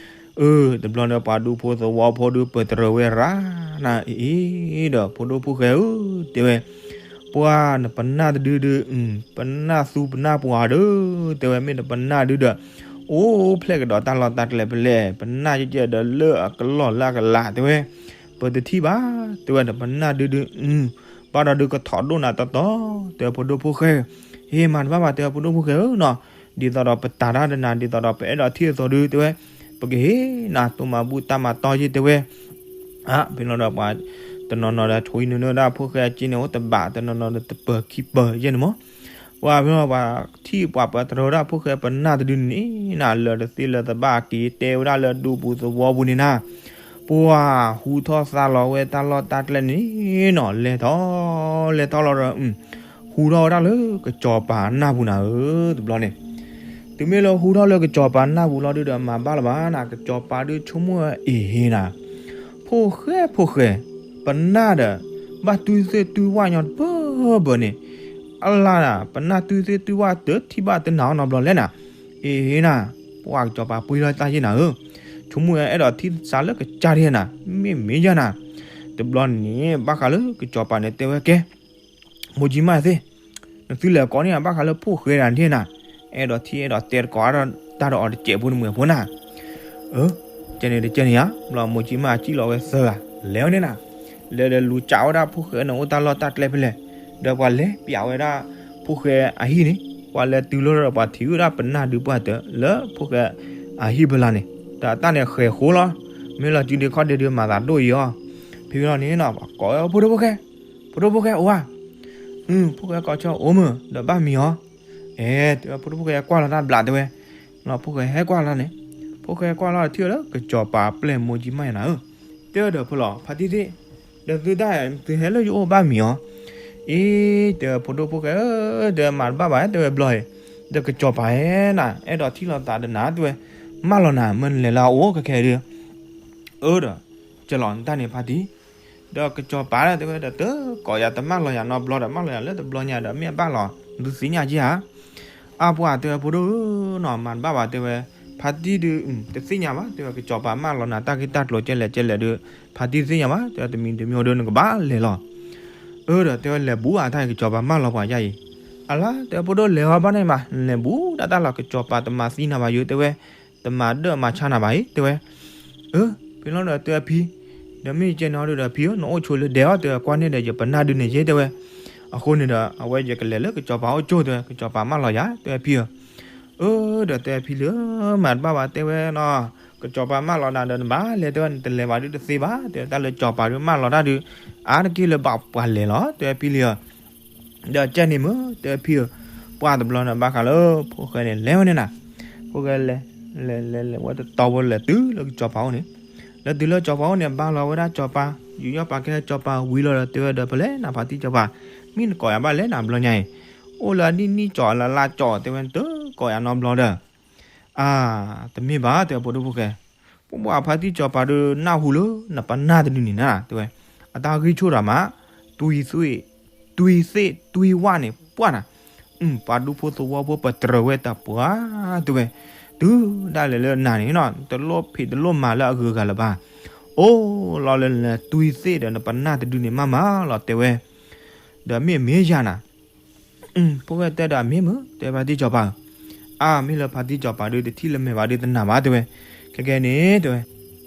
အၢ တဘျီဒီးပှၤဒူဖိသဝီဖိဒုး ပတြၢၤဝဲရၣ်နၤအံၤဒီး ဖိဒိၣ်ဖိၣ်ဃဲဧၢ တဲဝဲ, ပှၤနပနၢ်တဒုဒု, ပနၢ်သူပနၢ်ပှၤဒီး တဲဝဲ မ့ၢ်နပနၢ်ဒုဒီး အိၣ်ဖျဲၣ်ကဒီးတၢ်လီၢ်တၢ်ကျဲဖဲလဲၣ်, ပနၢ်ကဲကဲဒီးလၢအကလီၢ်လၢအကလး တဲဝဲ, ပတထံၣ်ဘၣ် တဲဝဲ နပနၢ်ဒုဒု, ဘၣ်ဒီးဒုးကထီၣ်ဒိၣ်နၤတီတီ တဲဝဲဖိဒိၣ်ဖိၣ်ဃဲ, ဟ့ၣ်မၤတဘၣ်ဘၣ် တဲဝဲဖိဒိၣ်ဖိၣ်ဃဲဧၢနီၤ, ဒ်သိးဒီးပတၤတၢ်ဒီးနၤ ဒ်သိးဒီးပအဲၣ်ဒိးထံၣ်အသိးဒု တဲဝဲ, ပကဟ့ၣ်နၤ တိၢ်မၤဘူၣ်တၢ်မၤတီၢ်ယဲ တဲဝဲ, အါ ဖဲလီၤဒီးပှၤတနီၤနီၤဒီး ထိနုာ်နုာ်ဒၣ်ဖိၣ်ဃဲအက့န့ၣ် အိၣ်တဘးတနီၤနီၤဒီးတပၢၤခံပၢၤယဲန့ၣ်မး, ပှၤဖဲလီၤပှၤထံၣ်ပှၤပတြၢၤဒၣ်ဖိၣ်ဃဲပနၢ်တဒုန့ၣ်နၤ လၢာ်တသ့လၢာ်တဘၣ်က့ၤ တဲဝဲဒၣ်လၢဒူပူၤသဝီပူၤန့ၣ်နၤ, ပှၤဟူထီၣ်သါလီၤဝဲတၢ်လီၢ်တၢ်ကျဲန့ၣ်နီၤ လဲၤထီၣ် လဲၤထီၣ်လီၤဒီး ဟူထီၣ်ဝဲဒၣ်လၢကစီၤပၤနၢ်ပူၤနၤဧၢ တဘျီန့ၣ်, တုၤမ့ၢ်လၢဟူထီၣ်လၢကစီၤပၤနၢ်ပူၤလီၤဒုဒီး မၤဘၣ်လၢၤဘၣ်နၤ ကစီၤပၤဒုဆိကမိၣ်အ့ၣ်ဟ့နၤ, ဖိၣ်ဃဲဖိၣ်ဃဲ, ပနၢ်ဒီး ဘၣ်တွံၢ်သ့ၣ်တွံၢ်ဝၣ်ညီတဘၢဘၢန့ၣ်, အလါနၤ ပနၢ်တွံၢ်သ့ၣ်တွံၢ်ဝၣ်တထံၣ်ဘၣ်တနၤအီၤနီတဘျီလဲၣ်နၤ, အ့ၣ်ဟ့နၤ, ပှၤကစီၤပၤပှ့ၤလီၤတၢ်ယဲနၤဧၢ, ဆိကမိၣ်အဲၣ်ဒိးထံၣ်သးလၢကစၢ်ဒ်နၤ, မ့ၢ်မ့ၢ်ယဲနၤ, တဘျီန့ၣ် ဘၣ်ဃးလၢကစီၤပၤန့ၣ်တဲဝဲကဲ မိၢ်ကၠံမၢ်သ့ၣ်, နသုလဲၤကိးန့ၢ်ဘၣ်ဃးလၢဖိၣ်ဃဲဒၣ်န့ၣ်နၤ, အဲၣ်ဒိးထံၣ်အဲၣ်ဒိးတဲတကိးအါထီၣ်တၢ်ဒီးအီၤတစဲးဖိတမှဲၤဖိနၤ, အၢ, ကဲန့ၣ်တကဲန့ၣ်ဧါ, ဘျီမိၢ်ကၠံမၢ်စံၣ်လီၤဝဲသၢဂၤ, လဲၤဝဲန့ၣ်နၤ, လဲၤဒီးလူၤကးဝဲဒၣ်ဖိၣ်ဃဲန့ၣ်အိၣ်တၢ်လီၢ်တၢ်ကျဲဖဲလဲၣ်, ဒီးပှၤလဲၤပၠးဝဲဒၣ်ဖိၣ်ဃဲအဟံၣ်န့ၣ်, ပှၤလဲၤတုၤလီၤဒီးပှၤထံၣ်ဝဲဒၣ်ပနၢ်ဒုပှၢ်တၢၢ်လၢဖိၣ်ဃဲအဟံၣ်ဖဲလၢ်န့ၣ်, ဒီးတၢ်န့ၣ်ဃဲၤဃိလီၤ, မ့ၢ်လီၤစုဒ့ခီၣ်ဒ့ဒုးမၤသးဒိၣ်အံၤအီၤ, ဖဲလီၤန့ၣ်နီၤ ပှၤကိးဝဲဖိဒိၣ်ဖိၣ်ဃဲ ဖိဒိၣ်ဖိၣ်ဃဲအိၣ်ဧါ, ဖိၣ်ဃဲကိးဆၢအိၣ်မုၢ် ဒီးဘၣ်မံၤအီၤ, အဲ တဲဝဲဖိဒိၣ်ဖိၣ်ဃဲကွၢ်လီၤတၢ်ဘျးတဲဝဲ, ဖိၣ်ဃဲဟဲကွၢ်လီၤန့ၣ်, ဖိၣ်ဃဲကွၢ်လီၤထံၣ်လၢကစီၤပၤပျဲၢ်မိၢ်ကၠံမၢ်ယဲနၤဧၢ, တဲဝဲဒီးဖဲလီၤ ဖါတံၢ်သ့ၣ်, ဒီးသုတၢ်သုဟဲလၢယအိၣ်ဘၣ်မံၤအီၤ, အ့ တဲဝဲဖိဒိၣ်ဖိၣ်ဃဲဧၢ, တဲဝဲမၤတဘၣ်ဘၣ် တဲဝဲဘျီအံၤ, ဒီးကစီၤပၤဧၢနၤ အဲၣ်ဒိးထံၣ်လိာ်သးဒီးနၤ တဲဝဲ, မၢလီၤနၤ မ့ၢ်နလဲၤလၢအအိၣ်ခဲခဲဒုး အၢဒီး, ကလီၤနတၢ်န့ၣ်ဖါတံၢ်, ဒီးကစီၤပၤဒီးတဲဝဲဒီး တကိးယၤတမၢလီၤယၤနီတဘျီဒီး မၢလီၤယၤလၢတဘျီညါဒီး မ့ၢ်အဘၣ်လီၤ သုသ့ၣ်ညါက့ဧါ, အါပှၤတဲဝဲဖိဒိၣ်ဧၢနီၤ မၤတဘၣ်ဘၣ်တဲဝဲ, ဖါတံၢ်ဒုး တသ့ၣ်ညါဘၣ် တဲဝဲ ကစီၤပၤမၢလီၤနၤတၢ်ဂ့ၢ်တၢ်ကျိၤကဲလဲၣ်ကဲလဲၣ်ဒုး, ဖါတံၢ်တသ့ၣ်ညါဘၣ် တဲဝဲတမံၤတမံၤဒုး နကဘၣ်လဲၤလီၤ အၢဒီးတဲဝဲလဲၤဘူးဧါ တၢ်အံၤကစီၤပၤမၢလီၤပှၤယါအံၤ, အလါ တဲဝဲဖိဒိၣ်လဲၤဝဲဘၣ်န့ၣ်မး လဲၤဘူးဒၣ်တၢ်လီၤ ကစီၤပၤတမၤသံနၤဘၣ်ယိၤ တဲဝဲ, တမၤဒၢၣ်မၤဆါနၤဘၣ်အံၤ တဲဝဲ, အၢ, ဖဲလီၤဒီးတဲဝဲဖံ, ဒီးမ့ၢ်ယကဲန့ၣ်ဟီဒုးဒီးဖံဧၢ နအိၣ်ဆိလၢဒဲးအီၤ တဲဝဲ ကွၢ်န့ၢ်ဒီးယပနၢ်ဒုးန့ၣ်ယဲ တဲဝဲ, အဃိန့ၣ်ဒီး အဝဲယကလဲၤလၢကစီၤပၤအိၣ်ကၠိၣ် တဲဝဲ ကစီၤပၤမၢလီၤယၤ တဲဝဲဖံဧၢ အၢ ဒီးတဲဖံလၢ မၤတဘၣ်ဘၣ်တဲဝဲနီၤ, ကစီၤပၤမၢလီၤနၤဒီးနဘၣ်လဲၤ တဲဝဲ နတလဲၤဘၣ်ဒုးတသ့ဘၣ် တဲဝဲ တၢ်လၢစီၤပၤဒုးမၢလီၤတၢ်ဒုး အါတက့ၢ်လၢဘၣ်ပှၤလဲၤလီၤ တဲဝဲဖံလံဧၢ, ဒီးကဲန့ၣ်မ့ၢ် တဲဝဲဖံဧၢ, ပှၢ်တဘျီန့ၣ် ဘၣ်ဃးလၢဖိၣ်ဃဲန့ၣ် လဲၤဝဲန့ၣ်နၤ, ဖိၣ်ဃဲလဲၤ လဲၤလဲၤလဲၤဝဲတတီၤဖိလဲၤတုၤလၢကစီၤပၤအိၣ်န့ၣ်, လဲၤတုၤလၢစီၤပၤအိၣ်န့ၣ် ဘါလီၤဝဲဒၣ်စီၤပၤ, ယူးယီၣ်ပာ်ကဲစီၤပၤဝံၤလီၤဒီး တဲဝဲဒီး ဖဲလဲၣ်နၤဖါတံၢ်စီၤပၤ, မ့ၢ်နကိးယၤဘၣ်လဲၣ်နၤဘျီညါအံၤ, အိၣ်လၢအနံၣ်နံၣ်ကၠီၤလၢလါကၠီၤ တဲဝဲ နတကိးယၤနီတဘျီဒီး, အါ, တမ့ၢ်ဘၣ် တဲဝဲ ဖိဒိၣ်ဖိၣ်ဃဲ, ပှၤဖါတံၢ်စီၤပၤဒီးနၢ်ဟူလၢနပနၢ်တဒုန့ၣ်နၤ တဲဝဲ, အတၢ်ဂံၢ်ဆူၣ်ဒီးမး, တွံသ့ၣ်, တွံသ့ၣ်တွံဝၣ်န့ၣ် ပှၢ်နၤ, ပှၤဒူဖိသဝီဖိပတြၢၤဝဲတပှၢ်, တဲဝဲ, တုၤဒၣ်လဲာ်လၢနၤန့ၣ်နီၤ တလိၣ်ဖံးတလိၣ်မၤလၢအဂုၤအဂၤလၢၤဘၣ်, အိၣ်လီၤလၢနတွံသ့ၣ်ဒီးနပနၢ်တဒုန့ၣ်မးမးလီၤ တဲဝဲ, ဒီးမ့ၢ်မ့ၢ်ယၤနၤ ဖိၣ်ဃဲတဲဒီးအမ့ၢ်မုၢ် တဲဖါတံၢ်စီၤပၤဧၢ, အါ မ့ၢ်လၢဖါတံၢ်စီၤပၤဒီးတထံၣ်လၢမဲာ်ဘၣ်ဒီးတနာ်ဘၣ် တဲဝဲ, ခဲကဲန့ၣ် တဲဝဲ,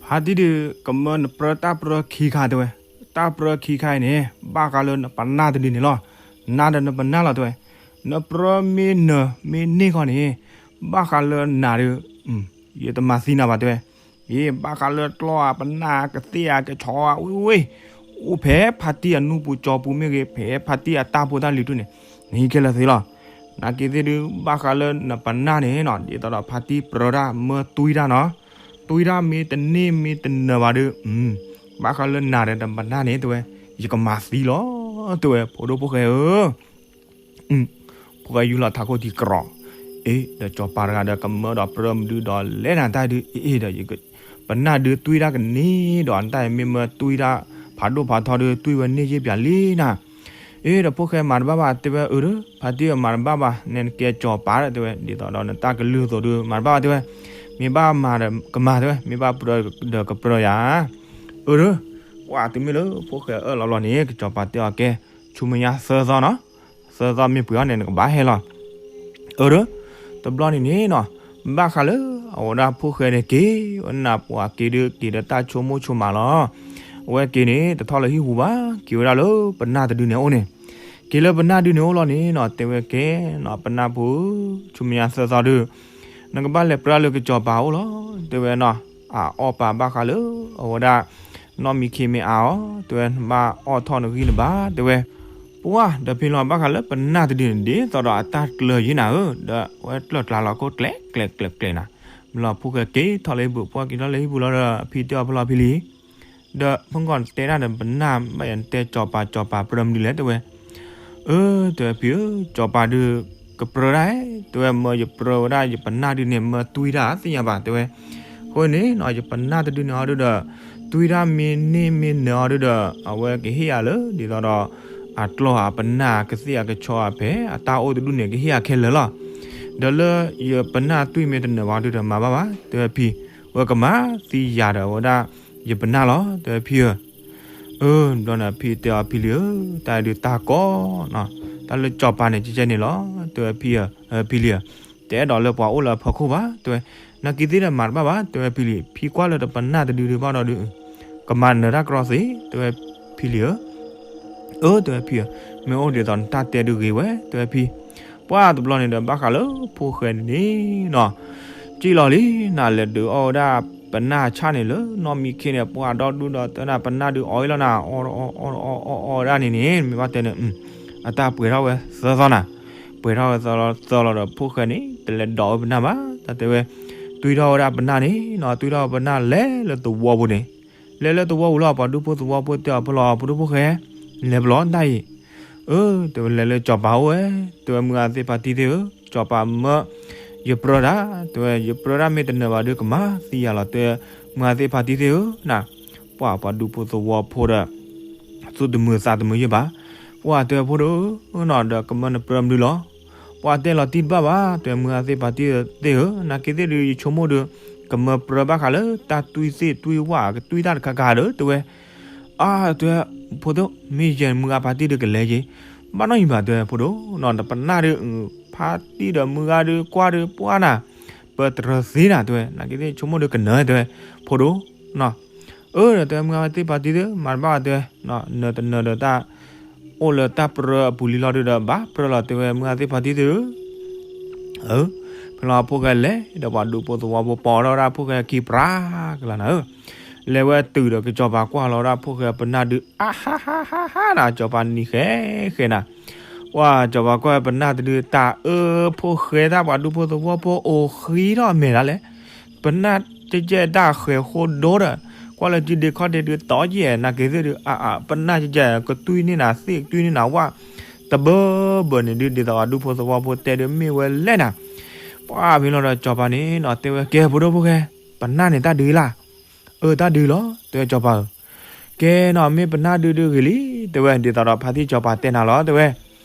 ဖါတံၢ်ဒီးကမၢနပြၢတၢ်ပြၢခံခါ တဲဝဲ, တၢ်ပြၢခံခါအံၤန့ၣ် ဘၣ်ဃးလၢနပနၢ်တဒုန့ၣ်လီၤ, နၤဒီးနပနၢ်လီၤ တဲဝဲ, နပြၢမ့ၢ်နၢၤမ့ၢ်န့ၢ်ခီန့ၣ်, ဘၣ်ဃးလၢနၤဒီး, ယတမၤသံနၤဘၣ် တဲဝဲ, ယဘၣ်ဃးလၢကျီၢ်ဧါ ပနၢ်ကသ့ၣ်ဧါ ကဆီဧါ ဝ့ၢ်ဝ့ၢ်, အိၣ်ဖဲဖါတံၢ်အနူၢ်ပူၤကၠီပူၤမ့ၢ်ဂ့ၤ ဖဲဖါတံၢ်အတၢ်ဖိတၢ်လံၤတဖၣ်န့ၣ်, နဟံးခဲလၢာ်သ့လီၤ, နာ်က့သ့ၣ်ဒုး ဘၣ်ဃးလၢနပနၢ်န့ၣ်နီၤ ဒ်သိးဒီးဖါတံၢ်ပြၢတၢ်မၢတွံတၢ်နီၤ, တွံတၢ်မ့ၢ်တန့ၢ်မ့ၢ်တနၢၤဘၣ်ဒီး, ဘၣ်ဃးလၢနၤဒီးနပနၢ်န့ၣ် တဲဝဲ, ယကမၤသံလီၤ, တဲဝဲ ဖိဒိၣ်ဖိၣ်ဃဲဧၢ ဖိၣ်ဃဲယူၢ်လီၤထးခိၣ်ထံကြီး, အ့ ဒီးစီၤပၤတဂၤဒီးကမၢဒီးပြၢမနုၤဒီးလဲၤနၤတၢ်ဒုး အ့ ဒီး ပနၢ်ဒုးတွံတၢ်ကန့ၢ်ဒီးနတၢ်အံၤ မ့ၢ်မၢတွံတၢ်ဖးဒိၣ်ဖးထီဒုး တွံဝဲန့ၢ်ယ့ၢ်ပၠးလံနၤ, အ့ ဒီးဖိၣ်ဃဲမၤတဘၣ်ဘၣ် တဲဝဲ အၢ ဒီး ဖါတံၢ်အမၤတဘၣ်ဘၣ် နဲနကဲစီၤပၤဒီး တဲဝဲ ဒ်သိးဒီးနတၢ်ကလုၢ်အသိးဒုး မၤတဘၣ်ဘၣ် တဲဝဲ, မ့ၢ်ဘၣ်မၤဒီးကမၤ တဲဝဲ မ့ၢ်ဘၣ်ပြၢဒီးကပြၢယၤ အၢ ဒီး, ပှၤတုၤမ့ၢ်လၢဖိၣ်ဃဲအၢၣ်လီၤလီၤန့ၣ် ကစီၤပၤတဲအီၤကဲ, ဆူမဲာ်ညါသၢသီနီၤ, သၢသီမ့ၢ်ပှဲၤအီၤန့ၣ် နကဘၣ်ဟဲလီၤ, အၢ ဒီး, တဘျီန့ၣ်န့ၣ်နီၤ, ဘၣ်ဃးလၢအဝဲဒၣ်ဖိၣ်ဃဲန့ၣ်က့ၤ, ဝဲနၢ်ပှၤက့ၤဒုးက့ၤဒီးတၢ်ဆိကမိၣ်ဆိကမးလီၤ, အဝဲက့ၤန့ၣ် တထီၣ်လၢဟံၣ်ပူၤဘၣ် က့ၤဝဲဒၣ်လၢပနၢ်တဒုန့ၣ်အိၣ်န့ၣ်, က့ၤလၢပနၢ်ဒုန့ၣ်အိၣ်လီၤန့ၣ်နီၤ တဲဝဲကဲနီၤ ပနၢ်ဖိဧၢ, ဆူမဲာ်ညါ သၢသီ ဒီး, နကဘၣ်လဲၤပြၢလၢကစီၤပၤအိၣ်လီၤ, တဲဝဲနီၤ, အအီၣ်ပာ်ဘၣ်ဃးလၢအဝဲဒၣ်, နီၢ်မံခ့မ့ၢ်အါအီၤ, တဲဝဲ နဘၣ်အီၣ်ထီၣ်နဂံၢ်နဘါ, တဲဝဲ, ပှၤဒီးဖံလီၤဘၣ်ဃးလၢပနၢ်တဒုန့ၣ် ဒ်သိးဒီးအတၢ်ကျၢၤယံၤနၤဧၢ, ဒီးအဝဲကျၢၢ်ကျါလီၤခိၣ်ကျဲးကျဲးကျဲးကျဲးနၤ, ဘျီဖိၣ်ဃဲက့ၤထီၣ်လၢဟံၣ်ပူၤ ပှၤက့ၤထီၣ်လၢဟံၣ်ပူၤလီၤဒီး အဖံတဲအီၤဖဲလီၤဖံလံ ဒီးဖုၣ်ကီၢ်တဲဒၣ်ဒီးပနၢ်ဘၣ်ယၤ နတဲစီၤပၤ စီၤပၤပြၢမနုၤလဲၣ် တဲဝဲ, အၢ တဲဝဲဖံဧၢ, စီၤပၤဒုးကပြၢဒၣ်, တဲဝဲ မၢယပြၢဝဲဒၣ်ယပနၢ်ဒုးန့ၣ် မၢတွံတၢ်သ့ၣ်ညါဘၣ် တဲဝဲ, အဃိန့ၣ်နီၤ ယပနၢ်တဒုန့ၣ်အီၤဒုးဒီး, တွံတၢ်မ့ၢ်န့ၢ်မ့ၢ်နၢၤအီၤဒုးဒီး အဝဲကဟ့ၣ်ယၤလၢ ဒ်သိးဒီး, အကျီၢ်အပနၢ်ကသ့ၣ်အကဆီအဖဲ အတၢ်အိၣ်တဒူၣ်န့ၣ် ကဟ့ၣ်ယၤခဲလၢာ်လီၤ, ဒီးလၢယပနၢ်တွံမ့ၢ်တနၢၤဘၣ်ဒုးဒီးမၤဘၣ်ဘၣ် တဲဝဲဖံ, ဝဲကမၤသံယၤဒီးအဝဲဒၣ်, ယပနၢ်လီၤ တဲဝဲဖံဧၢ, အၢ ဘျီန့ၣ်ဖံတဲအီၤဖံလံဧၢ, တၢ်ဒုးတၢ်ကီနီၤ, တၢ်လၢစီၤပၤန့ၣ်ကဲကဲန့ၣ်လီၤ တဲဝဲဖံဧၢ, ဖံလံဧၢ, တအဲၣ်ဒိးလၢပှၤအိၣ်လၢအဖီခိၣ်ဘၣ် တဲဝဲ, နာ်က့သ့ၣ်ဒီးမၤတဘၣ်ဘၣ် တဲဝဲဖံလံ, ဖံကွၢ်လၢတပနၢ်တဒုဒုးဘၣ်ဒီးဒုး, ကမၤနၢၤတၢ်ကြီသ့ တဲဝဲဖံလံဧၢ, အၢ တဲဝဲဖံဧၢ, မ့ၢ်အိၣ်ဒ်သိးနတၢ်တဲဒုးဂ့ၤဝဲ တဲဝဲဖံ, ပှၤတဘျီန့ၣ်ဒီးဘၣ်ဃးလၢဖိၣ်ဃဲန့ၣ်နီၤ ကံၣ်လီၤလံ, နလဲၤဒုးအီၣ်ဝဲဒၣ်ပနၢ်ဆၣ်န့ၣ်လၢနီၢ်မံခ့န့ၣ် ပှၤဒီဒူၣ်ဒီးတနၢ်ပနၢ်ဒုးအီၣ်အံၤလီၤနၤ အီၣ်အီၣ်အီၣ်အီၣ်ဒၣ်န့ၣ်န့ၣ် မ့ၢ်ဘၣ်တဲန့ၣ်, အတၢ်ပှဲၤထီၣ်ဝဲသၢသီနၤ, ပှဲၤထီၣ်ဝဲသၢသီလီၤဒီးဖိၣ်ဃဲန့ၣ် တလဲၤဒိးဝဲပနၢ်ဘၣ် တၢ်တဲဝဲ, တွံထီၣ်ဝဲဒၣ်ပနၢ်န့ၣ်နီၤ တွံထီၣ်ဝဲပနၢ်လဲၤလၢသဝီပူၤန့ၣ်, လဲၤလၢသဝီပူၤလီၤ ပှၤဒူဖိသဝီဖိတဲအီၤဖဲလီၤ ဖိဒိၣ်ဖိၣ်ဃဲ, လဲၤပလီၤတၢ်အံၤ အၢ တဲဝဲလဲၤလၢစီၤပၤအိၣ်ဝဲ, တဲဝဲမုၢ်ဂၤသ့ၣ်ဖါတံၢ်သ့ၣ်ဧၢ, စီၤပၤမၢယပြၢတၢ်, တဲဝဲယပြၢတၢ်မ့ၢ်တနၢၤဘၣ်ဒီးကမၤသံယၤလီၤ တဲမုၢ်ဂၤသ့ၣ်ဖါတံၢ်သ့ၣ်ဧၢနၤ, ပှၤပှၤဒူဖိသဝီဖိဒီး သူၣ်တမုာ်သးတမုာ်ယဲၢ်ဘၣ်, ပှၤတဲဖိဒိၣ်နီၤ ဒီးကမၢနပြၢမနုၤလီၤ, ပှၤတဲလီၤတံၢ်တဘၣ်ဘၣ် တဲမုၢ်ဂၤသ့ၣ်ဖါတံၢ်သ့ၣ်ဧၢ, နာ်က့သ့ၣ်ဒုးယဆိကမိၣ်ဒီး, ကမၢပြၢဘၣ်ဃးလၢတၢ်တွံသ့ၣ်တွံဝၣ်ကတွံတၢ်တခါခါဒီး တဲဝဲ အါ တဲဝဲ, ဖိဒိၣ် မ့ၢ်ယဲမုၢ်ဂၤဖါတံၢ်ဒုးကလဲၤက့ၤ, ဘၣ်နီၢ်ယံၤဘၣ် တဲဝဲ ဖိဒိၣ်နီၤ နပနၢ်ဒုး, ဖါတံၢ်ဒီးမုၢ်ဂၤဒုးကွၢ်ဒုးပှၢ်နၤ, ပတြၢၤသ့နၤ တဲဝဲ နာ်က့သ့ၣ်ဆိကမိၣ်ဒုးကနၢၤ တဲဝဲ, ဖိဒိၣ်, အၢ ဒီးတဲမုၢ်ဂၤသ့ၣ်ဖါတံၢ်သ့ၣ်ဧၢ မၤတဘၣ်ဘၣ် တဲဝဲ, နၢၤတနၢၤဒီးတၢ်, အိၣ်လၢတၢ်ပြၢအပူၤလံလီၤဒုးဒီး ဘၣ်ပြၢလီၤ တဲဝဲ မုၢ်ဂၤသ့ၣ်ဖါတံၢ်သ့ၣ်ဧၢ ဖဲလီၤဖိၣ်ဃဲလဲၤဒီးပှၤဒူဖိသဝီဖိပိာ်ထီၣ်ဝဲဒၣ်ဖိၣ်ဃဲခံပြးကလါနၤဧၢ, လဲၤဝဲတုၤဒီးကစီၤပၤကွၢ်လီၤဝဲဒၣ်ဖိၣ်ဃဲပနၢ်ဒုး အါဟါဟါဟါဟါနၤ စီၤပၤနံၤဃဲဃဲနၤ, ပှၤစီၤပၤကွၢ်ပနၢ်တဒုးတၢ်အၢ ဖိၣ်ဃဲတၢ်ပှၤဒူဖိသဝီဖိအိၣ်ဃံထီၣ်အမဲာ်ဒၣ်လဲာ်, ပနၢ်ကဲကဲတၢ်ဃဲၤဃိဒိဒီး, ကွၢ်လၢစုဒ့ခီၣ်ဒ့ဒုးတီယဲၢ် နာ်က့ၤသ့ၣ်ဒုး အၢ အၢ ပနၢ်ကကဲ ကတွံၢ်န့ၢ်နၤသ့ၣ် ကတွံၢ်န့ၢ်နၤဝၣ် တဘၢဘၢန့ၣ်ဒုး ဒ်သိးအဒူဖိသဝီဖိတဲဒုး မ့ၢ်ဝဲလဲၣ်နၤ. ပှၢ်ဖဲလီၤဒီးစီၤပၤန့ၣ်နီၤ တဲဝဲ ကဲ ဖိဒိၣ်ဖိၣ်ဃဲ ပနၢ်န့ၣ်တၢ်ဒုးလၢ်. အၢ တၢ်ဒုးလီၤ တဲဝဲစီၤပၤဧၢ. ကဲနီၤ မ့ၢ်ပနၢ်ဒုးဒုးဂ့ၤလံ တဲဝဲ ဒ်သိးဒီးဖါတံၢ်စီၤပၤတဲနၤလီၤ တဲဝဲ.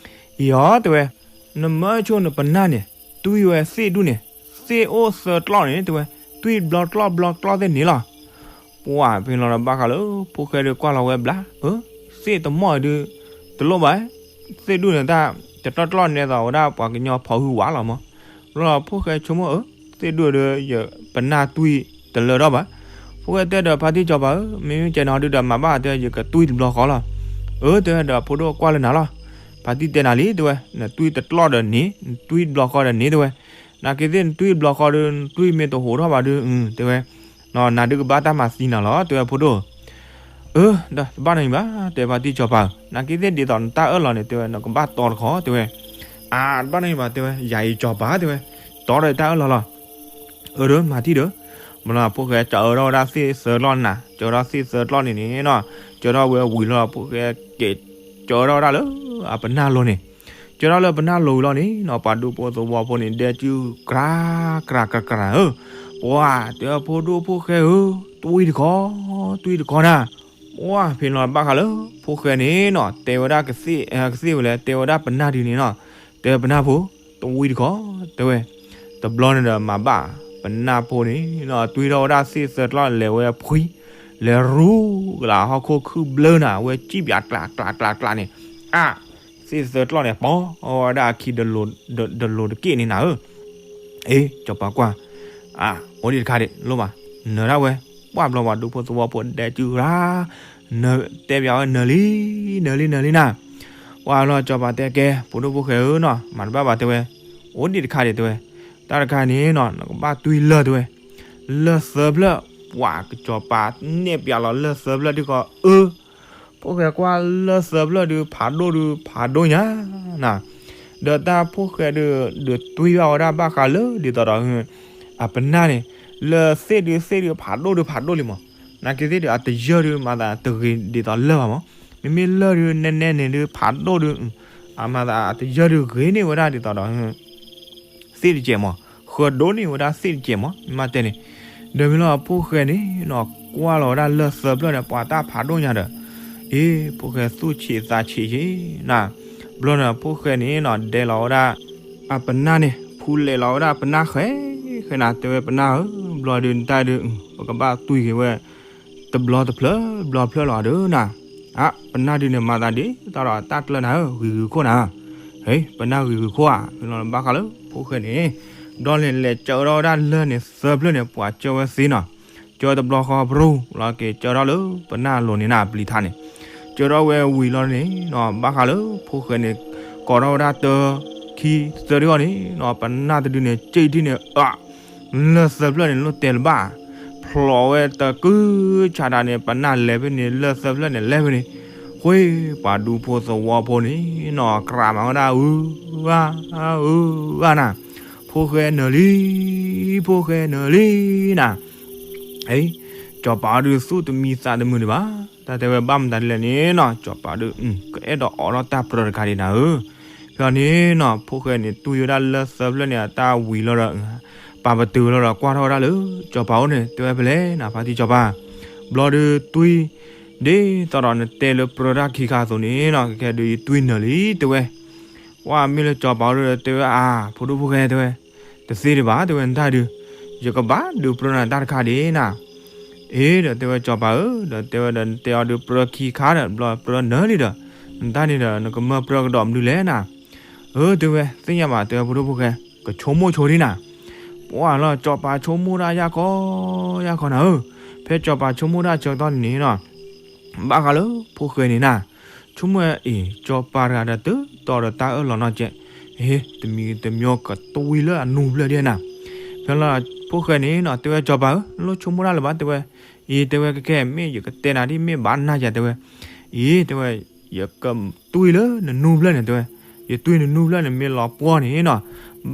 အံၤအီၤ တဲဝဲ, နမၢဆိနပနၢ်န့ၣ် တွံၢ်ဝဲသ့ၣ်ဒူၣ်န့ၣ် သ့ၣ်အိၣ်သၢကျီၢ်န့ၣ် တဲဝဲ, တွံၢ်ဘျီကျီၢ်ဘျီကျီၢ်သ့ၣ်န့ၣ်လီၤ. ပှၢ်ဖဲလီၤဒီးဘၣ်ဃးလၢ ဖိၣ်ဃဲဒုးကွၢ်လီၤဝဲဘျါ, အၢ သ့ၣ်တမီၢ်ဒုး တလိၣ်ဘၣ်, သ့ၣ်ဒူၣ်န့ၣ်တၢ် တကျီၢ်ကျီၢ်န့ၣ်သိးဝဲဒၣ်ပှၤကညီဖီၣ်ဟုၣ်ဝးလီၤမး. လီၤ ဖိၣ်ဃဲဆိကမိၣ် အၢ သ့ၣ်ဒူၣ်ဒီး ယပနၢ်တွံၢ်တလၢထီၣ်ဘၣ်. ဖိၣ်ဃဲတဲဒီးဖါတံၢ်စီၤပၤဧၢ, မ့မ့ၢ်ကဲနီၤဒုးဒီးမၤဘၣ်တဲ ယကတွံၢ်တဘျီဃီလီၤ. အၢ တဲဝဲဒီးဖိဒိၣ်ကွၢ်လၢနၤလီၤ. ဖါတံၢ်တဲနၤလံ တဲဝဲ, နတွံၢ်တကျီၢ်ဒီးန့ၣ် နတွံၢ်တဘျီဃီဒီးန့ၣ် တဲဝဲ. နာ်က့ၤသ့ၣ်နတွံၢ်တဘျီဃီဒီး နတွံၢ်မ့ၢ်တဟိးထီၣ်ဘၣ်ဒီး တဲဝဲ နၤဒုးကဘၣ်တၢ်မၤသံနၤလီၤ တဲဝဲဖိဒိၣ်. အၢ ဒီးတဘၣ်နီတမံၤဘၣ် တဲဖါတံၢ်စီၤပၤဧၢ, နာ်က့ၤသ့ၣ်ဒ်သိးနတၢ်အၢၣ်လီၤန့ၣ် တဲဝဲ နကဘၣ်တီတခီ တဲဝဲ. အၢ တဘၣ်နီတမံၤဘၣ် တဲဝဲ ယၤအံၤစီၤပၤ တဲဝဲ, တီဒီးတၢ်အၢၣ်လီၤလီၤ. အၢ ဒီးမၤထံၣ်ဒီး မ့ၢ်လီၤ ဖိၣ်ဃဲကၢအၢထီၣ်ဝဲဒၣ်သ့ၣ်သၢကျီၢ်နၤ, ကၢထီၣ်သ့ၣ်သၢကျီၢ်န့ၣ်န့ၣ်နီၤ, ကၢထီၣ်ဝဲဝံၤလီၤ ဖိၣ်ဃဲက့ၤ ကၢထီၣ်ဝဲဒၣ်လၢအပနၢ်လိၤန့ၣ်, ကၢထီၣ်လၢပနၢ်လိၤဝံၤလီၤန့ၣ်နီၤ ပှၤဒူဖိသဝီဖိန့ၣ် ဒဲကုကြၤကြၤကြၤကြၤဧၢ, ပှၢ်တဲဖိဒိၣ်ဖိၣ်ဃဲဧၢ, တွံၢ်တခီ, တွံၢ်တခီနၤ. ပှၢ်ဖဲလီၤဘၣ်ဃးလၢ ဖိၣ်ဃဲန့ၣ်နီၤ တဲဝဲဒၣ်ကသ့ၣ်, ကသ့ၣ်ဝဲလဲၣ် တဲဝဲဒၣ်ပနၢ်ဒုးန့ၣ်နီၤ, တဲပနၢ်ဖိ တွံၢ်တခီ တဲဝဲ. တဘျီန့ၣ်ဒီးမၤဘၣ် ပနၢ်ဖိန့ၣ်နီၤ တွံၢ်ထီၣ်ဝဲဒၣ်သ့ၣ်သၢကျီၢ်လဲၤဝဲဖှံ, လဲၤရူကလးဟီၣ်ခိၣ်ခုၣ်ဘျၢနၤ ဝဲစံၣ်ပၠးကျးကျးကျးကျးန့ၣ်, အၢ သ့ၣ်သၢကျီၢ်န့ၣ် ပီၤဝဲဒၣ်အခံ တလိၤတက့ၢ်န့ၣ်နၤဧၢ. အ့ စီၤပၤကွၢ်, အၢ အိၣ်ဒံးတခါဒံး လိၣ်ဘၣ်, နၢၤဒၣ်ဝဲ, ပှၢ်ဘျီပှၤဒူဖိသဝီဖိဒဲကုရၤ, နၢၤတဲပၠးဝဲ နၢၤလံ, နၢၤလံ နၢၤလံနၤ. ပှၢ်လီၤစီၤပၤတဲကဲ ဖိဒိၣ်ဖိၣ်ဃဲဧၢနီၤ မၤတဘၣ်ဘၣ်တဲဝဲ, အိၣ်ဒံးတခါဒံးတဲဝဲ, တၢ်တခါန့ၣ်နီၤ နကဘၣ်တွံၢ်လၢၢ်တဲဝဲ, လၢၢ်သၢဖျၢၣ်, ပှၢ်ကစီၤပၤနဲၣ်ပၠးလီၤလၢၢ်သၢဖျၢၣ်ဒ်ဃီ အၢ ဖိၣ်ဃဲကွၢ်လၢၢ်သၢဖျၢၣ်ဒုး ဖးဒိၣ်ဒုး ဖးဒိၣ်ညါနၤ, ဒီးတၢ်ဖိၣ်ဃဲဒုး ဒုးတွံၢ်ဘၣ်ဝဲဒၣ်ဘၣ်ဃးလၢဒ်သိးဒီး အပနၢ်န့ၣ်, လၢၢ်သ့ၣ်ဒုး သ့ၣ်ဒုး ဖးဒိၣ်ဒုး ဖးဒိၣ်လံမး, နာ်က့ၤသ့ၣ်ဒုး အတယၢၢ်ဒုး မၤသးတဂ့ၤဒ်သိးလၢၢ်ဘၣ်မး, မ့မ့ၢ်လၢၢ်ဒုး နဲနဲန့ၣ်ဒုး ဖးဒိၣ်ဒုး, အမၤသးအတယၢၢ်ဒုး ဂ့ၤန့ၢ်ဝဲဒၣ်ဒ်သိးဒီး သ့ၣ်တကဲးမး, ဃၢဒိၣ်န့ၢ်ဝဲဒၣ်သ့ၣ်တကဲးမး မ့ၢ်တဲန့ၣ်, ဒီးမ့ၢ်လီၤဖိၣ်ဃဲန့ၣ်နီၤ ကွၢ်လီၤဝဲဒၣ်လၢၢ်သၢဖျၢၣ်န့ၣ် ပှၤတၢ်ဖးဒိၣ်ညါဒီး, အ့ ဖိၣ်ဃဲသူၣ်ဆံးသးဆံးက့ၤနၤ, ဘျီန့ၣ်ဖိၣ်ဃဲန့ၣ်နီၤ ဒဲလီၤဝဲဒၣ် အပနၢ်န့ၣ် ဖူလဲးလီၤဝဲဒၣ်ပနၢ်ဃဲဃဲနၤ တဲဝဲပနၢ်ဧၢ, ဘျီဒုးနတၢ်ဒုး ပကဘၣ်တွံၢ်က့ၤဝဲ တဘျီတဖျၢၣ် ဘျီဖျၢၣ်လီၤဒီးနၤ, အ ပနၢ်ဒုးန့ၣ် မၤသးဒ်သိးဒီးတၢ်ကျၢၢ်နၤဧၢ, ဂံၤဂုၤခိၣ်နၤ, ဟ့ ပနၢ်ဂံၤဂုၤခိၣ်ဧါ, ဖဲလီၤဘၣ်ဃးလၢဖိၣ်ဃဲန့ၣ်, ဒီးန့ၣ်လဲၤကၢထီၣ်ဝဲဒၣ်လၢၢ်န့ၣ်သၢဖျၢၣ်န့ၣ် ပှၤကၢဝဲသ့နီၤ, ကၢတဘျီဃီပရူၢ်လီၤက့ၤ ကၢထီၣ်လၢပနၢ်လိၤန့ၣ်နၤ ပျံၤထါန့ၣ်, ကၢထီၣ်ဝဲဝံၤလီၤန့ၣ်နီၤ ဘၣ်ဃးလၢဖိၣ်ဃဲန့ၣ် ကိးထီၣ်ဝဲဒၣ်တၢ ခံသၢဒုဂီၢ်န့ၣ်နီၤ ပနၢ်တဒုန့ၣ် ကၠံၣ်ထံၣ်န့ၣ် အ လၢၢ်သၢဖျၢၣ်န့ၣ် လိၣ်တဲလၢၤဘၣ်, ဖျိးဝဲတကုၢ်ဆးဒးန့ၣ် ပနၢ်လဲၤဖဲန့ၣ် လၢၢ်သၢဖျၢၣ်န့ၣ် လဲၤဖဲန့ၣ်, ဃ့ ပှၤဒူဖိသဝီဖိန့ၣ်နီၤ ကြးမၤဝဲဒၣ် အုဂၤ အုဂၤနၤ, ဖိၣ်ဃဲနၢၤလံ, ဖိၣ်ဃဲနၢၤလံနၤ, အ စီၤပၤဒုးသူၣ်တမံသးတမုာ်ဒံးဘၣ်, တၢ်တဲဝဲဘၣ်မတၤဒ်လဲၣ်န့ၣ်နီၤ စီၤပၤဒုး ကအဲၣ်ဒိးအိးထီၣ်တၢ်ပြၢတခါဒံးနၤဧၢ, ဖဲန့ၣ်နီၤ ဖိၣ်ဃဲန့ၣ် တွံၢ်ဝဲဒၣ်လၢၢ်သၢဖျၢၣ်န့ၣ် အတၢ်ဝံၤလီၤဒီး ပာ်ပတုာ်လီၤဒီး ကွၢ်ထီၣ်ဝဲဒၣ်လၢ စီၤပၤအိၣ်န့ၣ် တဲဝဲဖဲလဲၣ်နၤ ဖါတံၢ်စီၤပၤ, ဘျီဒုးတွံၢ် ဒ်သိးဒီးနတဲလၢပြၢတၢ်ခံခါအသိးန့ၣ်နီၤ ခဲကဲဒုးယတွံၢ်နၢၤလံ တဲဝဲ, ပှၢ်မ့ၢ်လၢစီၤပၤအိၣ်ဒီးတဲဝဲ အါ ဖိဒိၣ်ဖိၣ်ဃဲ တဲဝဲ, တသ့ဒံးဘၣ် တဲဝဲ နတၢ်ဒုး, ယကဘၣ်ဒုးပြၢနၤတၢ်တခါဒံးနၤ, အ့ ဒီးတဲဝဲစီၤပၤဧၢ, ဒီးတဲဝဲဒီးနတဲအီၤဒုးပြၢခံခါဒီး ဘျီပြၢနၢၤလံဒီး, နတၢ်န့ၣ်ဒီး နကမၢပြၢကဒီးမနုၤလဲၣ်နၤ, အၢ တဲဝဲ သ့ၣ်ညါဘၣ် တဲဝဲ ဖိဒိၣ်ဖိၣ်ဃဲ, ကဆိကမိၣ်ဆိဒံးနၤ, ပှၢ်လီၤ စီၤပၤဆိကမိၣ်တၢ်ယၢ်ခီ ယၢ်ခီနၤဧၢ, ဖဲစီၤပၤဆိကမိၣ်တၢ်ဆၢကတီၢ်န့ၣ်နီၤ, ဘၣ်ဃးလၢဖိၣ်ဃဲန့ၣ်နၤ, ဆိကမိၣ်အံၤ စီၤပၤတဂၤဒီး တုၤတီၤဒီးတၢ်အၢၣ်လီၤနီတစဲး, ဟ့ၣ်တမံၤတမံၤကတွံၢ်လၢအနူဖျၢၣ်ဒံးနၤ, ဖဲလီၤ ဖိၣ်ဃဲန့ၣ်နီၤ တဲဝဲစီၤပၤဧၢ, နလိၣ်ဆိကမိၣ်တၢ်လၢၤဘၣ် တဲဝဲ, အံၤ တဲဝဲ ကဲကဲ မ့ၢ်ယကတဲနၤဒ်မ့ၢ်ဘၣ်နၤယၤ တဲဝဲ, အံၤ တဲဝဲ ယကတွံၢ်လၢနနူဖျၢၣ်န့ၣ် တဲဝဲ, ယတွံၢ်နနူဖျၢၣ်န့ၣ် မ့ၢ်လီၤပှီၢ်န့ၣ်နီၤ,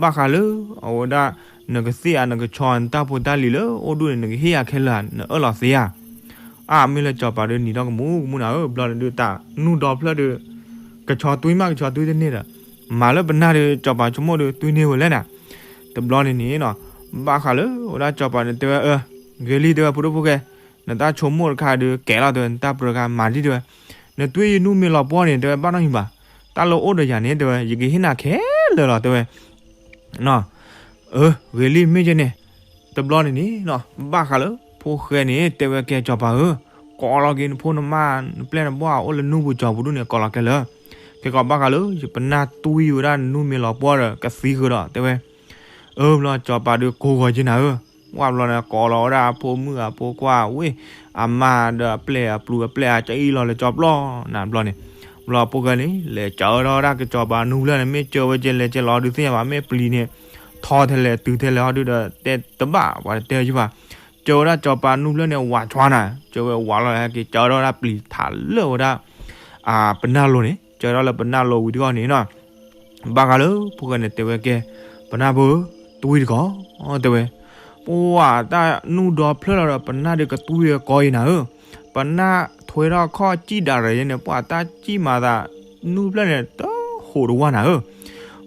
ဘၣ်ဃးလၢ အဝဲဒၣ် နကသ့ၣ်ဧါ နကဆီ နတၢ်ဖိတၢ်လံၤလၢအိၣ်ဒူၣ်န့ၣ် နကဟ့ၣ်ယၤခဲလၢာ် နအၢၣ်လီၤသ့ဧါ, အါမ့ၢ်လၢစီၤပၤဒီးနံၤထီၣ်ကမူကမူနၤဧၢ, ဘျီန့ၣ်ဒုးတၢ်နူၢ်ဒီဖျၢၣ်ဒီး ကဆီတွံမး ကဆီတွံတန့ၢ်ဒီး မၤလၢပနၢ်ဒီး စီၤပၤဆိကမိၣ်ဒီး တွံန့ၢ်ဝဲလဲၣ်နၤ. တဘျီန့ၣ်န့ၣ်နီၤ ဘၣ်ဃးလၢဝဲဒၣ်စီၤပၤန့ၣ် တဲဝဲ အၢ ဂ့ၤလံ တဲဝဲ ဖိဒိၣ်ဖိၣ်ဃဲ, နတၢ်ဆိကမိၣ်တခါဒီးကဲလီၤ တဲဝဲ, နတၢ်ပြၢတခါမၤလံ တဲဝဲ, နတွံယနူၢ်မ့ၢ်လီၤပှီၢ်န့ၣ် တဲဝဲ ဘၣ်နီတမံၤဘၣ်, တၢ်လၢအိၣ်ဒီးယၤန့ၣ် တဲဝဲ ယကဟ့ၣ်နၤခဲလၢာ်လီၤ တဲဝဲ နီၤ, အၢ ဂ့ၤလံ မ့ၢ်ကဲန့ၣ်, တဘျီန့ၣ်န့ၣ်နီၤ ဘၣ်ဃးလၢဖိၣ်ဃဲန့ၣ် တဲဝဲ ကဲစီၤပၤဧၢ, ကိးလီၤက့ၤနဖိနမါ နပျဲၢ်နဘီၣ်အိၣ်လၢနူၢ်ပူၤကၠီၤပူၤဒူၣ်န့ၣ် ကိးလီၤကဲလၢာ်, ခဲကီးဘၣ်ဃးလၢ ယပနၢ်တွံဝဲဒၣ်နူၢ်မ့ၢ်လီၤပှီၢ်ဒီး ကသံဃုာ်ဒီး တဲဝဲ အၢဘျီစီၤပၤဒီးကိးဂီၤက့ၤနၤဧၢ, ဝဲဘျီန့ၣ် ကိးလီၤဝဲဒၣ်အဖိမုၣ်အဖိခွါဝ့ၢ် အမါဒီးအပျဲၢ်အပျုၤအပျဲၢ်အကအံၣ်လီၤလၢကၠီပျီနၤဘျီန့ၣ်, ဘျီဖိၣ်ဃဲန့ၣ် လဲၤကၢထီၣ်ဝဲဒၣ်ကစီၤပၤနူၢ်ဖျၢၣ်န့ၣ် မ့ၢ်ကၢဝဲကဲလဲၣ်ကဲလီၤဒုးသ့ၣ်ညါဘၣ်, မ့ၢ်ပျံၤန့ၣ် ထီထဲလဲၣ်တုၤထဲလဲၣ်ဟီဒုးဒီး တဲတဘၣ် ပှၤတတဲယုၢ်ဘၣ်, ကၢဝဲဒၣ်စီၤပၤနူၢ်ဖျၢၣ်န့ၣ် ဝးဆှါနၤ, ကၢဝဲဝးလီၤဟဲက့ၤ ကၢထီၣ်ဝဲဒၣ်ပျံၤထးလၢဝဲဒၣ် ပနၢ်လိၤန့ၣ် ကၢထီၣ်လၢပနၢ်လိၤဝံၤတဂီၢ်န့ၣ်နီၤ ဘၣ်ဃးလၢဖိၣ်ဃဲန့ၣ် တဲဝဲကဲ ပနၢ်ဖိဧၢ, တွံတကီး, တဲဝဲ, ပှၤတၢ်နူၢ်ဒီဖျၢၣ်လီၤဒီး ပနၢ်ဒုးကတွံကီးအံၤနၤဧၢ, ပနၢ်ထွဲထီၣ်ခီၣ်စံၣ်ဒၣ်ရၤယဲန့ၣ် ပှၤတၢ်စံၣ်မၤသး နူၢ်ဖျၢၣ်န့ၣ် တဟိးတဝၢ်နၤဧၢ,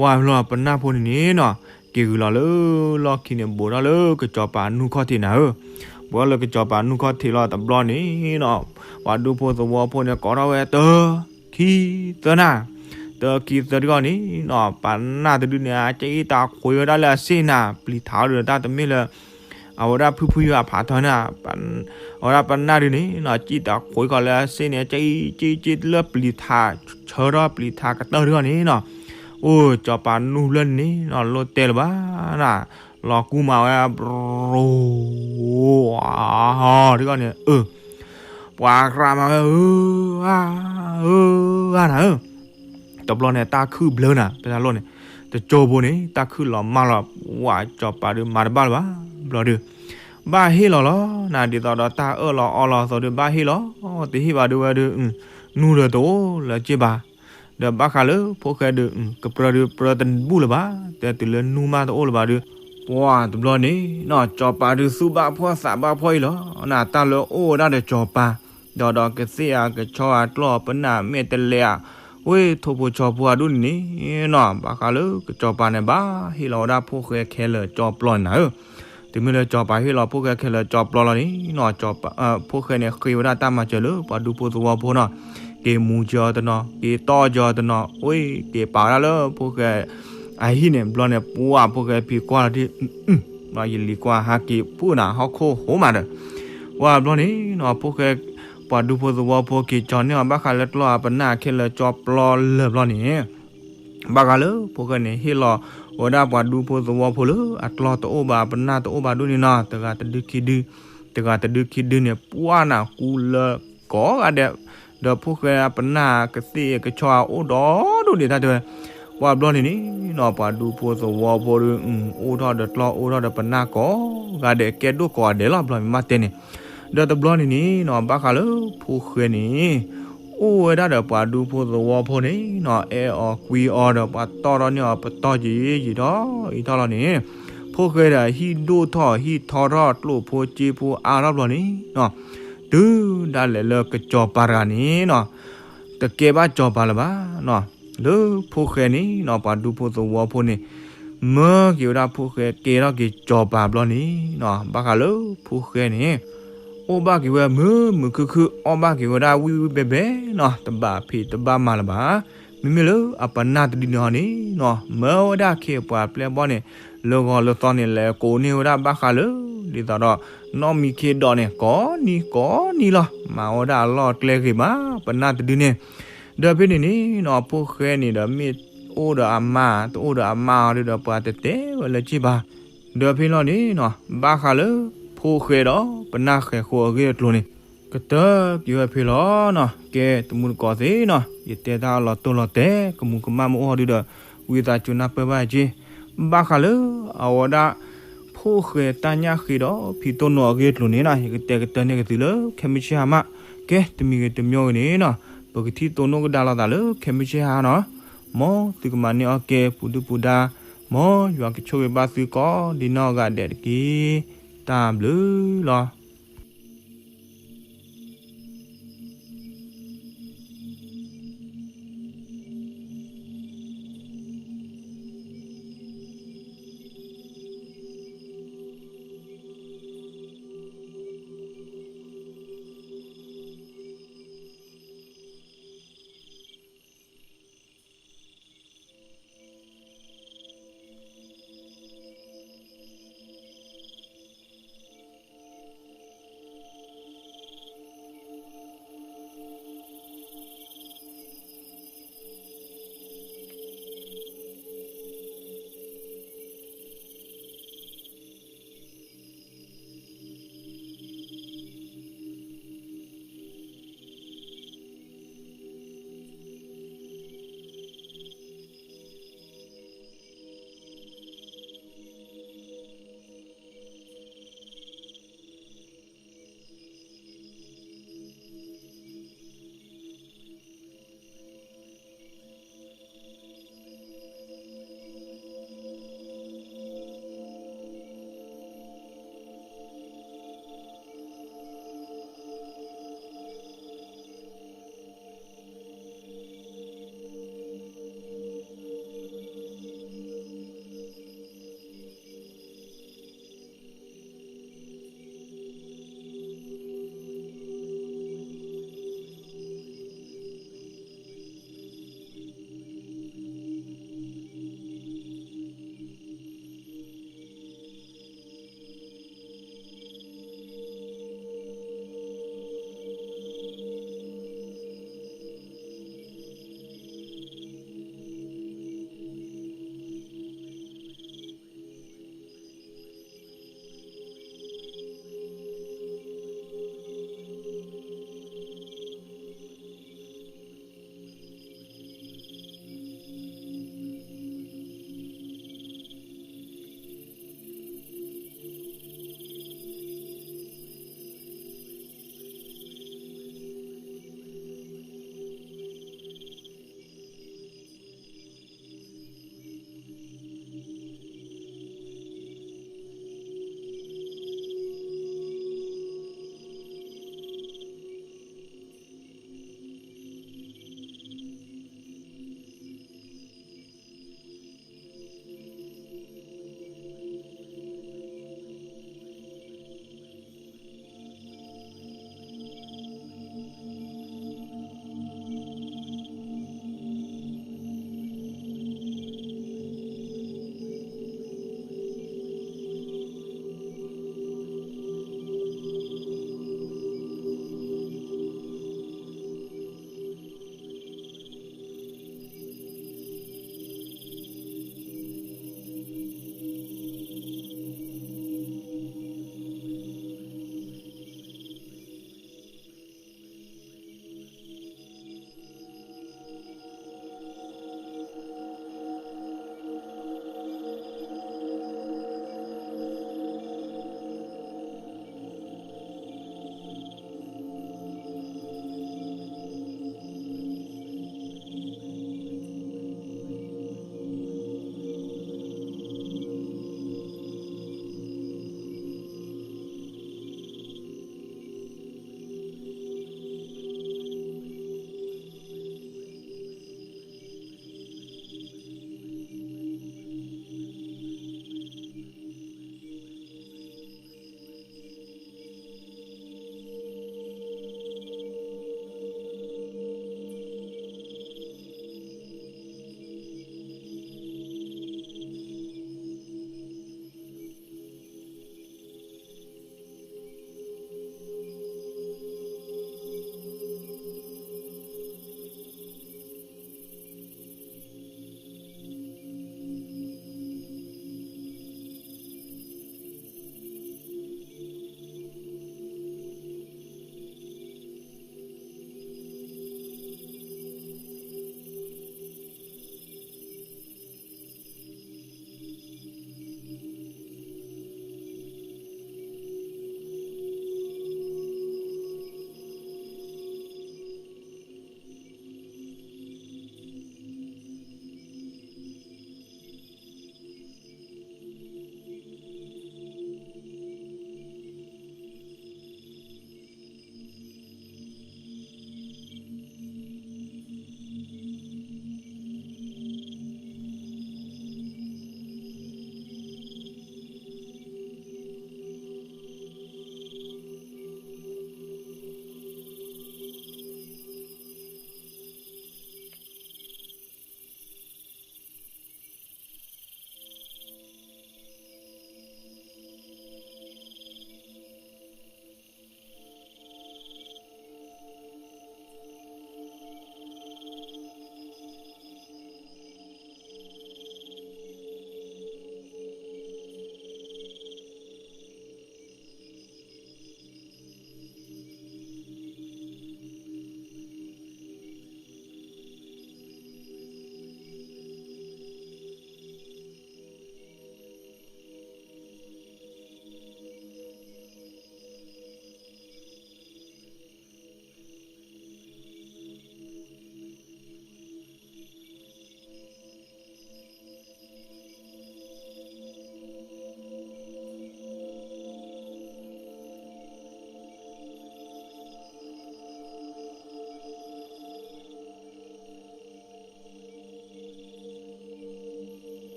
ဝဲဘျီပနၢ်ဖိန့ၣ်န့ၣ်နီၤ က့ၤဂုာ်လီၤလၢလီၢ်ခံန့ၣ် ဘူးထီၣ်လၢကစီၤပၤနူၢ်ခီၣ်ထံးနၤဧၢ, ဘူးထီၣ်လၢကစီၤပၤနူၢ်ခီၣ်ထံးလီၤတဘျီန့ၣ်နီၤ ပှၤဒူဖိသဝီဖိန့ၣ် ကိးထီၣ်ဝဲတၢ ခံသၢနၤ, တၢခံသၢတဂီၢ်န့ၣ်နီၤ ပနၢ်တဒုန့ၣ် အကအံၣ်တၢ်ခွဲးဝဲဒၣ်လၢအစ့ၣ်နၤ ပျံၤထးအီၤဒုးတၢ်တမ့ၢ်လၢ အဝဲဒၣ်ဖုဖုယွၤဖးထီန့ၣ်, အဝဲဒၣ်ပနၢ်ဒုန့ၣ်နီၤ ကအံၣ်တၢ်ခွဲးဃီလၢအစ့ၣ်န့ၣ် ကအံၣ်က့က့လၢပျံၤထး ဆၢထီၣ်ပျံၤထးကတၢၢ်တဂီၢ်န့ၣ်နီၤ, အိၣ်စီၤပၤနူၢ်ဖျၢၣ်န့ၣ်နီၤ လိၣ်တဲလၢၤဘၣ်နၤ, လီၤကူမးဝဲ ရိ တဂီၢ်န့ၣ် အၢ ပှၤကြၢးမၤဝဲ အၢ အၢ အၢ နၤဧၢ, တဘျီန့ၣ် တၢ်ခုၣ်ဘျၢနၤ ဖဲတၢ်လိၣ်န့ၣ်, တကၠိဖိန့ၣ် တၢ်ခုၣ်လီၤမၢ်လီၤ ဝဲစီၤပၤဒုးမၤတဘၣ်လၢၤဘၣ်, ဘျီဒုး ဘၣ်ဟ့ၣ်လီၤလီၤနၤ ဒ်သိးဒီးတၢ်အၢၣ်လီၤအီလီၤအသိးဒုး ဘၣ်ဟ့ၣ်လီၤ, တဟ့ၣ်ဘၣ်ဒုးဝဲဒုး နူၢ်ဒီးတအိၣ်လၢၤက့ဘၣ်, ဒီးဘၣ်ဃးလၢဖိၣ်ဃဲဒုး ကပြၢဒုးပြၢတဘူၣ်လၢၤဘၣ်, တဲတုၤလၢနူၢ်မးတအိၣ်လၢၤဘၣ်ဒုး, ပှၤတဘျီန့ၣ်နီၤ စီၤပၤဒုးသူၣ်ဘၣ်ဖှီၣ်သးဘၣ်ဖှီၣ်အံၤလီၤနၤ, တၢ်လၢအိၣ်ဝဲဒၣ်ဒီးစီၤပၤ ဒီးဒီးကသ့ၣ်အကဆီအကျီၢ်အပနၢ်မဲာ်တဲးလဲးဧါ, ဝ့ၢ်ထိၣ်ဖိဆီဖိအဒိၣ်န့ၣ်န့ၣ်နီၤ ဘၣ်ဃးလၢကစီၤပၤန့ၣ် ဘၣ်ဟ့ၣ်လီၤဝဲဒၣ်ဖိၣ်ဃဲခဲလၢာ်ကၠီပျီန့ၣ်နၤဧၢ, တုၤမ့ၢ်လၢစီၤပၤဟ့ၣ်လီၤဖိၣ်ဃဲခဲလၢာ်ကၠီပျီလီၤန့ၣ်နီၤ ဖိၣ်ဃဲန့ၣ်ဃ့ဝဲဒၣ်တၢ်မၤစၢၤလၢပှၤဒူဖိသဝီဖိနီၤ, က့ၤမူကၠီအီၤတနီၤ က့ၤတီၢ်ကၠီအီၤတနီၤ ဝ့ၢ်က့ၤပာ်ဝဲဒၣ်လၢဖိၣ်ဃဲ အဟံၣ်န့ၣ် ဘျီန့ၣ် ပှၤဖိၣ်ဃဲဖံးကွၢ်လီၤဒ် ယလံၤကွၢ်ဟးက့ၤပူၤနၤ ဟီၣ်ခိၣ်ဟိမးဒီး, ဝဲဘျီန့ၣ်နီၤ ဖိၣ်ဃဲ ပှၤဒူဖိသဝီဖိက့ၤကၠီန့ၢ်အီၤ ဘၣ်ဃးလၢကျီၢ်အပနၢ်ခဲလၢာ်ကၠီပျီလၢာ်ဘျီန့ၣ် ဘၣ်ဃးလၢဖိၣ်ဃဲန့ၣ် ဟ့ၣ်လီၤဝဲဒၣ်ပှၤဒူဖိသဝီဖိလၢအကျီၢ်တအိၣ်ဘၣ် အပနၢ်တအိၣ်ဘၣ်ဒိၣ်န့ၣ်နီၤ တဂၤတဒုခံဒု, တဂၤတဒုခံဒုန့ၣ် ပှၤနၤကူလၢကိးဂၤဒဲး, ဒီးဖိၣ်ဃဲအပနၢ်ကသ့ၣ်ကဆီအအိၣ်ဒီးဒိၣ်ဒံးတၢ်တဲဝဲ, ပှၤဘျီန့ၣ်န့ၣ်နီၤ ပှၤဒူဖိသဝီဖိဒီး အိၣ်ထီၣ်ဒီးကျီၢ်အိၣ်ထီၣ်ဒီးပနၢ်ကိးဂၤဒဲး ကဲဒိၣ်ကိးဂၤဒဲးလီၤ ဘျီမ့ၢ်ဘၣ်တဲန့ၣ်, ဒီးတဘျီန့ၣ်န့ၣ်နီၤ ဘၣ်ဃးလၢဖိၣ်ဃဲန့ၣ် အိၣ်ဝဲဒၣ်ဒီးပှၤဒူဖိသဝီဖိန့ၣ်နီၤ အဲၣ်အီၤကွံအီၤဒီးပှၤတီၢ်ထီၣ်န့ၢ်အီၤပတီၢ်က့ၤယံာ်ထီၣ်အံၤထီၣ်လီၤန့ၣ်, ဖိၣ်ဃဲဒီးဟံၣ်ဒိၣ်ထီၣ်ဟံၣ်ထီထီၣ်ကျိၣ်ဖိစ့ဖိအါထီၣ်ဘျီန့ၣ်နီၤ, တုၤဒၣ်လဲာ်လၢကစီၤပၤတဂၤန့ၣ်နီၤ တကဲဘၣ်စီၤပၤလၢၤဘၣ်နီၤ, လၢဖိၣ်ဃဲန့ၣ်နီၤ ပှၤဒူဖိသဝီဖိန့ၣ် မၢက့ၤဝဲဒၣ်ဖိၣ်ဃဲကဲထီၣ်က့ၤစီၤပၤဘျီန့ၣ်နီၤ ဘၣ်ဃးလၢဖိၣ်ဃဲန့ၣ် အိၣ်ဘၣ်က့ၤဝဲမုာ်မုာ်ခုၣ်ခုၣ် အီၣ်ဘၣ်က့ၤဝဲဒၣ်ဝံၣ်ဝံၣ်ဘဲဘဲနီၤ တဘၣ်ဖံးတဘၣ်မၤလၢၤဘၣ်, မ့မ့ၢ်လၢအပနၢ်တဒုန့ၣ်ဟီန့ၣ်နီၤ မၢဝဲဒၣ်ခ့ပှၤပျဲၢ်ဘီၣ်န့ၣ် လၢဂီၤလၢသီန့ၣ် လဲၤကိးန့ၢ်ဝဲဒၣ်ဘၣ်ဃးလၢ ဒ်သိးဒီး နီၢ်မံခ့ဒီးန့ၣ် ကိးနံၤကိးနံၤလီၤ မၤဝဲဒၣ်အလီၢ်အကျဲဂ့ၤမး ပနၢ်တဒုန့ၣ်, ဒီးဖဲန့ၣ်န့ၣ်နီၤ ဖိၣ်ဃဲန့ၣ်ဒီးမ့ၢ်အိၣ်ဒီးအမါ တအိၣ်ဒီးအမါအီၤဒီးပှၤတတဲဝဲလၢၤဘၣ်, ဒီးဖဲလီၤန့ၣ်နီၤ ဘၣ်ဃးလၢ ဖိၣ်ဃဲဒီးပနၢ်ဃဲၤဃိအဂ့ၢ်အကျိၤန့ၣ် ကတၢၢ်က့ၤဝဲဖဲလီၤနီၤ ကဲတမူတကိးသ့ၣ်နီၤ ယတဲတၢ်လီၤတိၢ်လီၤတဲာ် ကမူးကမၣ်မ့ၢ်အိၣ်ဟီဒုဒီး ဝံသးစူၤနၢ်ပၢၢ်ဘၣ်က့ၤ, ဘၣ်ဃးလၢအဝဲဒၣ် ဖိၣ်ဃဲတၢ်ညၣ်ဃ့ဒီးဖံးတိၢ်နိအဂ့ၢ်အကျိၤန့ၣ်နီၤ ယကတဲကတၢၢ်န့ၢ်က့ၤသုလၢ ခဲမုၢ်ဆ့ၣ်ဟါမး, ကဲတမံၤဂ့ၤတမံၤဂ့ၤန့ၣ်နီၤ ပကထံၣ်တိၢ်နိၣ်ကဒါလိာ်သးလၢခဲမုၢ်ဆ့ၣ်ဟါနီၤ, မ်သုကမၤန့ၢ်အီၣ်ကဲပူၤဒုၣ်ပူၤဒါ, မ်ယွၤကဆိၣ်ဂ့ၤဘၣ်သုကိးဒ်နီၢ်ဂၤဒဲးတက့ၢ်, တၢ်ဘျုးလီၤ.